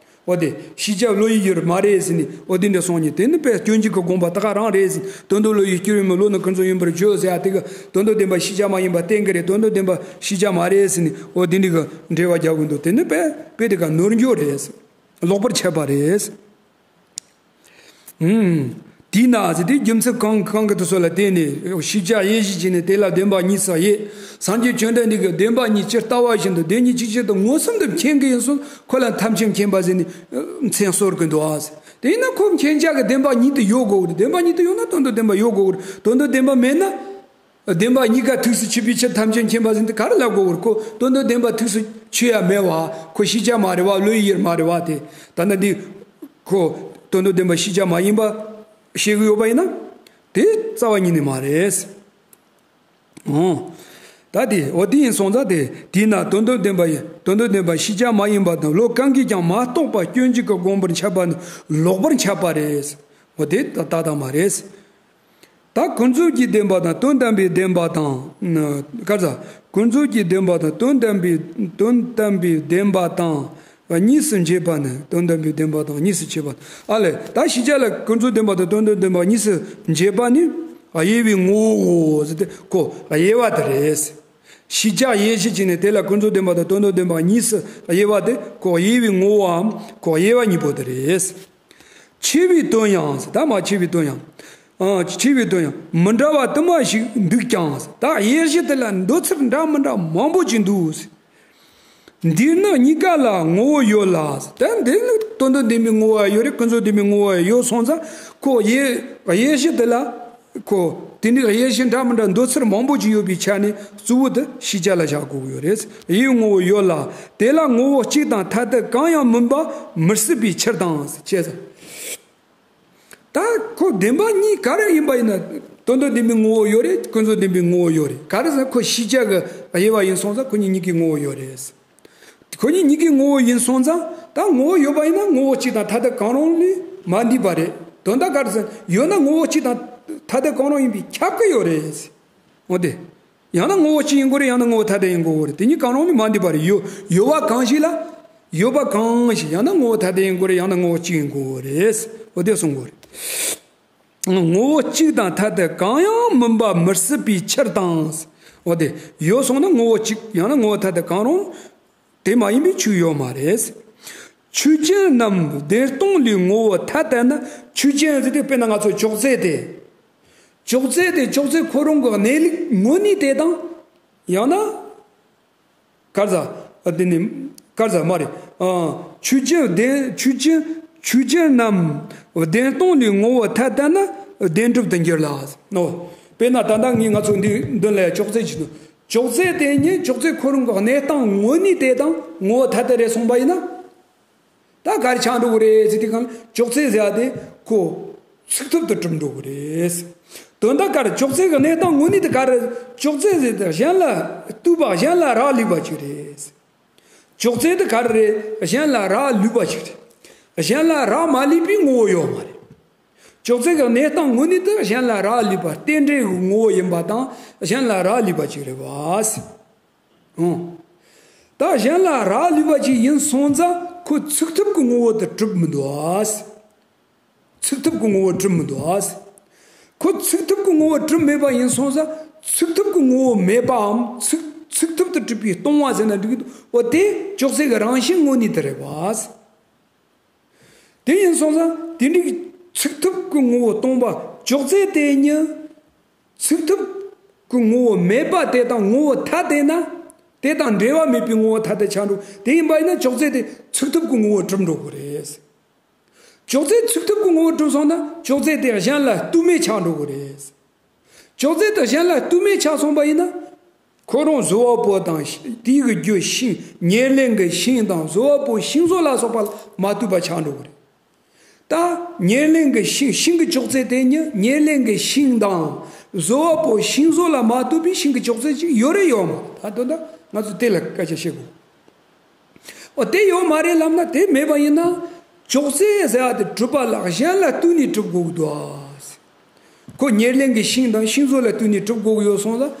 འོ་དེ་ཤེས་བྱ་བློ་ཡི་ཡུལ་མ་རེད་ཟེར་ནས། འོ་དེ་འདྲ་སོང་ནས་དེ་ནི་དཔེ་སྐྱོན་འཇུག་གི་དགོངས་པ་ད་ག་རང་རེད་ཟེར། དོན་དུ་བློ་ཡི་སྐྱོན་ཡོད་མེད། བློ་ནི་ཀུན་རྫོབ་ཡིན་པར་བརྗོད་ཟེར་ཡ་དེ་གི་དོན་དུ་བདེན་པ་ཤེས་བྱ་མ་ཡིན་པ་བསྟན་གི་རེད། དོན་དུ་བདེན་པ་ཤེས་བྱ་མ་རེད་ཟེར་ནས། འོ་དེ་འདྲ་གི་འགྲེལ་བ་རྒྱག་གི་འདུག་དེ་ནི་དཔེ་དཔེ་དེ་ག་ནོར་འགྱོ་རེད། ལོག་པར་འཆད་པ་རེད། ཨུམ། དེས་ན་ཟེར་དེ་རྒྱུ་མཚན་གང་གང་གི་དུས་སུ་ལ་བརྟེན་ནས་ཤེས་བྱ་དབྱེ་གཞི་བྱས་ནས་དེ་ལ་བདེན་པ་གཉིས་སུ་དབྱེ། སངས་རྒྱས་བཅོམ་ལྡན་འདས་ཀྱིས་བདེན་པ་གཉིས་ཇི་ལྟ་བ་བཞིན་དུ་བདེན་གཉིས་གཅིག་ཆར་དུ་མངོན་སུམ་དུ་མཁྱེན་གྱི་ཡིན་གསུངས། ཁོ་ལ་ཐམས་ཅད་མཁྱེན་པ་ཟེར་ནས་མཚན་གསོལ་གྱི་འདུག་ཨ། དེས་ན་ཁོ་མཁྱེན་བྱ་གི་བདེན་པ་གཉིས་དེ་ཡོད་དགོས་རེད། བདེན་པ་གཉིས་དེ་ཡོད་ན་དོན་དུ་བདེན་པ་ཡོད་དགོས་རེད། དོན་དུ་བདེན་པ་མེད་ན། བདེན་པ་གཉིས་ཀ་ཐུགས་སུ་ཆུད་པའི་ཕྱིར་ཐམས་ཅད་མཁྱེན་པ་ཟེར་དེ་ག་རེ་ལབ་དགོས་རེད། ཁོ་དོན་དུ་བདེན་པ་ཐུགས་སུ་ཆུད་ཡ་མེད་པ། ཁོ་ཤེས་བྱ་མ་རེད་པ། བློ་ཡི་ཡུལ་མ་རེད་པ། དེ་ད་ལྟ་འདི་ཁོ་དོན་དུ་བདེན་པ་ཤེས་བྱ་མ་ཡིན་པ་བཤད་གི་ཡོད་པ་ཡིན་ན། དེ་རྩ་བ་ཉིད་ནས་མ་རེད། འོ། ད་དེ་འོ་དེ་ཡིན་སོང་ཙང་དེ། དེས་ན་དོན་དུ་བདེན་པ་ཡིན། དོན་དུ་བདེན་པ་ཤེས་བྱ་མ་ཡིན་པ་དང་བློ་གང་གིས་ཀྱང་མ་རྟོགས་པ་སྐྱོན་འཇུག་གི་དགོངས་པར་འཆད་པ་ནི་ལོག་པར་འཆད་པ་རེད། འོ་དེ་ད་ཏག་ཏག་མ་རེད། ད་ཀུན་རྫོབ་ཀྱི་བདེན་པ་དང་དོན་དམ་པའི་བདེན་པ་དང་། ན། ག་རེ་ཟ། ཀུན་རྫོབ་ཀྱི་བདེན་པ་དང་དོན་དམ་པའི་དོན་དམ་པའི་བདེན་པ་དང་གཉིས་སུ་འབྱེད་པ་ནི། དོན་དམ་པའི་བདེན་པ་དང་གཉིས་སུ་འབྱེད་པ། ཨ་ལས། ད་ཤེས་བྱ་ལ་ཀུན་རྫོབ་བདེན་པ་དང་དོན་དམ་བདེན་པ་གཉིས་སུ་འབྱེད་པ་ནི་དབྱེ་བའི་ངོ་བོའོ་ཟེར་ཏེ་ཁོ་དབྱེ་བ་དེ་རེད། ཤེས་བྱ་དབྱེ་གཞི་བྱས་ནས་དེ་ལ་ཀུན་རྫོབ་བདེན་པ་དང་དོན་དམ་བདེན་པ་གཉིས་སུ་དབྱེ་བ་དེ་ཁོ་དབྱེ་བའི་ངོ་བོའམ་ཁོ་དབྱེ་བ་གཉིས་པོ་དེ་རེད། ཆེ་བའི་དོན་ཡང་ཟེར། ད་མ་ཆེ་བའི་དོན་ཡང་། ཨ། ཆེ་བའི་དོན་ཡང་མི་འདྲ་བ་དུ་མ་ཞིག་འདུག་ཀྱང་ཟེར། ད་དབྱེ་གཞི་དེ་ལ་འདོད་ཚུལ་འདྲ་མི་འདྲ་མང་པོ་ཅིག་འདུག་ཟེར། འདིར་ནི་གཉིས་ཀ་ལ་ངོ་བོ་ཡོད་ལ་ཟེར། ད་འདི་ནི་དོན་དམ་བདེན་པའི་ངོ་བོ་ཡོད་རེད། ཀུན་རྫོབ་བདེན་པའི་ངོ་བོ་ཡོད་སོང་ཙང་ཁོ་དབྱེ་དབྱེ་གཞི་དེ་ལ། ཁོ་དེ་འདྲའི་དབྱེ་གཞི་འདྲ་མི་འདྲ་འདོད་ཚུལ་མང་པོ་ཅིག་ཡོད་པའི་ཆ་ནས་གཙོ་བོ་དེ་ཤེས་བྱ་ལ་བཞག་དགོས་ཀྱི་ཡོད་རེད། དབྱེ་བའི་ངོ་བོ་ཡོད་ལ། དེ་ལ་ངོ་བོ་གཅིག་དང་ཐ་དད་གང་ཡང་མིན་པ་མི་སྲིད་པའི་ཕྱིར་དང་ཟེར། ད་ཁོ་བདེན་པ་གཉིས་ག་རེ་ཡིན་པ་ཡིན་ན་དོན་དམ་བདེན་པའི་ངོ་བོ་ཡོད་རེད། ཀུན་རྫོབ་བདེན་པའི་ངོ་བོ་ཡོད་རེད། ག་རེ་ཟེར་ན་ཁོ་ཤེས་བྱ་གི་དབྱེ་བ་ཡིན་སོང་ཙང་ཁོ་གཉིས་གཉིས་ཀའི་ངོ་བོ་ཡོད་རེད། ཁོ་གཉིས་གཉིས་ཀའི་ངོ་བོ་ཡིན་སོང་ཙང་། ད་ངོ་བོ་ཡོད་པ་ཡིན་ན་ངོ་བོ་གཅིག་དང་ཐ་དད་གང་རུང་ལས་མ་འདས་པ་རེད། དོན་དག་ག་རེ་ཟེར་ན་ཡོད་ན་ངོ་བོ་གཅིག་དང་ཐ་དད་གང་རུང་ཡིན་པས་ཁྱབ་ཀྱི་ཡོད་རེད། འོ་དེ། ཡང་ན་ངོ་བོ་གཅིག་ཡིན་དགོས་རེད། ཡང་ན་ངོ་བོ་ཐ་དད་ཡིན་དགོས་རེད། དེ་གཉིས་གང་རུང་ལས་མ་འདས་པ་རེད། ཡོད་ཡོད་པ་གང་ཞིག་ལ། ཡོད་པ་གང་ཞིག་ཡང་ན་ངོ་བོ་ཐ་དད་ཡིན་དགོས་རེད། ཡང་ན་ངོ་བོ་གཅིག་ཡིན་དགོས་རེད། འོ་དེ་གསུང་དགོས་རེད། ངོ་བོ་གཅིག་དང་ཐ་དད་གང་ཡང་མིན་པ་མི་སྲིད་པའི་ཕྱིར་དང་། འོ་དེ། ཡོད་སོང་ན་ངོ་བོ་གཅིག་ཡང་ན་ངོ་བོ་ཐ་དད་གང་རུང་ དེ་མ་ཡིན་པའི་ཆོས་ཡོད་མ་རེད། ཆོས་ཅན་རྣམས་བདེན་སྟོང་ལས་ངོ་བོ་ཐ་དད་ན། ཆོས་ཅན་ཟེར་དུས་དཔེར་ན་ང་ཚོ་ཅོག་ཙེ་དེ། ཅོག་ཙེ་དེ་ཅོག་ཙེ་ཁོ་རང་གི་གནས་ལུགས་དངོས་གནས་དེ་དང་། ཡང་ན། ག་རེ་ཟ། ཨ། དེ་ནི། ག་རེ་ཟ་མ་རེད། ཨ། ཆོས་ཅན་བདེན། ཆོས་ཅན། ཆོས་ཅན་རྣམས་བདེན་སྟོང་ལས་ངོ་བོ་ཐ་དད་ན་བདེན་གྲུབ་ཏུ་འགྱུར་ལ། ནོ། དཔེར་ན་ད་ལྟ་ངས་ང་ཚོ་འདི་མདུན་ལ་ཡ་ཅོག་ཙེ་ཅིག་འདུག་ཅོག་ཙེ་དེ་ཉིད་ཅོག་ཙེ་ཁོ་རང་གི་གནས་སྟངས་དངོས་གནས་དེ་དང་ངོ་བོ་ཐ་དད་རེད་སོང་པ་ཡིན་ན། ད་ག་རེ་ཆགས་འགྲོ་གི་རེད་ཟེར་དུས་གང་ལ་ཅོག་ཙེ་ཟེར་བ་དེ་ཁོ་ཚུགས་ཐུབ་ཏུ་གྲུབ་འགྲོ་གི་རེད། དོན་དག་ག་རེ། ཅོག་ཙེ་གི་གནས་སྟངས་དངོས་གནས་དེ་ག་རེ། ཅོག་ཙེ་ཟེར་དེ་གཞན་ལ་ལྟོས་པ། གཞན་ལ་རག་ལུས་པ་ཅིག་རེད། ཅོག་ཙེ་དེ་ག་རེ་རེད། གཞན་ལ་རག་ལུས་པ་ཅིག་རེད། གཞན་ལ་རག་མ་ལུས་པའི་ངོ་བོ་ཡོད་མ་རེད། ཅོག་ཙེ་གི་གནས་སྟངས་དངོས་གནས་དེ་གཞན་ལ་རག་ལུས་པ། རྟེན་འབྲེལ་གྱི་ངོ་བོ་ཡིན་པ་དང་གཞན་ལ་རག་ལུས་པ་ཅིག་རེད་པ། ཨང་། ད་གཞན་ལ་རག་ལུས་པ་ཅིག་ཡིན་སོང་ཙང་ཁོ་ཚུགས་ཐུབ་ཀྱི་ངོ་བོ་དེ་གྲུབ་མི་འདུག་ཨ། ཚུགས་ཐུབ་ཀྱི་ངོ་བོ་གྲུབ་མི་འདུག་ཨ། ཁོ་ཚུགས་ཐུབ་ཀྱི་ངོ་བོ་གྲུབ་མེད་པ་ཡིན་སོང་ཙང་ཚུགས་ཐུབ་ཀྱི་ངོ་བོ་མེད་པའམ་ཚུགས་ཚུགས་ཐུབ་ཏུ་གྲུབ་པའི་སྟོང་པ་ཟེར་ན་འགྲིག་གི་འདུག་འོ་དེ་ཅོག་ཙེ་གི་རང་བཞིན་དངོས་གནས་དེ་རེད་པ། དེ་ཡིན་སོང་ཙང་དེ་འདྲའི་ཚུགས་ཐུབ་ཀྱི་ངོ་བོ་སྟོང་པ། ཅོག་ཙེ་དེ་ཉིད་ཚུགས་ཐུབ་ཀྱི་ངོ་བོ་མེད་པ་དེ་དང་ངོ་བོ་ཐ་དད་ན། དེ་དང་འབྲེལ་བ་མེད་པའི་ངོ་བོ་ཐ་དད་ཆགས་འགྲོ། དེ་ཡིན་པ་ཡིན་ན་ཅོག་ཙེ་དེ་ཚུགས་ཐུབ་ཀྱི་ངོ་བོ་གྲུབ་འགྲོ་དགོས་རེད། ཅོག་ཙེ་ཚུགས་ཐུབ་ཀྱི་ངོ་བོ་གྲུབ་སོང་ན་ཅོག་ཙེ་དེ་གཞན་ལ་ལྟོས་མེད་ཆགས་འགྲོ་དགོས་རེད། ཅོག་ཙེ་དེ་གཞན་ལ་ལྟོས་མེད་ཆགས་སོང་པ་ཡིན་ན། ཁོ་རང་བཟོ་བ་པོ་དང་དེའི་གི་རྒྱུ་ཤིང་། ཉེར་ལེན་གྱི་ཤིང་དང་བཟོ་བ་པོ་ཤིང་བཟོ་ལ་སོགས་པ་ལ་མ་ལྟོས་པ་ཆགས་འགྲོ་གི་རེད། ད་ཉེར་ལེན་གྱི་ཤིང་། ཤིང་གི་ཅོག་ཙེ་དེ་ཉིད་ཉེར་ལེན་གྱི་ཤིང་དང་བཟོ་བ་པོ་ཤིང་བཟོ་ལ་མ་ལྟོས་པའི་ཤིང་གི་ཅོག་ཙེ་ཅིག་ཡོད་རེད་ཡོད་མ་རེད། ད་དོན་དག་ང་ཚོ་དེ་ལ་སྐད་ཆ་བཤད་དགོས། འོ་དེ་ཡོད་མ་རེད་ལབ་ན་དེ་མེད་པ་ཡིན་ན། ཅོག་ཙེ་ཟེར་བ་དེ་གྲུབ་པ་ལ་གཞན་ལ་ལྟོས་ནས་གྲུབ་དགོས་ཀྱི་འདུག་ཨ། ཁོ་ཉེར་ལེན་གྱི་ཤིང་དང་ཤིང་བཟོ་ལ་ལྟོས་ནས་གྲུབ་དགོས་ཀྱི་ཡོད་སོང་ཙང་།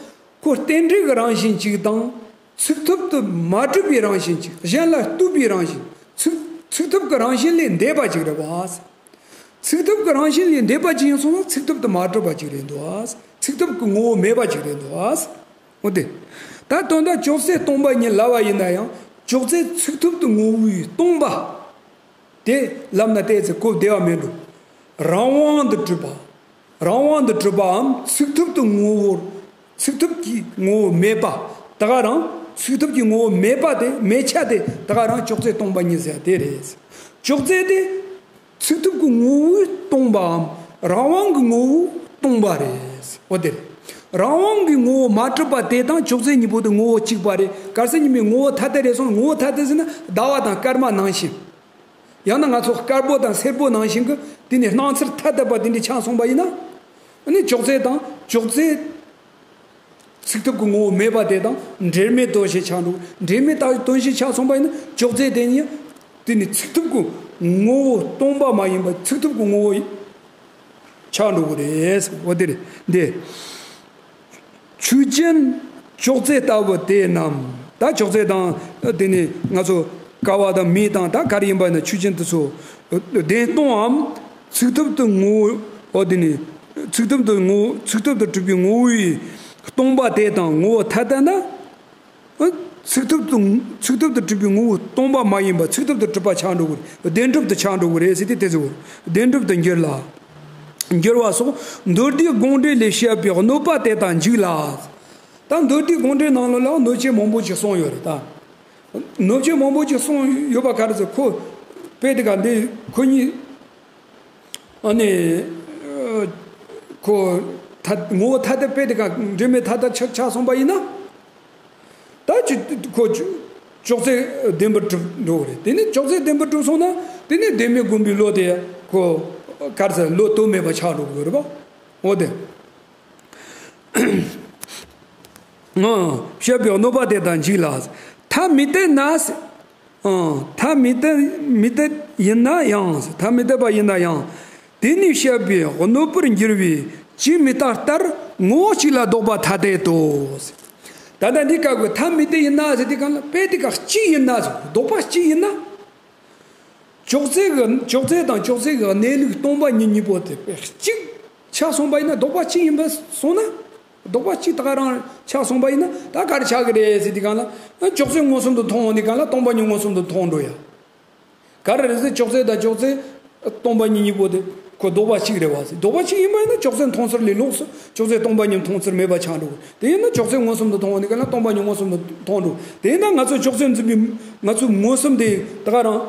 ཁོ་རྟེན་འབྲེལ་གྱི་རང་བཞིན་གཅིག་དང་། ཚུགས་ཐུབ་ཏུ་མ་གྲུབ་པའི་རང་བཞིན་གཅིག་གཞན་ལ་ལྟོས་པའི་རང་བཞིན། ཚུགས་ཚུགས་ཐུབ་ཀྱི་རང་བཞིན་ལས་འདས་པ་གཅིག་རེད་པ། ཚུགས་ཐུབ་ཀྱི་རང་བཞིན་ལས་འདས་པ་གཅིག་ཡིན་སོང་ན་ཚུགས་ཐུབ་ཏུ་མ་གྲུབ་པ་གཅིག་རེད་འདུག་ཚུགས་ཐུབ་ཀྱི་ངོ་བོ་མེད་པ་གཅིག་རེད་འདུག་འོ་དེ། ད་དོན་དག་ཅོག་ཙེ་སྟོང་པ་ཉིད་ལབ་པ་ཡིན་ན་ཡང་ཅོག་ཙེ་ཚུགས་ཐུབ་ཏུ་ངོ་བོས་སྟོང་པ། དེ་ལབ་ན་ཏོག་ཙམ་གོ་བདེ་བ་མེད་འགྲོ། རང་དབང་དུ་གྲུབ་པ། རང་དབང་དུ་གྲུབ་པའམ་ཚུགས་ཐུབ་ཏུ་ངོ་བོར། ཚུགས་ཐུབ་ཀྱི་ངོ་བོ་མེད་པ། ད་ག་རང་ཚུགས་ཐུབ་ཀྱི་ངོ་བོ་མེད་པ་དེ། མེད་ཆ་དེ་ད་ག་རང་ཅོག་ཙེ་སྟོང་པ་ཉིད་ཟེར་དེ་རེད། ཅོག་ཙེ་དེ་ཚུགས་ཐུབ་ཀྱི་ངོ་བོས་སྟོང་པའམ་རང་དབང་གི་ངོ་བོས་སྟོང་པ་རེད། འོ་དེ་རེད། རང་དབང་གི་ངོ་བོ་མ་གྲུབ་པ་དེ་དང་ཅོག་ཙེ་གཉིས་པོ་དེ་ངོ་བོ་གཅིག་པ་རེད། གལ་སྲིད་གཉིས་པོའི་ངོ་བོ་ཐ་དད་རེད་སོང་། ངོ་བོ་ཐ་དད་ཟེར་ན་ཟླ་བ་དང་སྐར་མ་ནང་བཞིན། ཡང་ན་ང་ཚོ་དཀར་པོ་དང་སེར་པོ་ནང་བཞིན་གྱི་དེ་ནི་སྣང་ཚུལ་ཐ་དད་པ་དེ་འདྲ་ཆགས་སོང་པ་ཡིན་ན། ཨ་ནི་ཅོག་ཙེ་དང་ཅོག་ཙེ། ཚུགས་ཐུབ་ཀྱི་ངོ་བོ་མེད་པ་དེ་དང་འབྲེལ་མེད་དོན་བྱེད་ཆགས་འགྲོ། འབྲེལ་མེད་དོན་བྱེད་ཆགས་སོང་པ་ཡིན་ན་ཅོག་ཙེ་དེ་ཉིད་དེ་ནི་ཚུགས་ཐུབ་ཀྱི་ངོ་བོ་སྟོང་པ་མ་ཡིན་པ། ཚུགས་ཐུབ་ཀྱི་ངོ་བོ་ཆགས་འགྲོ་གི་རེད། འོ་དེ་རེད་འདི། ཆོས་ཅན་ཅོག་ཙེ་ལྟ་བུ་དེ་རྣམས། ད་ཅོག་ཙེ་དང་དེ་ནི་ང་ཚོ་ཀ་བ་དང་མེ་དང་ད་ག་རེ་ཡིན་པ་ཡིན་ན་ཆོས་ཅན་དེ་ཚོ་བདེན་སྟོང་ངམ་ཚུགས་ཐུབ་ཏུ་ངོ་བོ། འོ་དེ་ནི་ཚུགས་ཐུབ་ཏུ་ངོ་ཚུགས་ཐུབ་ཏུ་གྲུབ་པའི་ངོ་བོའི་སྟོང་པ་དེ་དང་ངོ་བོ་ཐ་དད་ན། ཚུགས་ཐུབ་ཏུ་ཚུགས་ཐུབ་ཏུ་གྲུབ་པའི་ངོ་བོ་སྟོང་པ་མ་ཡིན་པ་ཚུགས་ཐུབ་ཏུ་གྲུབ་པ་ཆགས་འགྲོ་གི་རེད། བདེན་གྲུབ་ཏུ་ཆགས་འགྲོ་གི་རེད་ཟེར་ཏེ་དེ་ཚོ་བདེན་གྲུབ་ཏུ་འགྱུར་ལ། འགྱུར་བ་སོགས་མདོ་སྡེའི་དགོངས་འགྲེལ་ལས་བཤད་པའི་གནོད་པ་དེ་དང་འཇིག་ལ། ད་མདོ་སྡེའི་དགོངས་འགྲེལ་ནང་ལོགས་ལ་གནོད་བྱེད་མང་པོ་ཞིག་གསུངས་ཡོད་རེད་ད། གནོད་བྱེད་མང་པོ་ཞིག་གསུངས་ཡོད་པ་ག་རེ་ཟེར། ཁོ་དཔེ་དེ་ག་འདི་ཁོ་གཉིས། ཨ་ནི། ཁོ་ཐ་ངོ་བོ་ཐ་དད་དཔེ་དེ་ག་འབྲེལ་མེད་ཐ་དད་ཆགས་ཆགས་སོང་པ་ཡིན་ན། ད་ཅི་ཁོ་ཅོག་ཙེ་བདེན་པར་གྲུབ་འགྲོ་གི་རེད། དེ་ནི་ཅོག་ཙེ་བདེན་པར་གྲུབ་སོང་ན་དེ་ནི་བདེན་མེད་སྒོམ་པའི་བློ་དེ་ཁོ་ག་རེ་ཟེར་བློ་དོན་མེད་པ་ཆགས་འགྲོ་གི་རེད་པ། འོ་དེ། ཨང་། བཤད་པའི་གནོད་པ་དེ་དང་འཇིག་ལ། ཐ་མི་དད་ན། ཨང་། ཐ་མི་དད་མི་དད་ཡིན་ན་ཡང་། ཐ་མི་དད་པ་ཡིན་ན་ཡང་། དེ་ནི་བཤད་པའི་གནོད་པར་འགྱུར་བའི་ཇི་མི་རྟག་ལྟར་ངོ་བོ་གཅིག་ལ་ལྡོག་པ་ཐ་དད་དོ། ད་ལྟ་འདི་སྐབས་ཀྱི་ཐ་མི་དད་ཡིན་ན་ཟེར་དུས་གང་ལ་དཔེ་དེ་ག་གཅིག་ཡིན་ན་ཟེར། ལྡོག་པ་གཅིག་ཡིན་ན། ཅོག་ཙེ་གི་ཅོག་ཙེ་དང་ཅོག་ཙེ་གི་གནས་ལུགས་སྟོང་པ་ཉིད་གཉིས་པོ་དེ་དཔེ་གཅིག་ཆགས་སོང་པ་ཡིན་ན། ལྡོག་པ་གཅིག་ཡིན་པ་སོང་ན། ལྡོག་པ་གཅིག་ད་ག་རང་ཆགས་སོང་པ་ཡིན་ན། ད་ག་རེ་ཆགས་ཀྱི་རེད་ཟེར་དུས་སྒང་ལ། ཅོག་ཙེ་མངོན་སུམ་དུ་མཐོང་འོང་དུས་སྒང་ལ་སྟོང་པ་ཉིད་མངོན་སུམ་དུ་མཐོང་འགྲོ་ཡ། ག་རེ་རེད་ཟེར། ཅོག་ཙེ་དང་ཅོག་ཙེ་སྟོང་པ་ཉིད་གཉིས་པོ་དེ་ཁོ་ལྡོག་པ་གཅིག་རེད་བ་ཟེར། ལྡོག་པ་གཅིག་ཡིན་པ་ཡིན་ན་ཅོག་ཙེ་མཐོང་ཚུལ་ལས་ལོགས་སུ་ཅོག་ཙེ་སྟོང་པ་ཉིད་མཐོང་ཚུལ་མེད་པ་ཆགས་འགྲོ། དེ་ཡིན་ན་ཅོག་ཙེ་མངོན་སུམ་དུ་མཐོང་བ་ནི་ག་ལ་སྟོང་པ་ཉིད་མངོན་སུམ་དུ་མཐོང་འགྲོ། དེ་ཡིན་ན་ང་ཚོ་ཅོག་ཙེ་འཛིན་པའི་ང་ཚོའི་མངོན་སུམ་དེ་ད་ག་རང་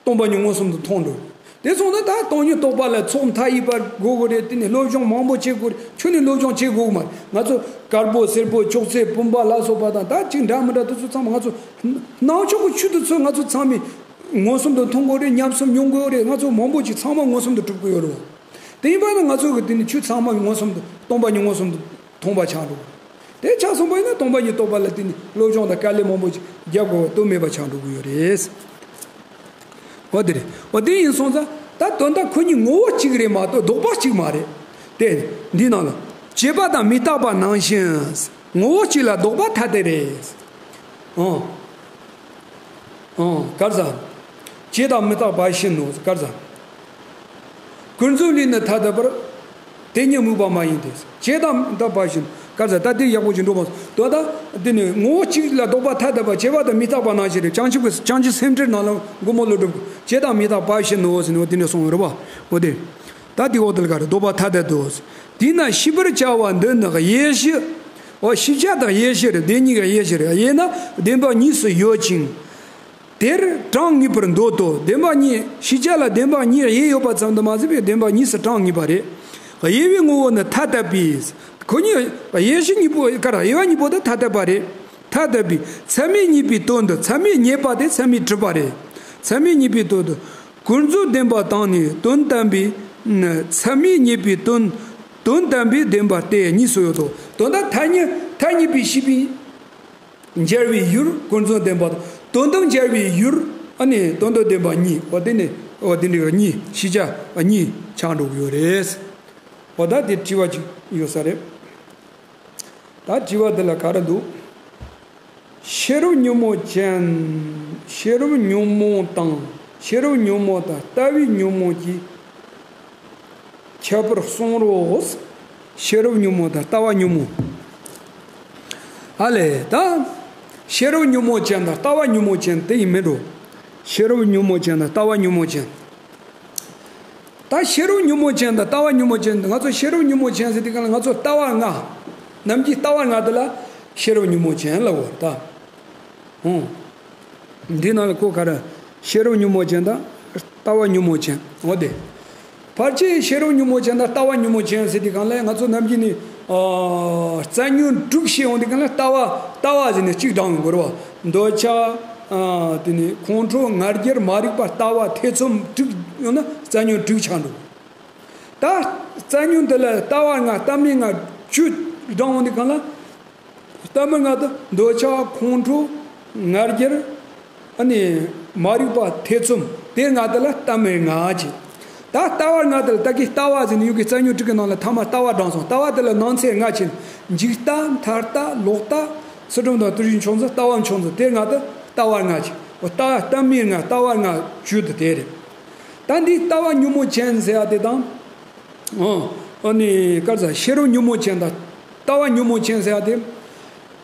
སྟོང་པ་ཉིད་མངོན་སུམ་དུ་མཐོང་འགྲོ། དེ་སོང་ན་ད་སྟོང་ཉིད་རྟོགས་པ་ལ་ཚོགས་མཐའ་ཡས་པ་དགོས་དགོས་རེད། དེ་ནས་སློབ་སྦྱོང་མང་པོ་བྱེད་དགོས་རེད། ཁྱོན་ནས་སློབ་སྦྱོང་བྱེད་དགོས་མ་རེད། ང་ཚོ་དཀར་པོ་སེར་པོ་ཅོག་ཙེ་བུམ་པ་ལ་སོགས་པ་དང་ད་ཅིག་འདྲ་མི་འདྲ་དེ་ཚོ་ཚང་མ་ང་ཚོ་སྣང་ཕྱོགས་ཀྱི་ཆོས་དེ་ཚོ་ང་ཚོ་ཚང་མས་མངོན་སུམ་དུ་མཐོང་དགོས་རེད། ཉམས་སུ་མྱོང་དགོས་རེད། ང་ཚོ་མང་པོ་ཅིག་ཚང་མ་མངོན་སུམ་དུ་གྲུབ་ཀྱི་ཡོད་རེད། དེ་ཡིན་པ་ན་ང་ཚོ་གི་དེ་ནི་ཆོས་ཚང་མ་མངོན་སུམ་དུ་སྟོང་པ་ཉིད་མངོན་སུམ་དུ་མཐོང་བ་ཆགས་འགྲོ། དེ་ཆགས་སོང་པ་ཡིན་ན་སྟོང་པ་ཉིད་རྟོགས་པ་ལ་དེ་ནི་སློབ་སྦྱོང་དང་དཀའ་ལས་མང་པོ་ཅིག་རྒྱབ་དགོས་དོན་མེད་པ་ཆགས་འགྲོ་གི་ཡོད་རེད། འོ་དེ་རེད། འོ་དེ་ཡིན་སོང་ཙང་ད་དོན་དག་ཁོ་གཉིས་ངོ་བོ་གཅིག་རེད་མ་གཏོགས་ལྡོག་པ་གཅིག་མ་རེད། དེ་འདི་ནང་ལ་བྱས་པ་དང་མི་རྟག་པ་ནང་བཞིན། ངོ་བོ་གཅིག་ལ་ལྡོག་པ་ཐ་དད་རེད། ཨང་། ཨང་། ག་རེ་ཟེར། བྱས་དང་མི་རྟག་པ་བཞིན་ནོ། ག་རེ་ཟེར། ཀུན་རྫོབ་ལས་ནི་ཐ་དད་པར། དེ་ཉིད་དམིགས་པ་མ་ཡིན་ཏེ། བྱས་དང་མི་རྟག་པ་བཞིན། ག་རེ་ཟེར། ད་དེ་ཡག་པོ་ཞིག་འགྲོ་མ་སོང་། དོན་དག་འདི་ནི་ངོ་བོ་གཅིག་ལ་ལྡོག་པ་ཐ་དད་པ། བྱས་པ་དང་མི་རྟག་པ་ནང་བཞིན་རེད། བྱང་ཆུབ་ཀྱི་བྱང་ཆུབ་སེམས་འགྲེལ་ནང་ལ་མགོན་པོ་ཀླུ་སྒྲུབ་ཀྱིས་བྱས་དང་མི་རྟག་པ་བཞིན་ནོ་ཟེར་ནས་འོ་དེ་ནས་གསུངས་ཡོད་རེད་པ། འོ་དེ། ད་དེ་འོག་དེ་ལ་ག་རེ། ལྡོག་པ་ཐ་དད་དོ། དེས་ན་ཤེས་པར་བྱ་བ་འདི་ནི་དབྱེ་གཞི། འོ་ཤེས་བྱ་དང་དབྱེ་གཞི་རེད། དེ་གཉིས་ཀྱི་དབྱེ་གཞི་རེད། དབྱེ་ན་བདེན་པ་གཉིས་སུ་ཡོད་ཅིང་། དེར་གྲངས་ངེས་པར་འདོད་དོ། བདེན་པ་གཉིས། ཤེས་བྱ་ལ་བདེན་པ་གཉིས་དབྱེ་ཡོད་པ་ཙམ་དུ་མ་ཟད་པའི་བདེན་པ་གཉིས་སུ་གྲངས་ངེས་པ་རེད། དབྱེ་བའི་ངོ་བོ་ནི་ཐ་དད་པས། ཁོ་གཉིས་དབྱེ་གཞི་གཉིས་པོ་ག་རེ། དབྱེ་བ་གཉིས་པོ་དེ་ཐ་དད་པ་རེད། ཐ་དད་པས་ཚད་མས་རྙེད་པའི་དོན་དུ། ཚད་མས་རྙེད་པ་དེ་ཚད་མས་གྲུབ་པ་རེད། ཚད་མས་རྙེད་པའི་དོན་དུ། ཀུན་རྫོབ་བདེན་པ་དང་ནི་དོན་དམ་པའི། ཚད་མས་རྙེད་པའི་དོན། དོན་དམ་པའི་བདེན་པ་སྟེ་གཉིས་སུ་ཡོད་དོ། དོན་དམ་ཐ་སྙད་ཐ་སྙད་པའི་ཤེས་པས་སྦྱར་བའི་ཡུལ་ཀུན་རྫོབ་བདེན་པ་དང་། དོན་དམ་སྦྱར་བའི་ཡུལ་ཨ་ནི་དོན་དམ་བདེན་པ་གཉིས། འོ་དེ་ནི་འོ་དེ་འདྲའི་གཉིས། ཤེས་བྱ་གཉིས་ཆགས་འགྲོ་གི་ཡོད་རེད། འོ་ད་དེ་དྲི་བ་ཅིག་ཡོད་ས་རེད། ད་དྲི་བ་འདི་ལ་ག་རེ་འདུག་ཤེས་རབ་ཉོན་མོངས་ཅན། ཤེས་རབ་ཉོན་མོངས་དང་། ཤེས་རབ་ཉོན་མོངས་དང་ལྟ་བའི་ཉོན་མོངས་ཀྱི་ཁྱད་པར་གསུང་རོགས། ཤེས་རབ་ཉོན་མོངས་དང་ལྟ་བ་ཉོན་མོངས། ཨ་ལས་ད། ཤེས་རབ་ཉོན་མོངས་ཅན་དང་ལྟ་བ་ཉོན་མོངས་ཅན་དེ་ཡིན་མིན་འགྲོ། ཤེས་རབ་ཉོན་མོངས་ཅན་དང་ལྟ་བ་ཉོན་མོངས་ཅན། ད་ཤེས་རབ་ཉོན་མོངས་ཅན་དང་ལྟ་བ་ཉོན་མོངས་ཅན། ང་ཚོ་ཤེས་རབ་ཉོན་མོངས་ཅན་ཟེར་དུས་སྒང་ལ་ང་ཚོ་ལྟ་བ་ལྔ། ནམ་རྒྱུན་ལྟ་བ་ལྔ་དེ་ལ་ཤེས་རབ་ཉོན་མོངས་ཅན་ལབ་དགོས་རེད་ད། ཧུང་། འདི་ནང་ལ་ཁོ་ག་རེ། ཤེས་རབ་ཉོན་མོངས་ཅན་དང་ལྟ་བ་ཉོན་མོངས་ཅན། འོ་དེ། ཕལ་ཆེར་ཤེས་རབ་ཉོན་མོངས་ཅན་དང་ལྟ་བ་ཉོན་མོངས་ཅན་ཟེར་དུས་སྒང་ལ་ང་ཚོ་ནམ་རྒྱུན་ནས་ཨ་རྩ་ཉོན་དྲུག་བཤད་ཡོང་དུས་སྒང་ལ་ལྟ་བ་ལྟ་བ་ཟེར་ནས་གཅིག་བགྲངས་ཡོང་དགོས་རེད་བ། འདོད་ཆགས། ཨ་དེ་ནས་ཁོང་ཁྲོ་ང་རྒྱལ་མ་རིག་པ་ལྟ་བ་ཐེ་ཚོམ་དྲུག་ཡོང་ན་རྩ་ཉོན་དྲུག་ཆགས་འགྲོ། ད་རྩ་ཉོན་དེ་ལ་ལྟ་བ་ལྔ་ལྟ་མིན་ལྔ་བཅུ་བགྲངས་ཡོང་དུས་སྒང་ལ། ལྟ་མིན་ལྔ་དེ་འདོད་ཆགས་ཁོང་ཁྲོ་ང་རྒྱལ། ཨ་ནི་མ་རིག་པ་ཐེ་ཚོམ་དེ་ལྔ་དེ་ལ་ལྟ་མིན་ལྔ་བྱས། ད་ལྟ་བ་ལྔ་དེ་ལ་ད་གིན་ལྟ་བ་ཟེར་ནས་ཡོད་གི་རྩ་ཉོན་དྲུག་གི་ནང་ལ་ཐ་མ་ལྟ་བ་བགྲངས་སོང་། ལྟ་བ་དེ་ལ་ནང་ཚན་ལྔ་བྱས། འཇིག་ལྟ། མཐར་ལྟ། ལོག་ལྟ། ཚུལ་ཁྲིམས་དང་བརྟུལ་ཞུགས་མཆོག་འཛིན། ལྟ་བ་མཆོག་འཛིན། དེ་ལྔ་དེ་ལྟ་བ་ལྔ་བྱས། འོ་ལྟ་ལྟ་མིན་ལྔ་ལྟ་བ་ལྔ་བཅུ་དེ་དེ་རེད། ད་འདི་ལྟ་བ་ཉོན་མོངས་ཅན་ཟེར་ཡ་དེ་དང་། ཨོ། ཨ་ནི་ག་རེ་ཟེར། ཤེས་རབ་ཉོན་མོངས་ཅན་དང་ལྟ་བ་ཉོན་མོངས་ཅན་ཟེར་ཡ་དེ།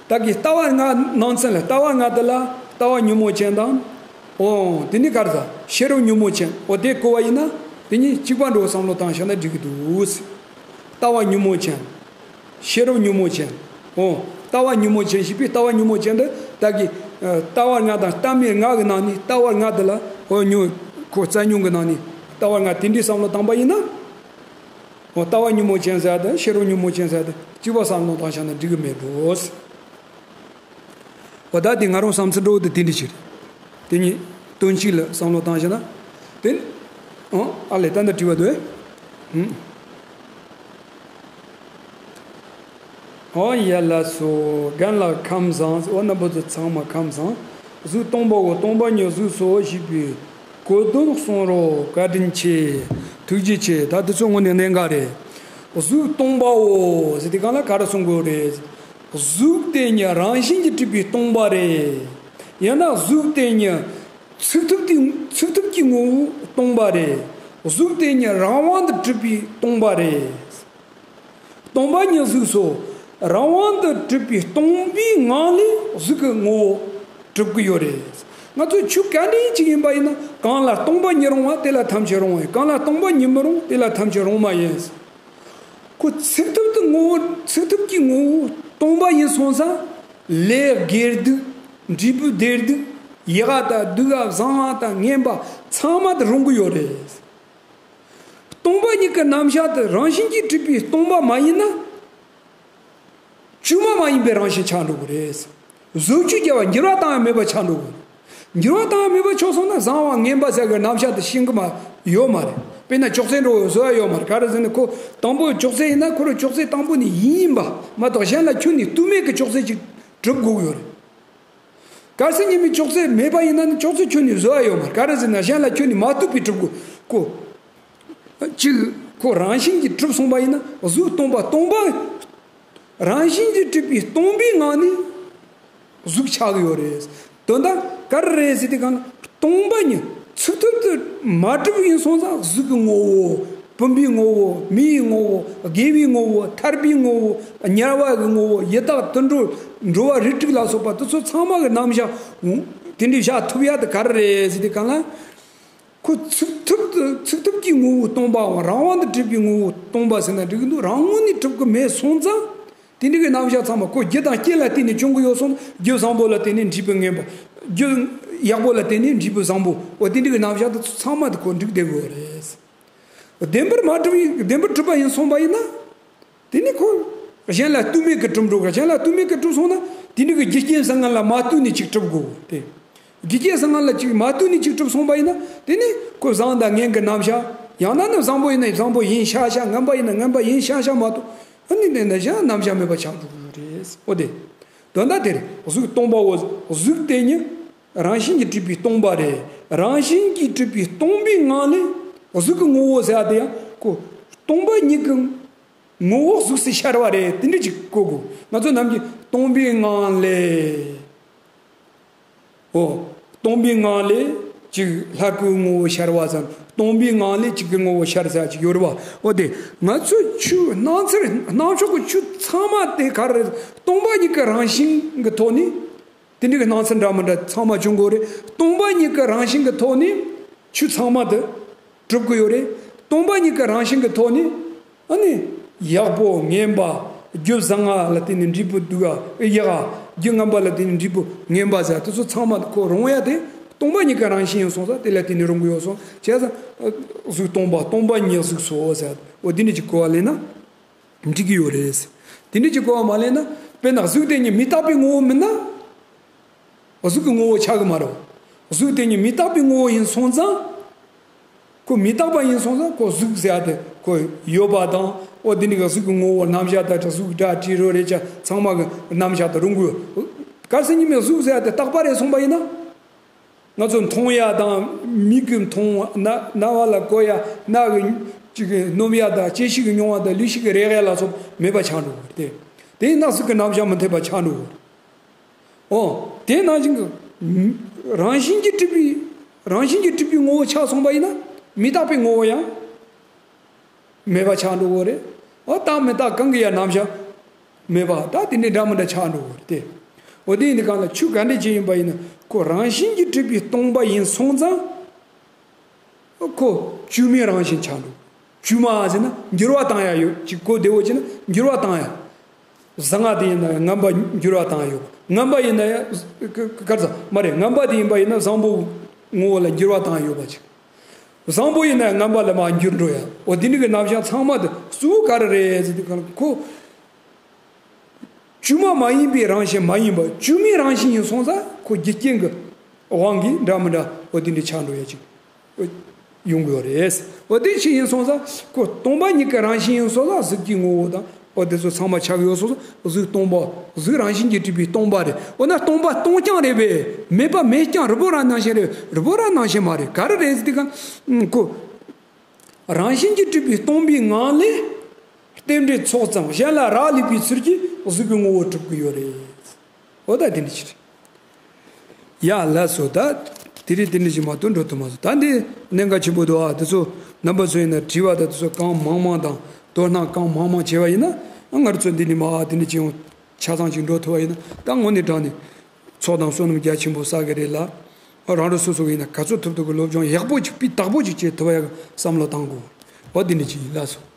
ད་གིན་ལྟ་བ་ལྔ་ནང་ཚན་ལ་ལྟ་བ་ལྔ་དེ་ལ་ལྟ་བ་ཉོན་མོངས་ཅན་དང་། ཨོ་དེ་ནི་ག་རེ་ཟེར། ཤེས་རབ་ཉོན་མོངས་ཅན། ཨོ་དེ་གོ་བ་ཡིན་ན་དེ་གཉིས་གཅིག་པ་འདྲ་བོ་བསམ་བློ་བཏང་བཞག་ན་འགྲིག་གི་འདུག་ལྟ་བ་ཉོན་མོངས་ཅན། ཤེས་རབ་ཉོན་མོངས་ཅན། ཨོ། ལྟ་བ་ཉོན་མོངས་ཅན་ཞེས་པའི་ལྟ་བ་ཉོན་མོངས་ཅན་དེ་ད་གིན་ལྟ་བ་ལྔ་དང་ལྟ་མིན་ལྔ་གི་ནང་ནས་ལྟ་བ་ལྔ་དེ་ལ། ཨོ་ཉོན། ཁོ་རྩ་ཉོན་གི་ནང་ནས་ལྟ་བ་ལྔ་དེ་འདྲའི་བསམ་བློ་བཏང་པ་ཡིན་ན། ཨོ་ལྟ་བ་ཉོན་མོངས་ཅན་ཟེར་ཡ་དང་ཤེས་རབ་ཉོན་མོངས་ཅན་ཟེར་ཡ་དེ་གཅིག་པ་བསམ་བློ་བཏང་བཞག་ན་འགྲིག་གི་མེད་འགྲོ། འོ་ད་དེ་ང་རང་བསམ་ཚུལ་འདྲ་བོ་དེ་དེ་འདྲ་ཞིག་རེད། དེ་གཉིས་དོན་གཅིག་ལ་བསམ་བློ་བཏང་བྱས་ན། དེ། ཨང་། ཨ་ལས་ད་འདི་དྲི་བ་འདུག་ཨེ། ཧུམ། ཨོ་ཡ་ལགས་སོ། རྒན་ལགས་ཁམས་བཟང་། ཨོ་རྣམ་པ་ཚོ་ཚང་མ་ཁམས་བཟང་། གཟུགས་སྟོང་པའོ། སྟོང་པ་ཉིད་གཟུགས་སོ་ཞེས་པའི་གོ་དོན་གསུང་རོགས། བཀའ་དྲིན་ཆེ། ཐུགས་རྗེ་ཆེ། ད་དེ་ཚོ་དངོས་གནས་གནད་འགག་རེད། གཟུགས་སྟོང་པའོ་ཟེར་དུས་སྒང་ལ་ག་རེ་གསུང་དགོས་རེད། གཟུགས་དེ་ཉིད་རང་བཞིན་གྱིས་གྲུབ་པའི་སྟོང་པ་རེད། ཡང་ན་གཟུགས་དེ་ཉིད་ཚུགས་ཐུབ་དེ་ཚུགས་ཐུབ་ཀྱི་ངོ་བོའི་སྟོང་པ་རེད། གཟུགས་དེ་ཉིད་རང་དབང་དུ་གྲུབ་པའི་སྟོང་པ་རེད། སྟོང་པ་ཉིད་གཟུགས་སོ། རང་དབང་དུ་གྲུབ་པའི་སྟོང་པའི་ངང་ལས་གཟུགས་ཀྱི་ངོ་བོ་གྲུབ་ཀྱི་ཡོད་རེད། ང་ཚོ་ཆོས་ག་འདྲ་ཅིག་ཡིན་པ་ཡིན་ན། གང་ལ་སྟོང་པ་ཉིད་རུང་བ་དེ་ལ་ཐམས་ཅད་རུང་བ་ཡིན། གང་ལ་སྟོང་པ་ཉིད་མི་རུང་དེ་ལ་ཐམས་ཅད་རུང་བ་ཡིན། ཁོ་ཚུགས་ཐུབ་ཀྱི་ངོ་བོ་ཚུགས་ཐུབ་ཀྱི་ངོ་བོ་སྟོང་པ་ཡིན་སོང་ཙང་། ལས་དགེ་སྡིག་འབྲས་བུ་བདེ་སྡུག་ཡག་དང་སྡུག་བཟང་དང་ངན་པ་ཚང་མ་དེ་རུང་གི་ཡོད་རེད། སྟོང་པ་ཉིད་ཀྱི་རྣམ་གཞག་དེ་རང་བཞིན་གྱིས་གྲུབ་པའི་སྟོང་པ་མ་ཡིན་ན། བཅོས་མ་མ་ཡིན་པའི་རང་བཞིན་ཆགས་འགྲོ་གི་རེད། བཟོ་བཅོས་བརྒྱབ་པ་འགྱུར་བ་བཏང་ཡང་མེད་པ་ཆགས་འགྲོ་གི་རེད། འགྱུར་བ་བཏང་ཡང་མེད་པ་ཆགས་སོང་ན་བཟང་བ་ངན་པ་ཟེར་གི་རྣམ་གཞག་དེ་ཤེས་གི་མ་ཡོད་མ་རེད། དཔེར་ན་ཅོག་ཙེ་འདྲ་བོ་བཟོ་ཡ་ཡོད་མ་རེད། ག་རེ་ཟེར་ན་ཁོ་དང་པོ་ཅོག་ཙེ་ཡིན་ན་ཁོ་རང་ཅོག་ཙེ་དང་པོ་ནས་ཡིན་ཡིན་པ་མ་གཏོགས་གཞན་ལ་ཁྱོན་ནས་བསྟུན་མེད་ཀྱི་ཅོག་ཙེ་ཅིག་གྲུབ་དགོས་ཀྱི་ཡོད་རེད། གལ་སྲིད་ཉི་མའི་ཅོག་ཙེ་མེད་པ་ཡིན་ན་ནི་ཅོག་ཙེ་ཁྱོན་ནས་བཟོ་ཡ་ཡོད་མ་རེད། ག་རེ་ཟེར་ན་གཞན་ལ་ཁྱོན་ནས་མ་བསྟུན་པའི་གྲུབ་དགོས་ཀོ། གཅིག་ཁོ་རང་བཞིན་གྱིས་གྲུབ་སོང་པ་ཡིན་ན་གཟུགས་སྟོང་པ་སྟོང་པ་རང་བཞིན་གྱིས་གྲུབ་པའི་སྟོང་པའི་ངང་ནས་གཟུགས་ཆགས་ཀྱི་ཡོད་རེད། དོན་དག་ག་རེ་རེད་ཟེར་དུས་གང་ན་སྟོང་པ་ཉིད་ཚུགས་ཐུབ་ཏུ་མ་གྲུབ་ཡིན་སོང་ཙང་གཟུགས་ཀྱི་ངོ་བོ། བུམ་པའི་ངོ་བོ། མེའི་ངོ་བོ། དགེ་བའི་ངོ་བོ། ཐར་པའི་ངོ་བོ། དམྱལ་བ་གི་ངོ་བོ། ཡི་དྭགས་དུད་འགྲོ། འགྲོ་བ་རིགས་དྲུག་ལ་སོགས་པ་དེ་ཚོ་ཚང་མ་གི་རྣམ་གཞག་དེ་འདྲའི་བཞག་ཐུབ་ཡ་དེ་ག་རེ་རེད་ཟེར་དུས་གང་ལ། ཁོ་ཚུགས་ཐུབ་ཏུ་ཚུགས་ཐུབ་ཀྱི་ངོ་བོ་སྟོང་པའམ་རང་དབང་དུ་གྲུབ་པའི་ངོ་བོ་སྟོང་པ་ཟེར་ན་འགྲིག་གི་འདུག་རང་ངོས་ནས་གྲུབ་ཀྱི་མེད་སོང་ཙང་། དེ་འདྲ་གི་རྣམ་གཞག་ཚང་མ་ཁོ་རྒྱུ་དང་རྐྱེན་ལ་བརྟེན་ནས་བྱུང་གི་ཡོད་སོང་། རྒྱུ་བཟང་པོ་ལ་བརྟེན་ནས་འབྲས་བུ་ངན་པ། རྒྱུ་ཡག་པོ་ལ་བརྟེན་ནས་འབྲས་བུ་བཟང་པོ། འོ་དེ་འདྲ་གི་རྣམ་གཞག་དེ་ཚོ་ཚང་མ་དེ་ཁོ་འགྲིག་བསྡད་དགོས་རེད། བདེན་པར་མ་གྲུབ་ཡིན། བདེན་པར་གྲུབ་པ་ཡིན་སོང་པ་ཡིན་ན། དེ་ནི་ཁོ་གཞན་ལ་བསྟུན་མེད་ཀྱི་གྲུབ་འགྲོ་གི། གཞན་ལ་བསྟུན་མེད་ཀྱི་གྲུབ་སོང་ན་དེ་ནི་གི་རྒྱུ་རྐྱེན་བཟང་ངན་ལ་མ་བསྟུན་ནས་ཅིག་གྲུབ་དགོས་ཏེ། རྒྱུ་རྐྱེན་བཟང་ངན་ལ་ཅིག་མ་བསྟུན་ནས་ཅིག་གྲུབ་སོང་པ་ཡིན་ན་དེ་ནི་ཁོ་བཟང་དང་ངན་གྱི་རྣམ་གཞག་ཡང་ན་ནི་བཟང་པོ་ཡིན་ན་བཟང་པོ་ཡིན་ཤག་ཤག་ངན་པ་ཡིན་ན་ངན་པ་ཡིན་ཤག་ཤག་མ་གཏོགས་ཨ་ནི་དེ་ནི་གཞན་རྣམ་གཞག་མེད་པ་ཆགས་འགྲོ་གི་རེད། འོ་དེ། དོན་དག་དེ་རེད། གཟུགས་སྟོང་པའོ། གཟུགས་དེ་ཉིད་རང་བཞིན་གྱིས་གྲུབ་པའི་སྟོང་པ་རེད། རང་བཞིན་གྱིས་གྲུབ་པའི་སྟོང་པའི་ངང་ལས་གཟུགས་ཀྱི་ངོ་བོ་ཟེར་བ་དེ་ཡང་ཁོ་སྟོང་པ་ཉིད་ཀྱི་ངོ་བོ་གཟུགས་སུ་ཤར་བ་རེད། དེ་འདྲ་ཅིག་གོ་དགོས། ང་ཚོ་ནམ་རྒྱུན་སྟོང་པའི་ངང་ལས། འོ། སྟོང་པའི་ངང་ལས་ཅིག་ལྷ་སྐུའི་ངོ་བོ་ཤར་བ་ཙམ། སྟོང་པའི་ངང་ལས་ཅིག་གི་ངོ་བོ་ཤར་ས་ཅིག་ཡོད་རེད་བ། འོ་དེ་ང་ཚོའི་ཆོས་སྣང་ཚུལ་སྣང་ཕྱོགས་ཀྱི་ཆོས་ཚང་མ་དེ་ག་རེ་རེད། སྟོང་པ་ཉིད་ཀྱི་རང་བཞིན་གྱི་ཐོག་ནས། དེ་འདྲ་གི་སྣང་ཚུལ་འདྲ་མི་འདྲ་ཚང་མ་བྱུང་དགོས་རེད། སྟོང་པ་ཉིད་ཀྱི་རང་བཞིན་གྱི་ཐོག་ནས་ཆོས་ཚང་མ་དེ་གྲུབ་ཀྱི་ཡོད་རེད། སྟོང་པ་ཉིད་ཀྱི་རང་བཞིན་གྱི་ཐོག་ནས་ཨ་ནི་ཡག་པོ་ངན་པ། རྒྱུ་བཟང་ང་ལ་བརྟེན་ནས་འབྲས་བུ་སྡུག་ག་ཡག་ག་རྒྱུ་ངན་པ་ལ་བརྟེན་ནས་འབྲས་བུ་ངན་པ་ཟེར་དེ་ཚོ་ཚང་མ་ཁོ་རུང་ཡ་དེ་སྟོང་པ་ཉིད་ཀྱི་རང་བཞིན་ཡིན་སོང་ཙང་དེ་ལ་བརྟེན་ནས་རུང་གི་ཡོད་སོང་བྱས་ཙང་གཟུགས་སྟོང་པ་སྟོང་པ་ཉིད་གཟུགས་སོ་ཟེར་འོ་དེ་འདྲ་ཅིག་གོ་བ་ལེན་ན། འགྲིག་གི་ཡོད་རེད། དེ་འདྲ་ཅིག་གོ་བ་མ་ལེན་ན། དཔེར་ན་གཟུགས་དེ་ཉིད་མི་རྟག་པའི་ངོ་བོ་མིན་ན། གཟུགས་ཀྱི་ངོ་བོ་ཆགས་ཀྱི་མ་རེད། གཟུགས་དེ་ཉིད་མི་རྟག་པའི་ངོ་བོ་ཡིན་སོང་ཙང་། ཁོ་མི་རྟག་པ་ཡིན་སོང་ཙང་ཁོ་གཟུགས་ཟེར་ཡ་དེ་ཁོ་ཡོད་པ་དང་འོ་དེ་འདྲ་གི་གཟུགས་ཀྱི་ངོ་བོ་རྣམ་གཞག་དང་གཟུགས་སྒྲ་དྲི་རོ་རེག་བྱ་ཚང་མ་གི་རྣམ་གཞག་དེ་རུང་དགོས། གལ་སྲིད་ཉི་མའི་གཟུགས་ཟེར་ཡ་དེ་རྟག་པ་རེད་སོང་པ་ཡིན་ན། ང་ཚོ་མཐོང་ཡ་དང་མིག་གིས་མཐོང་བ། རྣ་རྣ་བ་ལ་གོ་ཡ། སྣ་གིས་ཅིག་གིས་སྣོམ་ཡ་དང་། ལྕེ་ཤེས་ཀྱིས་མྱོང་བ་དང་། ལུས་ཤེས་ཀྱིས་རེག་ཡ་ལ་སོགས་མེད་པ་ཆགས་འགྲོ་གི་རེད། དེ་ཡིན་ན་གཟུགས་ཀྱི་རྣམ་གཞག་མི་འཐད་པ་ཆགས་འགྲོ་གི་རེད། འོ། དེ་ནང་བཞིན་གྱི་རང་བཞིན་གྱིས་གྲུབ་པའི་རང་བཞིན་གྱིས་གྲུབ་པའི་ངོ་བོ་ཆགས་སོང་པ་ཡིན་ན་མི་རྟག་པའི་ངོ་བོ་ཡང་མེད་པ་ཆགས་འགྲོ་གི་རེད། འོ་རྟག་མི་རྟག་གང་གི་ཡང་རྣམ་གཞག་མེད་པ་ད་དེ་འདྲའི་འདྲ་མི་འདྲ་ཆགས་འགྲོ་གི་རེད་དེ། འོ་དེ་ཡིན་དུས་གང་ལ་ཆོས་ག་འདྲ་ཅིག་ཡིན་པ་ཡིན་ན་ཁོ་རང་བཞིན་གྱིས་གྲུབ་པའི་སྟོང་པ་ཡིན་སོང་ཙང་། ཁོ་བཅོས་མའི་རང་བཞིན་ཆགས་འགྲོ། བཅོས་མ་ཟེར་ན་འགྱུར་བ་བཏང་ཡ་ཡོད་ཅིག་གོ་བདེ་བོ་བྱས་ན་འགྱུར་བ་བཏང་ཡ། བཟང་ང་དེ་ཡིན་ན་ཡང་ངན་པ་འགྱུར་བ་བཏང་ཡ་ཡོད། ངན་པ་ཡིན་ན་ཡང་ག་རེ་ཟ་མ་རེད། ངན་པ་དེ་ཡིན་པ་ཡིན་ན་བཟང་པོ་ངོ་བོ་ལ་འགྱུར་བ་བཏང་ཡ་ཡོད་པ་ཅིག་བཟང་པོ་ཡིན་ན་ངན་པ་ལ་མར་འགྱུར་འགྲོ་ཡ། འོ་འདི་འདྲ་གི་རྣམ་གཞག་ཚང་མ་དེ་གཙོ་བོ་ག་རེ་རེད་ཟེར་དུས་གང་ལ་ཁོ། བཅོས་མ་མ་ཡིན་པའི་རང་བཞིན་མ་ཡིན་པ་བཅོས་མའི་རང་བཞིན་ཡིན་སོང་ཙང་ཁོ་རྒྱུ་རྐྱེན་གྱི་དབང་གིས་འདྲ་མི་འདྲ་འོ་འདི་འདྲ་ཆགས་འགྲོ་ཡ་ཅིག་ཡོང་གི་ཡོད་རེད། འོ་དེ་ཅིག་ཡིན་སོང་ཙང་ཁོ་སྟོང་པ་ཉིད་ཀྱི་རང་བཞིན་ཡིན་སོང་ཙང་གཟུགས་ཀྱི་ངོ་བོ་དང་། འོ་དེ་ཚོ་ཚང་མ་ཆགས་ཡོད་སོང་ཙང་གཟུགས་སྟོང་པ། གཟུགས་རང་བཞིན་གྱིས་གྲུབ་པའི་སྟོང་པ་རེད། འོ་ན་སྟོང་པ་སྟོང་རྐྱང་རེད་པས། མེད་པ་མེད་རྐྱང་། རིལ་པོ་རང་རྣམ་ཤེས་རེད། རིལ་པོ་རང་རྣམ་ཤེས་མ་རེད། ག་རེ་རེད་ཟེར་དུས་གང་ཁོ། རང་བཞིན་གྱིས་གྲུབ་པའི་སྟོང་པའི་ངང་ལས། རྟེན་འབྲེལ་ཚོགས་ཙམ་གཞན་ལ་རག་ལས་པའི་ཚུལ་གྱིས་གཟུགས་ཀྱི་ངོ་བོ་གྲུབ་ཀྱི་ཡོད་རེད། འོ་ད་དེ་འདྲ་ཅིག་རེད། ཡ་ལགས་སོ། ད་དེ་རིང་དེ་འདྲ་ཅིག་མ་གཏོགས་འགྲོ་ཐུབ་མ་སོང་། ད་འདི་གནད་འགག་ཆེན་པོ་འདུག་ཨ། དེ་ཚོ་རྣམ་པ་ཚོ་ཡིན་ན་དྲི་བ་ད་དེ་ཚོ་གང་མང་མང་དང་དོ་སྣང་གང་མང་མང་བྱས་པ་ཡིན་ན་ ང་རང་ཚོ་འདི་ནས་མར་དེ་ནས་ཅིག་ཡང་ཆ་ཚང་ཅིག་འགྲོ་ཐུབ་པ་ཡིན་ན། ད་དངོས་གནས་དྲང་ནས་ཚོགས་དང་བསོད་ནམས་རྒྱ་ཆེན་པོ་བསགས་ཀྱི་རེད་ལ། རང་རང་སོ་སོ་གི་ཡིན་ན་ག་ཚོད་ཐུབ་ཐུབ་ཀྱི་སློབ་སྦྱོང་ཡག་པོ་ཅིག་སྤུས་དག་པོ་ཅིག་བྱེད་ཐུབ་པ་ཡག་བསམ་བློ་བཏང་དགོས། འོ་འདི་ནས་ཅིག་ཡིན། ལགས་སོ།